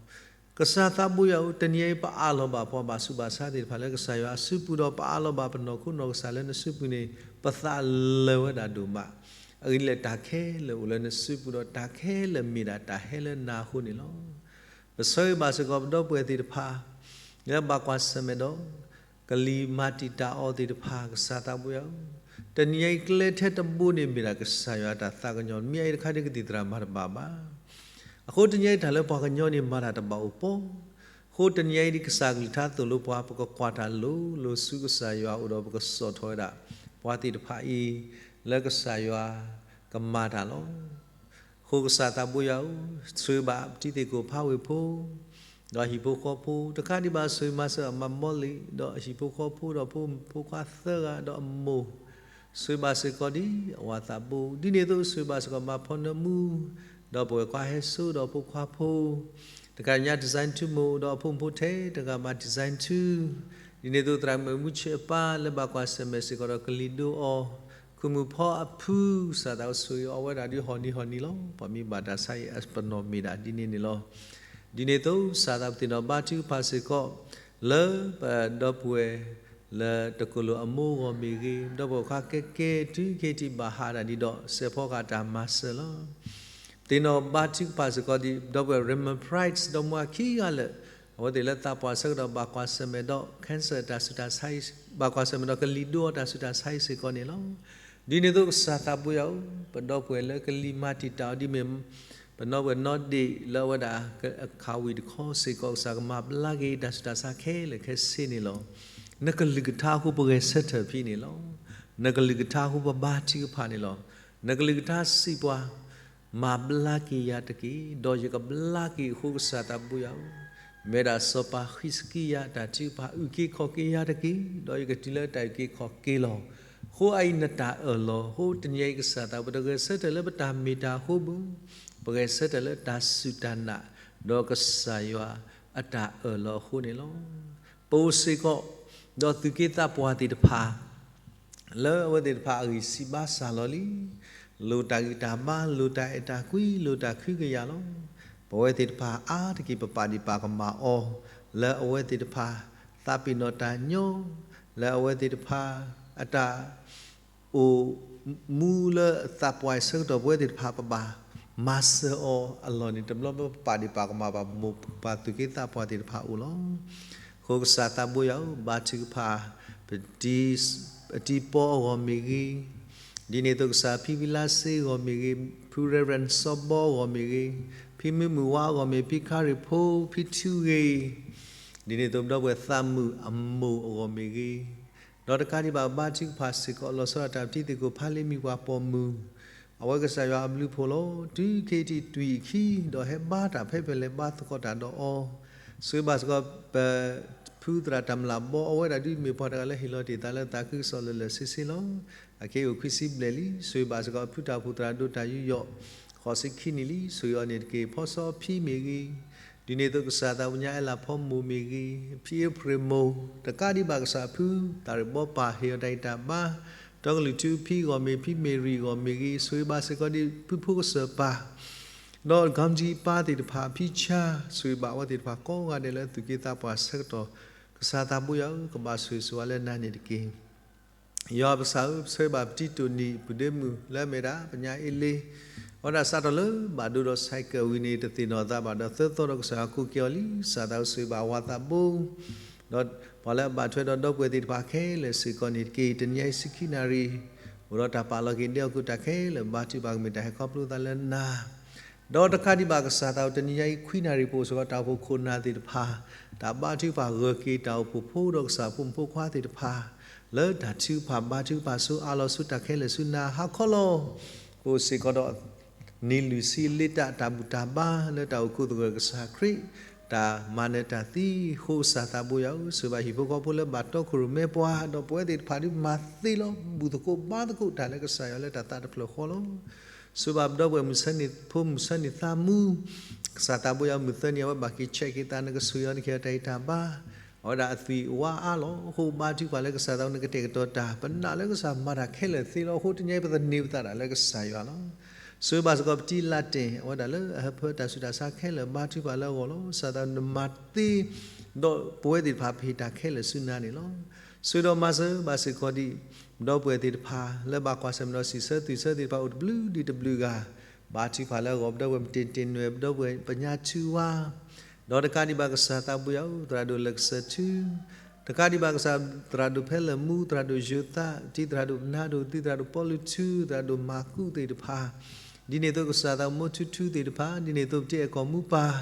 ကစၢ်သးဘိယွၤဧၢ, တနံၤအံၤပအးလီၤဘၣ်ပှၤဘၣ်ဆူးဘၣ်ဆါသ့ၣ်တဖၣ် လၢကစၢ်ယွၤအစုပူၤဒီး ပအးလီၤဘၣ်ပနီၢ်ခိနီၢ်ကစၢ်လၢနစုပူၤန့ၣ် ပသးလၢာ်ဝဲဒၣ်ဒိၣ်မး. အဂ့ၢ်ဒ်လဲၣ် တၢ်ခဲလၢာ်အိၣ်လၢနစုပူၤဒီး တၢ်ခဲလၢာ်မ့ၢ်ဒၣ်တၢ်ဟဲလၢနၤအဃိန့ၣ်လီၤ. ပဆၢဂ့ၤဘၣ်စ့ၢ်ကီးပဒီပုၢ်ဝဲၢ်သ့ၣ်တဖၣ် လၢဘၣ်ကွၢ်ဆၢၣ်မဲာ်ဒီး ကလံၤမၤတံာ်တာ်အီၤသ့ၣ်တဖၣ် ကစၢ်သးဘိယွၤဧၢ, တနံၤအံၤကျဲထဲတဘိန့ၣ်မ့ၢ်ဒၣ်ကစၢ်ယွၤတၢ်သးကညီၤ, မ့ၢ်အံၤတခါဒ်ကသံၣ်သရၣ်မၤတဘၣ်ဘၣ်. အဃိတနံၤအံၤတၢ်လၢပှၤကညီန့ၣ်မၤတၢ်တဘၣ်အိၣ်ပီၤ, အဃိတနံၤအံၤဒ်ကစၢ်ကလုၢ်ကထါသိၣ်လိပှၤ ပကကွၢ်တၢ်လိၤလိၤဆူကစၢ်ယွၤအအိၣ်ဒီး ပကစိာ်ထီၣ်ဝဲဒၣ် ပှၤသ့ၣ်တဖၣ်အံၤ လၢကစၢ်ယွၤကမၤတၢ်လီၤ. အဃိကစၢ်သးဘိယွၤဧၢ, ဆိၣ်ဂ့ၤဘၣ်ပတံၤသ့ၣ်ကိၣ်ဖးဝ့ၢ်ဖိ ဒီးဟံၣ်ဖိဃီဖိ, တကးဒံးဘၣ်ဆိၣ်ဂ့ၤမၤစၢၤအမၤမီလ့ၤ ဒီးဟံၣ်ဖိဃီဖိ ဒီးဖိမုၣ်ဖိခွါသၢဂၤ ဒီးအမိၢ်, ဆိၣ်ဂ့ၤဘၣ်စ့ၢ်ကီးဒ်အဝၤသးဘိ, ဒ်န့ၣ်အသိးဆိၣ်ဂ့ၤဘၣ်စ့ၢ်ကီးမၤဖီနၢမူ ဒီးပဝဲၢ်ကွၢ်ဟဲစိ ဒီးဖိခွါဖိ, တကးညါ design ထူမိၢ် ဒီးအဖိမုၣ်ဖိထဲတဂၤမၤ design ထူ, ဒ်န့ၣ်အသိးသရၣ်မုၣ်မူဆ့ၣ်အပၢ်လၢဘၣ်ကွၢ်ဆၢၣ်မဲာ်စ့ၢ်ကီးဒီးကလံၤဒိအီၤ, ခူမုၣ်ဖီအဖု ကစၢ်သးကဆိၣ်ဂ့ၤအီၤဝဲဒၣ်ဒ်ဟီၣ်နံၤဟီၣ်နံၤလီၤ. ပှၤမ့ၢ်ဘၣ်တၢ်ဆါအံၤအပနီၣ်မ့ၢ်ဒၣ်ဒ်န့ၣ်န့ၣ်လီၤ. ဒ်န့ၣ်အသိးကစၢ်သးပသ့ၣ်နီၣ်ဘါထုကဖၣ်စ့ၢ်ကီး လၢပဒီပုၢ်ဝဲၢ် လၢတကလိာ်အမိၢ်အဂီၢ်မ့ၢ်ဂ့ၤ, ဒီပုၢ်ဝဲၢ်ခွါကဲကဲတုၤက့ၤထံၣ်ဘၣ်ဟးဒၣ်ဒ်ဒီး စဲးဖီကၤတၢ်မၤစၢၤလီၤ. ပသ့ၣ်နီၣ်ဘါထုကဖၣ်စ့ၢ်ကီးဒ် ဒီပုၢ်ဝဲၢ် Raymond Price ဒီမါခံဂၤလၢာ်, အဝဲသ့ၣ်လၢသးပှၢ်ဆၢကတီၢ်ဘၣ်ကွၢ်ဆၢၣ်မဲာ်ဒီး cancer တၢ်ဆူးတၢ်ဆါအံၤ, ဘၣ်ကွၢ်ဆၢၣ်မဲာ်ဒီးကလံၤဒိအီၤတၢ်ဆူးတၢ်ဆါအံၤစ့ၢ်ကီးန့ၣ်လီၤ. ဒ်န့ၣ်အသိးကစၢ်သးဘိယွၤဧၢ, ပဒီပုၢ်ဝဲၢ်လၢကလံၤမၤတံာ်တာ်အီၤဒ်မ့ၢ် ပနီၣ်ဝဲနီၣ်ဒ့ၣ်လၢအဝဲဒၣ်အခးဝံၣ်တခီစ့ၢ်ကီး ကစၢ်ကမၤဘျါက့ၤတၢ်ဆူးတၢ်ဆါခဲလၢာ်ခဲဆ့န့ၣ်လီၤ. နကလုၢ်ကထါအဃိပဂဲၤဆၢထၢၣ်ဖဲန့ၣ်လီၤ. နကလုၢ်ကထါအဃိပဘါထုကဖၣ်န့ၣ်လီၤ. နကလုၢ်ကထါစံးပှၤ မၤဘျါက့ၤယၤတက့ၢ်, ဒီးယကဘျါက့ၤအဃိကစၢ်သးဘိယွၤဧၢ, မ့ၢ်ဝဲဒၣ်စီၤပၤဃံးစကံယၤတၢ်ထုကဖၣ် အုၣ်က့ၤခီၣ်က့ၤယၤတက့ၢ်, ဒီးယကတုၤလၢတၢ်အုၣ်က့ၤခီၣ်က့ၤလီၤ. အဃိအအံၤနတၢ်အၢၣ်လီၤ, အဃိတနံၤအံၤကစၢ်သးဘိ ပတဂဲၤဆၢထၢၣ်လၢပတၢ်မ့ၢ်တၢ်အဃိဘၣ်, ပဂဲၤဆၢထၢၣ်လၢတၢ်စူၢ်တၢ်နာ် ဒီးကစၢ်ယွၤအတၢ်အၢၣ်လီၤအဃိန့ၣ်လီၤ. ပအိၣ်စ့ၢ်ကီး ဒီးသူၣ်က့သးပှၢ်သ့ၣ်တဖၣ် လၢအဝဲသ့ၣ်တဖၣ်အဂံၢ်စံးဘါစၢ်လီၤလံ, လိၣ်တၢ်ဂံၢ်တၢ်ဘါ, လိၣ်တၢ်အဲၣ်တၢ်ကွံ, လိၣ်တၢ်ခုကယာ်လီၤ. ပဝဲသ့ၣ်တဖၣ်အါတက့ၢ် ပပာ်ဒံးပာ်ကမၣ်အီၤ လၢအဝဲသ့ၣ်တဖၣ် သးပ့ၤနီၣ်တၢ်ညီ, လၢအဝဲသ့ၣ်တဖၣ် အတၢ် အိၣ်မူလၢသးပှၢ်အဆၢကတီၢ် ပဝဲသ့ၣ်တဖၣ် ပဘၣ်မၤစၢၤအီၤအလီၢ်န့ၣ် တဘျီဘျီပပာ်ဒံးပာ်ကမၣ်ဘၣ် ပမိၢ်ပပၢ်သူၣ်က့သးပှၢ်သ့ၣ်တဖၣ်အိၣ်လီၤ. အဃိကစၢ်သးဘိယွၤဧၢ, ဘါထုကဖၣ် ပတံၤ ပတံၤပီအဂီၢ်မ့ၢ်ဂ့ၤ, ဒ်န့ၣ်အသိးကစၢ်ဖံဝံလါစ့အဂီၢ်မ့ၢ်ဂ့ၤ, ဖု Reverend စီၤဘီအဂီၢ်မ့ၢ်ဂ့ၤ, ဖံမုၢ်မုၢ်ဝါအဂီၢ်မ့ၢ်, ဖံခါရ့ၣ်ဖိ, ဖံထူဂ့ၤ, ဒ်န့ၣ်အသိးပဒီပုၢ်ဝဲၢ်သးမုာ်အမိၢ်အဂီၢ်မ့ၢ်ဂ့ၤ, ဒီးတကးဒံးဘၣ်ဘါထုကဖၣ်စ့ၢ်ကီး လီၤဆီဒၣ်တၢ်ပတံၤသကိးဖးလ့မံၤပှၤပိာ်မုၣ်, အဝဲကစၢ်ယွၤအဘျုးအဖှိၣ်လီၤ. တုၤခဲအံၤထံၣ်တွံၢ်အခံ ဒီးဟဲဘါတၢ်ဖဲပလဲၤဘါသကိးတၢ်ဒီးအီၤ, ဆိၣ်ဂ့ၤဘၣ်စ့ၢ်ကီး ပဖုသရၣ်တၢ်မျၢ်ဘီ အဝဲဒၣ်ဒုးမ့ၢ်ပှၤတဂၤလၢဟ့ၣ်လီၤတ့ၢ်သးလၢသးခုကစီၣ်လၢာ်လၢာ်ဆ့ဆ့လီၤ. အခဲအံၤအိၣ်ခွံဆံဘျဲၣ်လံ. ဆိၣ်ဂ့ၤဘၣ်စ့ၢ်ကီး ဖုတၢ်အိၣ်ဖှိၣ်သရၣ်ဒိၣ်တၢ်ယူးယီၣ် ဃိးဆံခံနံၣ်လံ. ဆိၣ်ဂ့ၤအီၤန့ၣ်တက့ၢ်. ဖီစီဖံမ့ၢ်ဂ့ၤ, ဒ်န့ၣ်အသိးကစၢ်သးပညါအဲၣ်လးဖီမိၢ်မ့ၢ်ဂ့ၤ, ဖံအ့ဖြ့ၣ်မိၢ်, တကးဒံးဘၣ်ကစၢ်ဖု တၢ်ရ့ၣ်ဘီပၢ်ဟ့ၣ်အီၤတၢ်ဂံၢ်တၢ်ဘါ, တီကလုာ်ထူဖံအဂီၢ်မ့ၢ်, ဖံမ့ၢ်ရံၤအဂီၢ်မ့ၢ်ဂ့ၤ, ဆိၣ်ဂ့ၤဘၣ်စ့ၢ်ကီးဒ်ဖုဖိကစၢၢ်ပၢ် ဒီးကီမတံပၢ်သ့ၣ်တဖၣ် ဖံဆါ, ဆိၣ်ဂ့ၤဘၣ်အဝဲသ့ၣ်တဖၣ်ကိးဂၤဒဲးလၢသူၣ်က့သးပှၢ်ဆၢကတီၢ်, ကစၢ်သးဘိယွၤဧၢ, ကဘၣ်ဆိၣ်ဂ့ၤဆိၣ်ဝါလၢနၤန့ၣ်တက့ၢ်. ယွၤပကစၢ်ဧၢ, ပဆိၣ်ဂ့ၤဘၣ်ပတံၤတိၢ်နံၤ ပဒ့မုၣ်လၢအမ့ၢ်ဒၣ် ပညါအ့လ့, အဝဲဒၣ်စးထီၣ်လၢဘၣ်ဒိဒီးဆဲးကဲးဝံၤန့ၣ် တသ့ၣ်နီၣ်အသးဘၣ်ဒီးသၢသီဒီးကစၢ်ယွၤကိးက့ၤအီၤလံ. ကစၢ်သးဘိဆိၣ်ဂ့ၤဘၣ်အဝၤသးဘိ ဒီးပှၤလၢအဘၣ်ထွဲဒီးဒီပုၢ်ဝဲၢ်သ့ၣ်တဖၣ်ခဲလၢာ်စ့ၢ်ကီးန့ၣ်တက့ၢ်. တနံၤညါအံၤဆံခံနၣ်ရံၣ် အိၣ်ဒီးတၢ်ပာ်လီၤက့ၤဒဲအီၤခိၣ်တၢ်ခဲလၢာ် ဘါထုကဖၣ်ကမ့ၢ်တၢ်ဟဲခီဖျိသးလၢနၤ ဒီးတကးဒံးဘၣ်ကစၢ်သးဘိ တနံၤညါအံၤခွံနၣ်ရံၣ်ပအိၣ်စ့ၢ်ကီးတၢ်အိၣ်ဖှိၣ်ခိၣ်နၢ်သ့ၣ်တဖၣ်, တၢ်ဘါထုကဖၣ်ဂၢၢ်က့ၤတၢ်အိၣ်ဖှိၣ်ဖိဒီးကစၢ်ဖိမုၣ်ဖိခွါသ့ၣ်တဖၣ်, လၢတၢ်ထုကဖၣ်ဘါထုကဖၣ်ဆူအါလီၤဆူတၢ်ခဲလၢာ်ဆူနၤဟးခီလီၤ. ပအိၣ်စ့ၢ်ကီးဒီး နံၣ်လွံၢ်ဆံလ့တၢ်တၢ်ဘူၣ်တၢ်ဘါလၢတၢ်အိၣ်ခိးသဂၢၢ်ကစၢ်ခရံာ်, တၢ်မၤနၢၤတၢ်သံအဃိကစၢ်သးဘိယွၤဧၢ, ဆိၣ်ဂ့ၤဘၣ်ဟံၣ်ဖိဃီဖိလၢဘၣ်တီခိၣ်ရိၣ်မဲပှၤ, ဒီးပဝဲသ့ၣ်တဖၣ်ဒုးမၤသ့လီၤ ဘူၣ်သကိးဘါသကိးတၢ်လၢကစၢ်ယွၤလၢတၢ်သးတဖျၢၣ်ဃီလီၤ. ဆိၣ်ဂ့ၤဘၣ်ပဒီပုၢ်ဝဲၢ်မုၢ်ဆၢနံၤဖိမုၢ်ဆၢနံၤသးမူ, ကစၢ်သးဘိယွၤမုၢ်သၢနံၤ အဝဲဘၣ်က့ၤဆဲးက့ၤသး နကဆိၣ်ဂ့ၤအီၤ နကဟ့ၣ်အီၤတၢ်ဂံၢ်တၢ်ဘါ, အဝဲဒၣ်အသွံၣ်ဝါအါလီၤ. အဃိဘါထုကဖၣ်လၢကစၢ်သးဘိ နကတဲာ်ကတီၤတၢ်, ပနာ်လၢကစၢ်မၤတၢ်ခဲလၢာ်သ့လီၤ. အဃိတနံၤညါအံၤ ပသန့ၤပသးတၢ်လၢကစၢ်ယွၤလီၤ. ဆိၣ်ဂ့ၤဘၣ်စ့ၢ်ကီးပတံၤလၢ်တ့ၢ် အဝဲဒၣ်လၢအဟၢဖၢတၢ်ဆူးတၢ်ဆါခဲလၢာ် ဘါထုကဖၣ်လၢအဂီၢ်လီၤ. ကစၢ်သးဘိ နမၤသ့ ဒီးပဝဲသ့ၣ်တဖၣ်ပဟ့ၣ်တၢ်ခဲလၢာ်ဆူနၤန့ၣ်လီၤ. ဆိၣ်ဂ့ၤဒီးမၤစၢၤဘၣ်စ့ၢ်ကီးဒံး ပဒီပုၢ်ဝဲၢ်သ့ၣ်တဖၣ် လၢဘၣ်ကွၢ်ဆၢၣ်မဲာ်ဒီးစံးဆၢသွံၣ်ဆၢသ့ၣ်တဖၣ် အိၣ်တဘျုးဒံးတဘျုးဂၤ, ဘါထုကဖၣ်လၢအဂီၢ် ပဒီပုၢ်ဝဲၢ်မတ့ၢ်တ့ၢ်နွဲၣ် ပဒီပုၢ်ဝဲၢ်ပညါထူဝါ, ဒီးတကးဒံးဘၣ်ကစၢ်သးဘိယွၤဧၢ, သရၣ်ဒိၣ်လၢကစၢၢ်ထူ, တကးဒံးဘၣ်ကစၢ် သရၣ်ဒိၣ်ဖဲလၢာ်မူ, သရၣ်ဒိၣ်ယိၤသး, တံၤသရၣ်ဒိၣ်နါဒိၣ်, တံၤသရၣ်ဒိၣ်ပီလူးထူ, သရၣ်ဒိၣ်မၤကူးသ့ၣ်တဖၣ်, ဒ်န့ၣ်အသိးကစၢ်သးဘိမိၢ်ထူထူသ့ၣ်တဖၣ်, ဒ်န့ၣ်အသိးပတံၤအဲၣ်ကီၢ်မူပၢ်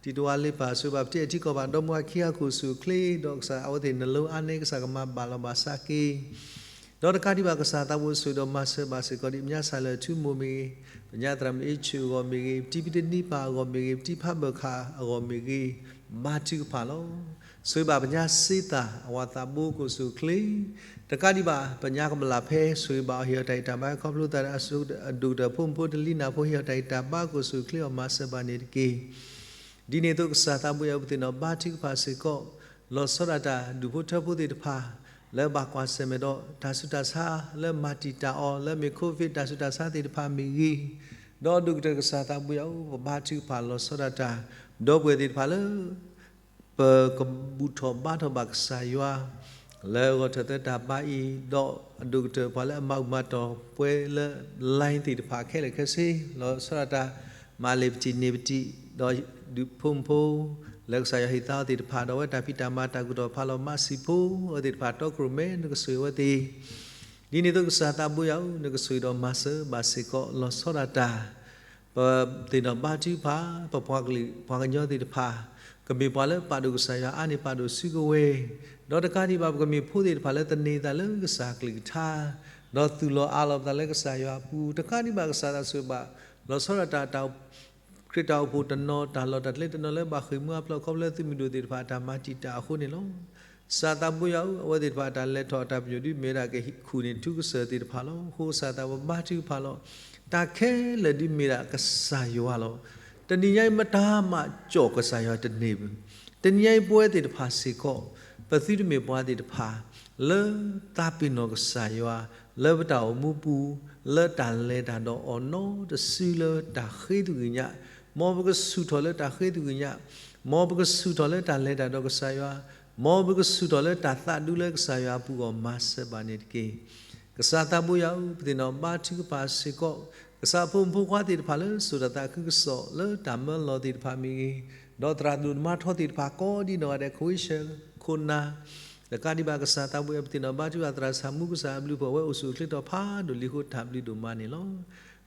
တံၤတဝါလ့ပၢ်, ဆိၣ်ဂ့ၤဘၣ်ပတံၤအဲၣ်ထံကီၢ်ဘၣ် ဒီမါဝၤခံဂၤခိၣ်ဆူၣ်အိၣ်ချ့, ဒီးကစၢ်အဝဲသ့ၣ်နလၢအါန့ၢ် ကစၢ်ကမၤဘၣ်လီၤဘၣ်စးက့ၤ ဒီးတကးဒံးဘၣ်ကစၢ်သးဘိဆိၣ်ဂ့ၤဒီးမၤစၢၤဘၣ်စ့ၢ်ကီးဒံး ပညါစၢ်လၢာ်ထူမိၢ်မ့ၢ်ဂ့ၤ, ပညါသရၣ်မုၣ်အ့ၣ်ဆူၣ်အဂီၢ်မ့ၢ်ဂ့ၤ, ပတံၤဖံတနံပၢ်အဂီၢ်မ့ၢ်ဂ့ၤ, ပတံၤဖးဘၢၣ်ခးအဂီၢ်မ့ၢ်ဂ့ၤ, ဘါထုကဖၣ်လီၤ. ဆိၣ်ဂ့ၤဘၣ်ပညါစ့သၣ် အဝၤသးဘိခိၣ်ဆူၣ်အိၣ်ချ့, တကးဒံးဘၣ် ပညါကမလၢ်ဖဲ ဆိၣ်ဂ့ၤဘၣ်အီၤ ဟ့ၣ်အီၤတၢ်ဂံၢ်တၢ်ဘါ ခီဖျိသးဒီးအဒိၣ်ကတၢၢ်ဖိမုၣ်ဖိတလံၤနၢ်ဖိ ဟ့ၣ်အီၤတၢ်ဂံၢ်တၢ်ဘါခိၣ်ဆူၣ်အိၣ်ချ့အီၤ မၤစၢၤဘၣ်န့ၣ်တက့ၢ်. ဒ်န့ၣ်အသိးကစၢ်သးဘိယွၤဧၢ, ပသ့ၣ်နီၣ်ဘါထုကဖၣ်စ့ၢ်ကီး လီၤဆီဒၣ်တၢ်ဒူၣ်ဖိထၢဖိသ့ၣ်တဖၣ် လၢဘၣ်ကွၢ်ဆၢၣ်မဲာ်ဒီးတၢ်ဆူးတၢ်ဆါ လၢမၤတံာ်တာ်အီၤ လၢမ့ၢ် COVID တၢ်ဆူးတၢ်ဆါသ့ၣ်တဖၣ်မ့ၢ်ဂ့ၤ, ဒီးအဒိၣ်ကတၢၢ်ကစၢ်သးဘိယွၤဧၢ, ပဘါထုကဖၣ်လီၤဆီဒၣ်တၢ် ဒီပုၢ်ဝဲၢ်သ့ၣ်တဖၣ်လၢ ပကဘူၣ်ထီၣ်ဘါထီၣ်ဘၣ်ကစၢ်ယွၤ လၢဂီၤထၢၣ်သၢတၢ်ဘါအံၤ, ဒီးအဒိၣ်ကတၢၢ်ပှၤလၢအမၤဘူၣ်မၤတီၢ်ပှၤလၢ line သ့ၣ်တဖၣ်ခဲလၢာ်ခဲဆ့ လီၤဆီဒၣ်တၢ် မၤလ့ၤပတံၢ်န့ၢ်ပတံၢ်, ဒီးဒုးဖိမုၣ်ဖိ လၢကစၢ်ယွၤဟ့ၣ်သါအီၤသ့ၣ်တဖၣ် ဒီးအဝဲတၢ်ဖံးတၢ်မၤတၢ်ကူၣ်ထီၣ်ဖးလီၤမၤစံာ်ဖိအဝဲသ့ၣ်တဖၣ် တီခိၣ်ရိၣ်မဲ နကဆိၣ်ဂ့ၤအဝဲသ့ၣ် ဒ်န့ၣ်အသိးကစၢ်သးဘိယွၤဧၢ, နကဆိၣ်ဂ့ၤဒီးမၤစၢၤဘၣ်စ့ၢ်ကီး လီၤဆီဒၣ်တၢ် ပသ့ၣ်နီၣ်ဘါထုကဖၣ် ပပှၤကလုာ်ပှၤကညီသ့ၣ်တဖၣ် ကမ့ၢ်ပှၤလၢပာ်ဒိၣ်ကစၢ်ယွၤအါန့ၢ်ပာ်ဒိၣ်စုကဝဲၤ, ဒီးတကးဒံးဘၣ် ပကမ့ၢ်ဖိသ့ၣ်တဖၣ်လၢသန့ၤသးလၢကစၢ်ကလုၢ်ကထါ, ဒီးသူၣ်လီၤအးလီၤပသးလၢကစၢ်ယွၤအပူၤ, တကးဒံးဘၣ်ကစၢ်သးဆိၣ်ဂ့ၤဘၣ် လီၤဆီဒၣ်တၢ် တၢ်ခရံာ်တၢ်အိၣ်ဖှိၣ်တနီၤ တၢ်လီၢ်တၢ်ကျဲတနီၤလၢဘၣ်ဃ့ၢ်မှံဟးဖျိး ခီဖျိလၢသုးမုၢ်ဒိၣ်သ့ၣ်တဖၣ်အတၢ်မၤတံာ်တာ်အဃိန့ၣ်လီၤ. ကစၢ်သးဘိယွၤဧၢ, အဝဲသ့ၣ်တဖၣ်အတၢ်လဲၤထီၣ်အတၢ်ပညိၣ်ဒုးမ့ၢ်ဝဲဒၣ်ကဟ့ၣ်ခူၣ်န့ၢ်ထူကစၢၢ်သ့ၣ်တဖၣ်လီၤ. အဃိကစၢ်သးဘိဘါထုကဖၣ်လီၤ. တၢ်ခဲလၢာ်ဒုးမ့ၢ်ဒၣ်ကစၢ်ယွၤလီၤ. တနံၤညါအံၤမတၤမးကၠီၣ်ကစၢ်ယွၤတန့ၢ်ဘၣ်. တနံၤညါအံၤပဝဲသ့ၣ်တဖၣ်စ့ၢ်ကီး ပသုတမ့ၢ်ပှၤသ့ၣ်တဖၣ် လၢသးပ့ၤနီၣ်ကစၢ်ယွၤ လၢပတၢ်အိၣ်မူပူၤ, လၢတၢ်လဲၤတၢ်ဒီးအီၤနီတစုလၢတၢ်ဃ့သကွံာ်ညါ, မ်ပကဆူၣ်ထီၣ်လၢတၢ်ဃ့သကွံာ်ညါ, မ်ပကဆူၣ်ထီၣ်လၢတၢ်လဲၤတၢ်ဒီးကစၢ်ယွၤ, မ်ပကဆူၣ်ထီၣ်လၢတၢ်သးဒူလၢကစၢ်ယွၤအပူၤအဂီၢ် မၤစၢၤဘၣ်န့ၣ်တက့ၢ်. ကစၢ်သးဘိယွၤဧၢ, ပသ့ၣ်နီၣ်ဘါထုကဖၣ်စ့ၢ်ကီး ကစၢ်အဖိမုၣ်ဖိခွါသ့ၣ်တဖၣ်လၢစိာ်တၢ်သးခုကစီၣ် လၢတၢ်မၢလီၤသ့ၣ်တဖၣ်မ့ၢ်ဂ့ၤ, ဒီးသရၣ်ဒိၣ်မၤထီသ့ၣ်တဖၣ်ကိးဒ်နီၢ်ဂၤဒဲး ခိၣ်ဝ့ၡၢၣ်ခိၣ်နၢ်, တကးဒံးဘၣ်ကစၢ်သးဘိယွၤဧၢ, ပသ့ၣ်နီၣ်ဘါထုကဖၣ်သရၣ်စၢ်မူကစၢ်အဘျုးဖှိၣ် အဝဲအိၣ်ဆူၣ်အိၣ်ချ့ထီၣ်ဖးဒိၣ်လံအဃိ တၢ်ဘျုးဒိၣ်မးန့ၣ်လီၤ.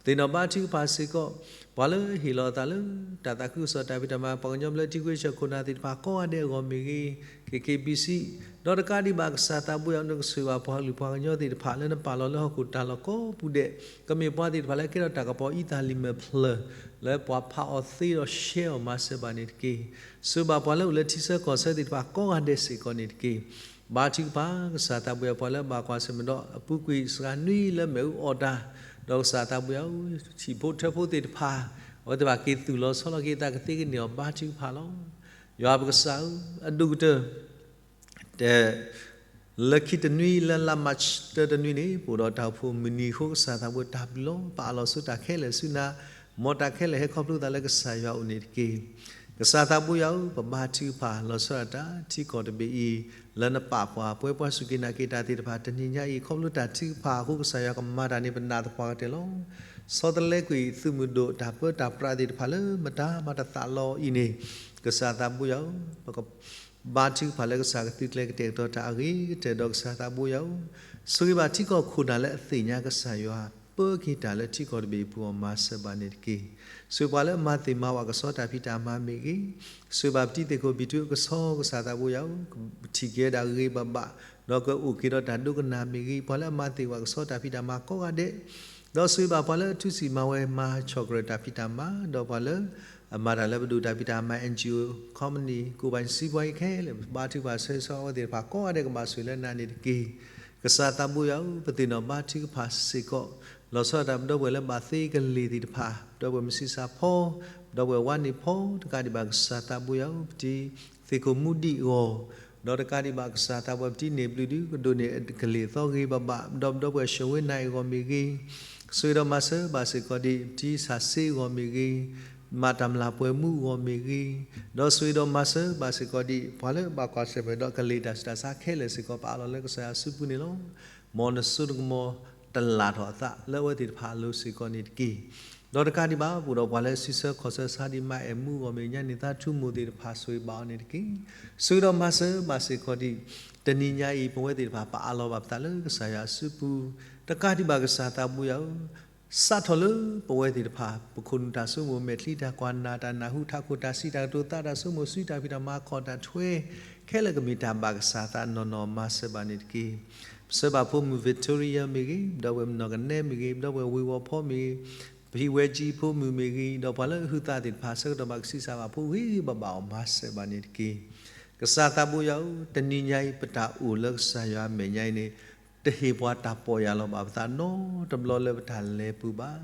ပသ့ၣ်နီၣ်ဘါထုကဖၣ်စ့ၢ်ကီး ပှၤလၢဟ့ၣ်လီၤအသးလၢတၢ်သးခုကစီၣ်တၢ်ဖံးတၢ်မၤ ပှၤကညီဘျၢထံခိၣ်ဝ့ၡၢၣ်ခိၣ်နၢ်သ့ၣ်တဖၣ်ကိးဂၤဒဲးအဂီၢ်မ့ၢ်ဂ့ၤ, က့ၤက့ၤဘံစံ, ဒီးတကးဒံးဘၣ်ကစၢ်သးဘိယွၤဧၢ, နကဆိၣ်ဂ့ၤဘၣ်ပှၤကလုာ်ပှၤကညီသ့ၣ်တဖၣ်လၢနပာ်လီၤလၢဟီၣ်ခိၣ်တၢ်လီၢ်ကိးပူၤဒဲး, ကမ့ၢ်ပှၤသ့ၣ်တဖၣ်လၢကဲထီၣ်တၢ်ကပီၤအံသၣ်လံာ်မဲာ်ဖျၢၣ် လၢပှၤဖးအီၤသ့ဒီးရှဲအီၤ မၤစၢၤဘၣ်န့ၣ်တက့ၢ်. ဆိၣ်ဂ့ၤဘၣ်ပှၤလၢအိၣ်လၢထံဆၢကီၢ်ဆၢသ့ၣ်တဖၣ်ကိးဂၤဒဲးစ့ၢ်ကီးန့ၣ်တက့ၢ်. ဘါထုကဖၣ် ကစၢ်သးဘိယွၤ ပှၤလၢအဘၣ်ကွၢ်ဆၢၣ်မဲာ်ဒီးအပူၤကွံာ်စှၤနွံလၢမ့ၣ်အူအီၣ်တၢ်, ဒီးကစၢ်သးဘိယွၤဧၢ, ဟံၣ်ဖိထၢဖိသ့ၣ်တဖၣ် အဝဲသ့ၣ်တဖၣ်က့ၤသူၣ်လီၤဆီလီၤက့ၤအသးကသ့ကန့ၢ်အီၤ ဘါထုကဖၣ်လီၤ. ယွၤပကစၢ်ဧၢ, အဒိၣ်ကတၢၢ် တဲ လၢခံတနွံလၢလါမၢ်ၡးတၢတနွံန့ၣ် ပအိၣ်ဒီးတၢ်အိၣ်ဖှိၣ်မုၢ်နံၤအဃိ ကစၢ်သးဘိယွၤတၢ်ဘျုးလီၤ. ပအးလီၤဆူတၢ်ခဲလၢာ်ဆူနၤ, မ်တၢ်ခဲလၢာ်ဟဲခီဖျိသးလၢကစၢ်ယွၤအအိၣ်န့ၣ်တက့ၢ်. ကစၢ်သးဘိယွၤဧၢ, ပဘါထုကဖၣ်လီၤဆီဒၣ်တၢ် ထံကီၢ်တဘ့ၣ်အံၤ လၢနပာ်ပှၤပှဲပှၤစူၢ်က့ၤနာ်က့ၤတၢ်သ့ၣ်တဖၣ် တနံၤညါအံၤ ခီဖျိတၢ်ထုကဖၣ်အဃိ ကစၢ်ယွၤကမၤတၢ်န့ၣ် ပနာ်သပှၢ်ကတၢၢ်လီၤ. ဆီတလဲကွံာ်သုးမုၢ်ဒိၣ်တၢ်ပၢတၢ်ပြးသ့ၣ်တဖၣ်လၢမတၤမၤတသးလီအံၤန့ၣ်, ကစၢ်သးဘိယွၤဧၢ, ပက ဘါထုကဖၣ်လၢကစၢ်ကသုးကျဲၤကတဲာ်ကတီၤတၢ်အဂ့ၤကတၢၢ်ဒီးကစၢ်သးဘိယွၤဧၢ, ဆိၣ်ဂ့ၤဘၣ်ထံကီၢ်ခိၣ်နၢ်လၢအသ့ၣ်ညါကစၢ်ယွၤ ပၢက့ၤတၢ်လၢထံကီၢ်တဘ့ၣ်အပူၤအဂီၢ် မၤစၢၤဘၣ်န့ၣ်တက့ၢ်. ဆိၣ်ဂ့ၤပှၤလၢအမၤသ့ၣ်မၤဝၣ်ကဆီတၢ်ဖံးတၢ်မၤမ့ၢ်ဂ့ၤ, ဆိၣ်ဂ့ၤဘၣ်ပတံၤသ့ၣ်ခိၣ်ဘံၣ်ထူအကဆီ ကစၢ်သးဘိယွၤဧၢ, ကထံၣ်က့ၤဝဲဒၣ်ဂ့ၤဂ့ၤဘၣ်ဘၣ်, ဒီးကအိၣ်က့ၤဒီးတၢ်ဒိကနၣ်မ့ၢ်ဂ့ၤ, ပှၤလၢအမၤသ့ၣ်ဝၣ်ကဆီတၢ်ဖံးတၢ်မၤကိးဂၤဒဲး ဒီးဆိၣ်ဂ့ၤဘၣ်ပှၤလၢအထူစံၣ်မၤဝဲမၤဆီၣ်ကြၢးတၢ်ဖံးတၢ်မၤ, ဒီးပှၤလၢအမၤတၢ်လၢပဒိၣ်တၢ်ဖံးတၢ်မၤ NGO company ကိးဘၣ်စံးပှၤအံၤခဲလၢာ် ဘါထုကဖၣ်ဆၢဂ့ၤဆၢဝါအဝဲသ့ၣ်တဖၣ်ကိးဂၤဒဲး ကဘၣ်ဆိၣ်ဂ့ၤလၢနၤန့ၣ်တက့ၢ်. ကစၢ်သးဘိယွၤဧၢ, ပသ့ၣ်နီၣ်ဘါထုကဖၣ်စ့ၢ်ကီး လီၤဆီဒၣ်တၢ်ပဒီပုၢ်ဝဲၢ်လၢဘၣ်သ့ကလ့ၢ်သ့ၣ်တဖၣ်, ပဒီပုၢ်ဝဲၢ်မုၢ်ဆံးစၢ်ဖီ, ပဒီပုၢ်ဝဲၢ်ဝါန့ၢ်ဖီ, တကးဒံးဘၣ်ကစၢ်သးဘိယွၤဧၢ, ပတံၤသ့ၣ်ခိၣ်မူဒံးအဂီၢ်, ဒီးတကးဒံးဘၣ်ကစၢ်သးဘိယွၤ ပတံၤန့ၢ်ဘျုးဒုး ကဒိးန့ၢ်ကလ့ၢ်အသီဂ့ၤဘၣ်ဘၣ်, ဒီးပဒီပုၢ်ဝဲၢ်ၡိဝ့နၤအံၤအဂီၢ်မ့ၢ်ဂ့ၤ, ဆိၣ်ဂ့ၤဒီးမၤစၢၤဘၣ်စ့ၢ်ကီးဒံး ပတံၤစၢ်စ့အဂီၢ်မ့ၢ်ဂ့ၤ, မၤတၢ်မျၢ်ပှဲၤမူအဂီၢ်မ့ၢ်ဂ့ၤ, ဒီးဆိၣ်ဂ့ၤဒီးမၤစၢၤဘၣ်စ့ၢ်ကီးဒံး ပှၤလၢဘၣ်ကွၢ်ဆၢၣ်မဲာ်ဒီးကလ့ၢ်တၢ်ဆူးတၢ်ဆါခဲလၢာ်စ့ၢ်ကီး ပအးလီၤလၢကစၢ်ယွၤအစုပူၤန့ၣ်လီၤ. မ်နစိနကမီၤတလၢ်ထီၣ်အသး လၢအဝဲသ့ၣ်တဖၣ်အလိၤစ့ၢ်ကီးန့ၣ်တက့ၢ်. ဒီးတကးဒံးဘၣ် ပအိၣ်ဒီးပှၤလၢဆံဆၢခီၣ်ဆၢဆါဒံးမၤအဲၣ်မူအဂီၢ်မ့ၢ် ညါန့ၢ်သါထူမိၢ်သ့ၣ်တဖၣ် ဆိၣ်ဂ့ၤဘၣ်အီၤန့ၣ်တက့ၢ်. ဆိၣ်ဂ့ၤဒီးမၤစၢၤဘၣ်စ့ၢ်ကီးဒံး တနံၤညါအံၤ ပဝဲသ့ၣ်တဖၣ်ပအးလီၤဘၣ်ပသးလၢကစၢ်ယွၤအစုပူၤ, တကးဒံးဘၣ်ကစၢ်သးဘိယွၤဧၢ, စးထီၣ်လၢပဝဲသ့ၣ်တဖၣ် ပခိၣ်နူာ်တၢ်ဆိကမိၣ် မဲာ်ချံတၢ်ကွၢ်နာ် တၢ်နၢ်ဟူ ထးခိၣ်တၢ်စံးတၢ်ကတိၤ သးတၢ်ဆိကမိၣ် စုတၢ်ဖံးတၢ်မၤ ခီၣ်တၢ်ထွဲ ခဲလၢာ်ကမ့ၢ်တၢ်ဘၣ်ကစၢ်သးနီၢ်နီၢ် မၤစၢၤဘၣ်န့ၣ်တက့ၢ်. ပဆၢဘၣ်ဖိမုၣ် Victoria မ့ၢ်ဂ့ၤ, ပဒီပုၢ်ဝဲၢ်မနီၢ်ကနဲမ့ၢ်ဂ့ၤ, ပဒီပုၢ်ဝဲၢ်ဝ့ၤဝီၤဖီမ့ၢ်ဂ့ၤ, ပဟံၣ်ဝဲကၠံဖိမုၣ်မ့ၢ်ဂ့ၤ, ဒီးပှၤလၢအဟုးသးသ့ၣ်တဖၣ် ဆၢကတီၢ်ဘၣ်ကဆံးစၢ်ဘၣ်ဖိ ဂ့ၤဂ့ၤဘၣ်ဘၣ်အီၤ မၤစၢၤဘၣ်န့ၣ်တက့ၢ်. ကစၢ်သးဘိယွၤဧၢ, တနံၤညါအံၤ ပတၢ်အိၣ်လၢကစၢ်ယွၤအမဲာ်ညါအံၤန့ၣ် တဟ့ၣ်ပှၤတၢ်ပီၢ်ယၢ်လီၤဘၣ်ပသးနီတဘျီလၢပတၢ်လဲၤပူၤဘၣ်.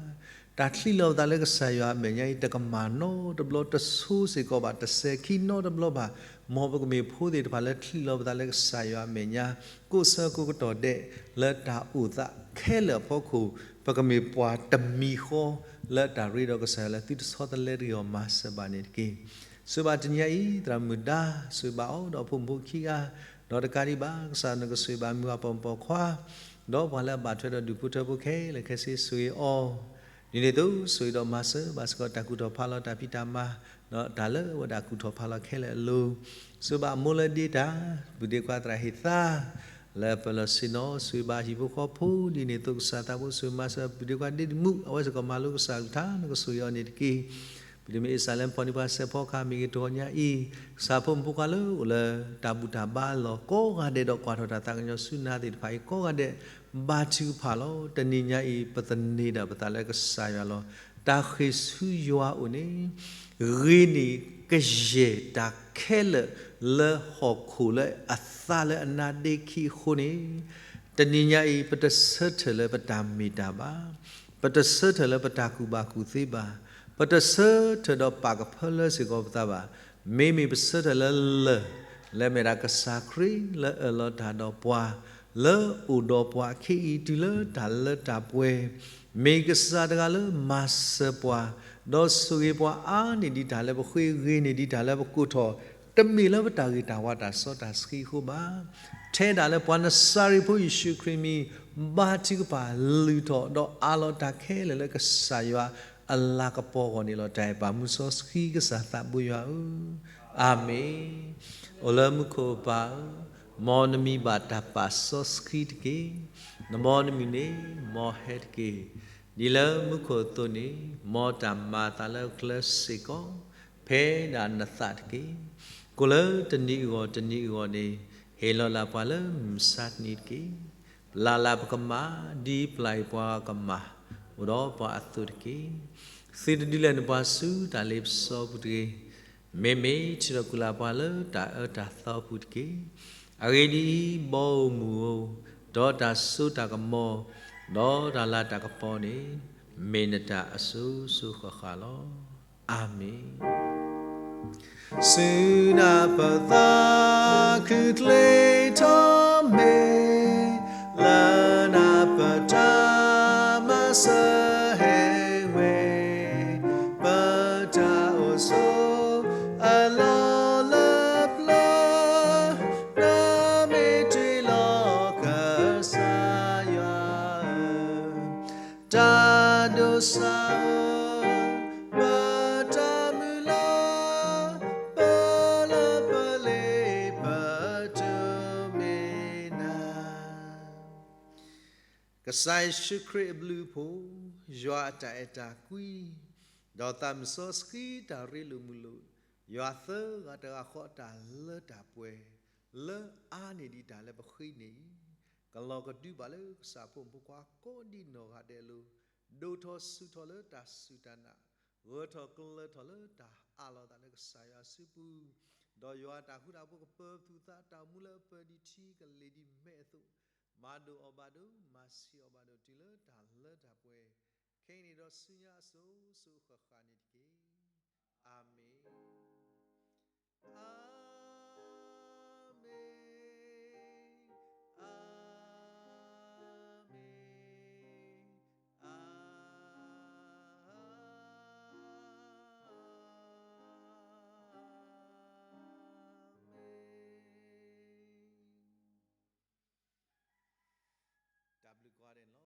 တၢ်ချံးလီၤပသးလၢကစၢ်ယွၤအမဲာ်ညါအံၤ တကမၣ်နီတဘျီတဆိစ့ၢ်ကီးဘၣ် တစဲၤခံနီတဘျီဘၣ်. မ်ပကမ့ၢ်ဖိသ့ၣ်တဖၣ်လၢချံးလီၤပသးလၢကစၢ်ယွၤအမဲာ်ညါ ကိးဆၢကိးကတီၢ်ဒဲး လၢတၢ်အိၣ်သးခဲလၢာ်အဖီခိၣ် ပကမ့ၢ်ပှၤတမံၤဃီ လၢတၢ်ရ့ဒီးကစၢ်ယွၤလၢသုတဆီတလဲတဂ့ၤအီၤ မၤစၢၤဘၣ်န့ၣ်တက့ၢ်. ဆိၣ်ဂ့ၤဘၣ်တနံၤညါအံၤ သရၣ်မုၣ်ဒါ ဆိၣ်ဂ့ၤဘၣ်အီၤဒီးအဖိမုၣ်ဖိခံဂၤ, ဒီးတကးဒံးဘၣ် ကစၢ်နကဆိၣ်ဂ့ၤဘၣ်မုၢ်အပီၢ်ပိာ်ခွါ ဒီးပှၤလၢအဘၣ်ထွဲဒီးဒူၣ်ဖိထၢဖိခဲလၢာ်ခဲဆ့ ဆိၣ်ဂ့ၤအီၤ, ဒ်န့ၣ်အသိး ဆိၣ်ဂ့ၤဒီးမၤစၢၤဘၣ်စ့ၢ်ကီး တၢ်ကူၣ်ထီၣ်ဖးလီၤတၢ်ဖံးတၢ်မၤ ဒီးတၢ်လၢအဝဲဒၣ်ကူၣ်ထီၣ်ဖးလီၤခဲလၢာ်အလိၤ, ဆိၣ်ဂ့ၤဘၣ်အမိၢ်လၢဒ့တၢ် ပုၢ်ဒ့ခွါသရၣ်ဟ့ၣ်သါ လၢပလီၢ်ဆ့ၣ်နီၤ ဆိၣ်ဂ့ၤဘၣ်ဟံၣ်ဖိဃီဖိ ဒ်န့ၣ်အသိး ကစၢ်သးဘိ ဆိၣ်ဂ့ၤမၤစၢၤပုၢ်ဒ့ခွါဒ့တမူး အဝဲစ့ၢ်ကီးမၤလိကစၢ်အကလုၢ်ကထါ နကဆိၣ်ဂ့ၤအီၤန့ၣ်တက့ၢ်. ပဒိၣ်မ့ၢ်အ့ၣ်စၢ်လၢဖီၣ်န့ၢ်ပှၤစဲးဖီကဟၣ်မ့ၢ်ဂ့ၤ တဂီၤညါအံၤ ကစၢ်ဖိမုၣ်ဖိခွါလၢအိၣ်လၢတၢ်ဘူၣ်တၢ်ဘါအလီၢ် ကိးဂၤဒဲးဒီး ကွၢ်ထီၣ်တၢ်သးကညီၤဆူနၤသ့ၣ်တဖၣ်အံၤ ကိးဂၤဒဲး ဘါထုကဖၣ်လီၤ. တနံၤညါအံၤ ပသန့ၤဒၣ်ပသးလၢကစၢ်ယွၤလီၤ. တၢ်ဃ့ၢ်ဆူယွၤအအိၣ်န့ၣ် ဂ့ၤန့ၢ်ကယဲၢ်တၢ်ခဲလၢာ်လၢဟီၣ်ခိၣ်လၢအသါလၢအနါဒ့ခံအဃိန့ၣ်, တနံၤညါအံၤ ပတဆၢထၢၣ်လၢပတၢ်မ့ၢ်တၢ်ဘၣ်, ပတဆၢထၢၣ်လၢပတၢ်ကူၣ်ဘၣ်ကူၣ်သ့ဘၣ်, ပတဆၢထၢၣ်ဒီးပာ်ကဖၢလၢစ့ၢ်ကီးပသးဘၣ်. မ့မ့ၢ်ပဆၢထၢၣ်လၢလၢၢ် လၢအမ့ၢ်ဒၣ်ကစၢ်ခရံာ်လၢအၢၣ်လီၤတၢ်ဒီးပှၤ လၢအိၣ်ဒီးပှၤအခံအံၤ တုၤလၢတၢ်လၢတၢ်ပှဲၤ, မ့ၢ်ကစၢ်တဂၤလၢမၤစၢၤပှၤ, ဒီးဆိၣ်ဂ့ၤပှၤအါန့ၢ်ဒံးတၢ်လၢပဃ့, ဂ့ၤန့ၢ်ဒံးတၢ်လၢပကိးထီၣ်, တမ့ၢ်လၢပတၢ်ဂ့ၤတၢ်ဝါတၢ်စီတၢ်ဆှံအဃိဘၣ်. ထဲဒၣ်လၢပှၤနစၤရ့းဖိယ့ၣ်ၡူးခရံာ်မံၤ ဘါထုကဖၣ်လုၢ်ထီၣ် ဒီးအးလီၤတၢ်ခဲလၢာ်လၢကစၢ်ယွၤအလၤကပီၤအဂီၢ်န့ၣ်လီၤ. တၢ်အဲၣ်ပၢ်မုၢ်စီဆှံကစၢ်သးဘိယွၤဧၢ, အၤမ့ၣ်. အိၣ်လၢမူခိၣ်ပၢ်ဧၢ, မ်နမံၤဘၣ်တၢ်ပာ်စီဆှံတက့ၢ်. နမ်နမုၢ်န့ၣ် မ်ဟဲတက့ၢ်. ဒ်လၢမူခိၣ်အသိးန့ၣ်, မ်တၢ်မၤအသးလၢကျဲစ့ၢ်ကီး, ဖဲဒၣ်နသးတက့ၢ်. ကိၣ်လၢတနံၤအဂီၢ်တနံၤအဂီၢ်န့ၣ်, ဟ့ၣ်လီၤလၢ်ပှၤလၢမုၢ်မဆါတနံၤတက့ၢ်. ပျၢ်လၢ်ပကမၢ်, ဒ်ပျၢ်အံၤပှၤကမၢ်, အိၣ်ဒီးပှၤအသိးတက့ၢ်. သုတဒုးလဲၤနုာ်ပှၤဆူတၢ်လ့ပစီပူၤတဂ့ၤ. မ့မ့ၢ်ထုးထီၣ်ကွံာ်လၢ်ပှၤလၢတၢ်အၢတၢ်သီပူၤတက့ၢ်. အဂ့ၢ်ဒ်အံၤ, ဘီဧိၤမုၢ်ဧိၤ, ဒီးတၢ်စိတၢ်ကမီၤ, ဒီးတၢ်လၤတၢ်ကပီၤန့ၣ်, မ့ၢ်နတၢ်အစိၤစိၤဃၣ်ဃၣ်လီၤ. အၤမ့ၣ်. ဆူနၤပသးခုချ့ထီၣ်မ့ၢ်, လၢနၤပတၢ်မၤစၢၤဟဲဝဲ, ပတၢ်အိၣ်ဆိးအလီၢ်လၢပျၢၤ, နမ့ၢ်တ့ၢ်လီၤကစၢ်ယွၤဧၢ, တၢ်ဒိးစၢ်ဧၢ, ပတၢ်မုၢ်လၢ်, ပလၢပလ့ပတုၤမ့ၢ်နၤ. ကစၢ်ယ့ၣ်ၡူးခရံာ်အဘျုးအဖှိၣ်, ယွၤအတၢ်အဲၣ်တၢ်ကွံ, ဒီးသးမုၢ်စီဆှံတၢ်ရ့လိာ်မုာ်လိာ်, ယွၤသၢဂၤတဂၤဃီအတၢ်လၢတၢ်ပှဲၤ, လၢအါန့ၢ်ဒံးတၢ်လၢပဃ့န့ၣ်အံၤ, ကလီၤကဒုဘၣ်လၢကစၢ်ဖိမုၣ်ဖိခွါကိးဒံနီၢ်ဂၤဒဲးအလိၤ, ဒိၣ်ထီၣ်ဆူၣ်ထီၣ်လၢတၢ်စူၢ်တၢ်နာ်, ဂၢၢ်ထီၣ်ကျၢၤထီၣ်လၢတၢ်အးလီၤသးလၢကစၢ်ယွၤအစုပူၤ, ဒီးယွၤအတၢ်ဃူတၢ်ဖိးကပၢၤပသူၣ်သးတၢ်အိၣ်မူလၢအပၢၤဒ်ထံကလ့ၢ်ဒ်မဲအသိး, မၤဒိၣ်အီၤဘၣ်ဒိၣ်, မၤဆံးအီၤဘၣ်ဒိၣ်တုၤလၢတၢ်လၢတၢ်ပှဲၤ, ခဲအံၤန့ၣ်ဒီးဆူညါအစိၤစိၤအဃၣ်ဃၣ်န့ၣ်တက့ၢ်. အၤမ့ၣ်.